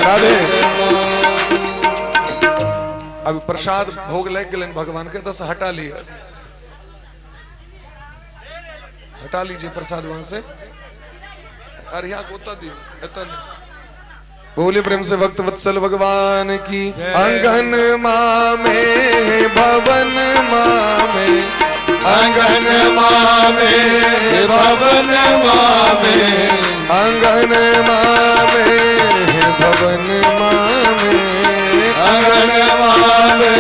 राधे। अब प्रसाद भोग लग गए भगवान के दस हटा लिया, हटा लीजिए प्रसाद वहां से। अरे यहाँ गोता दियो एता नहीं। बोले प्रेम से भक्त वत्सल भगवान की। आंगन मामे भवन मामे आंगन मामे भवन मामे आंगन मामे भवन मामे आंगन मामे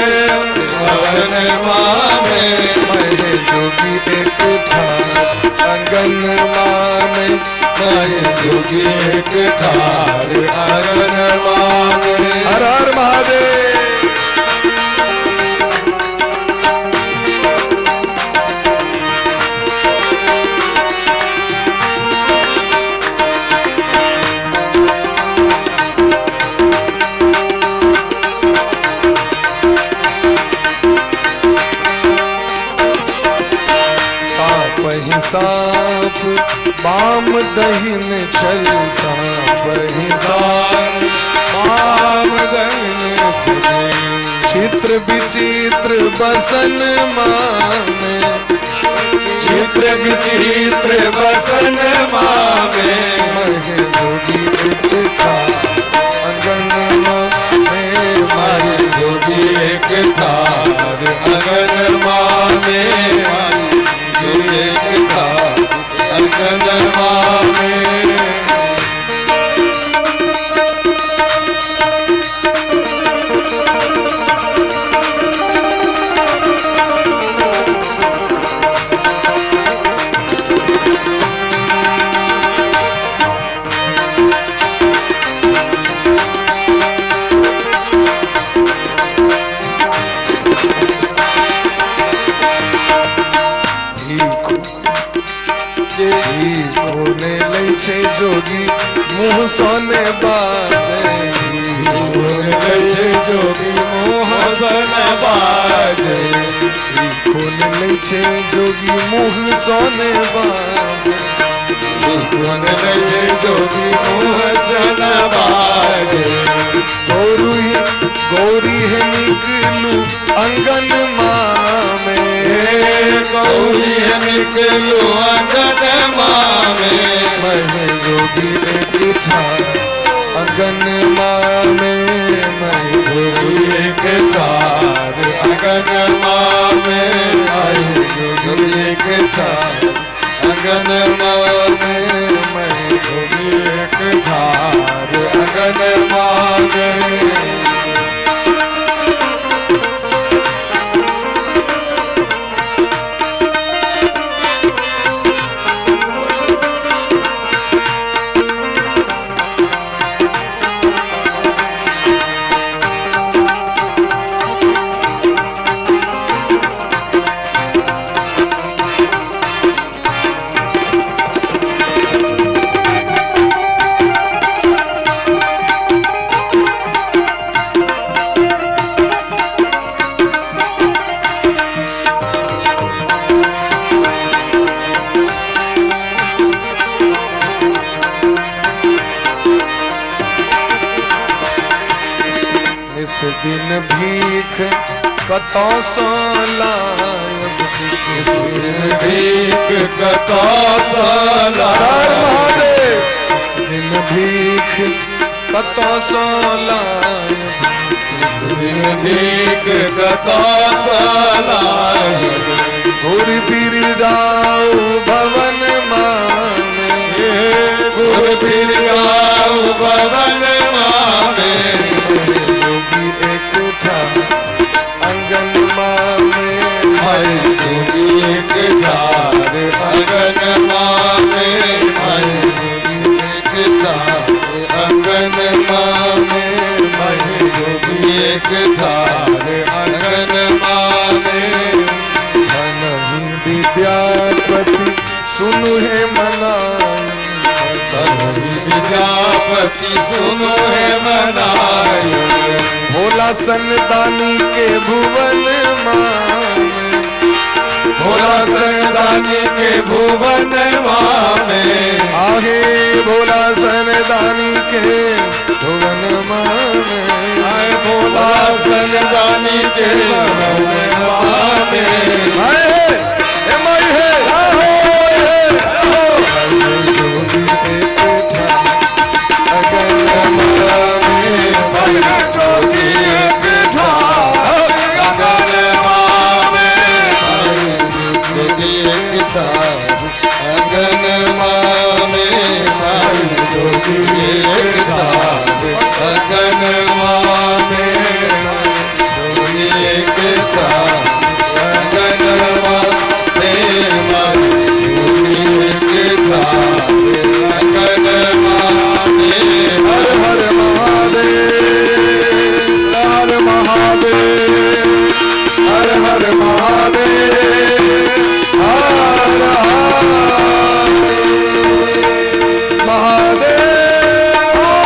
भवन मामे महे जोगी एक ठार आंगन मामे महे जोगी एक ठार आंगन मामे। हर हर महादेव। साप ही साप बाम दहिन छल साप ही साप बाम दहिन छल चित्र विचित्र बसन मामे चित्र विचित्र बसन मामे महे जोगी एक ठार अंगन मामे महे जोगी एक ठार अंगन मामे जोगी एक ठार अंगन मामे। सोने लै छे जोगी मुँह सोने बाजे लै जोगी मुँह सोने बाजे कोन लै छे जोगी मुँह सोने बाजे कोन लै जोगी मुँह सोने बाजे गौरी गौरी है निकलू अंगन मामे गौरी है निकलू अंगन मामे महे जोगी एक ठार अंगन मामे महे जोगी एक ठार अंगन मामे महे जोगी एक ठार अंगन मामे महे जोगी एक ठार अंगन मामे। निस दिन भीख कतौ सो लायब निस दिन भीख कतौ सो हर महादेव। निस दिन भीख कतौ सो लायब निस दिन भीख कतौ सो लायब घूर फिर जाओ भवन मामे घूर फिर जाओ भवन मामे जोगी एक ठार अंगन मामे महे जोगी एक ठार अंगन मामे महे जोगी एक ठार अंगन मामे महे जोगी एक ठार अंगन मामे। धनहि विद्यापति सुनु हे मना धनहि विद्या विद्यापति सुनो है मनायो। भोला संगदानी के भुवन मामे, भोला संगदानी के भुवन मामे, आहे भोला संगदानी के भुवन मामे, आए भोला संगदानी के भुवन मामे। हाय हे, हे माई हे, हे जोगी एक ठाम अगन मामे।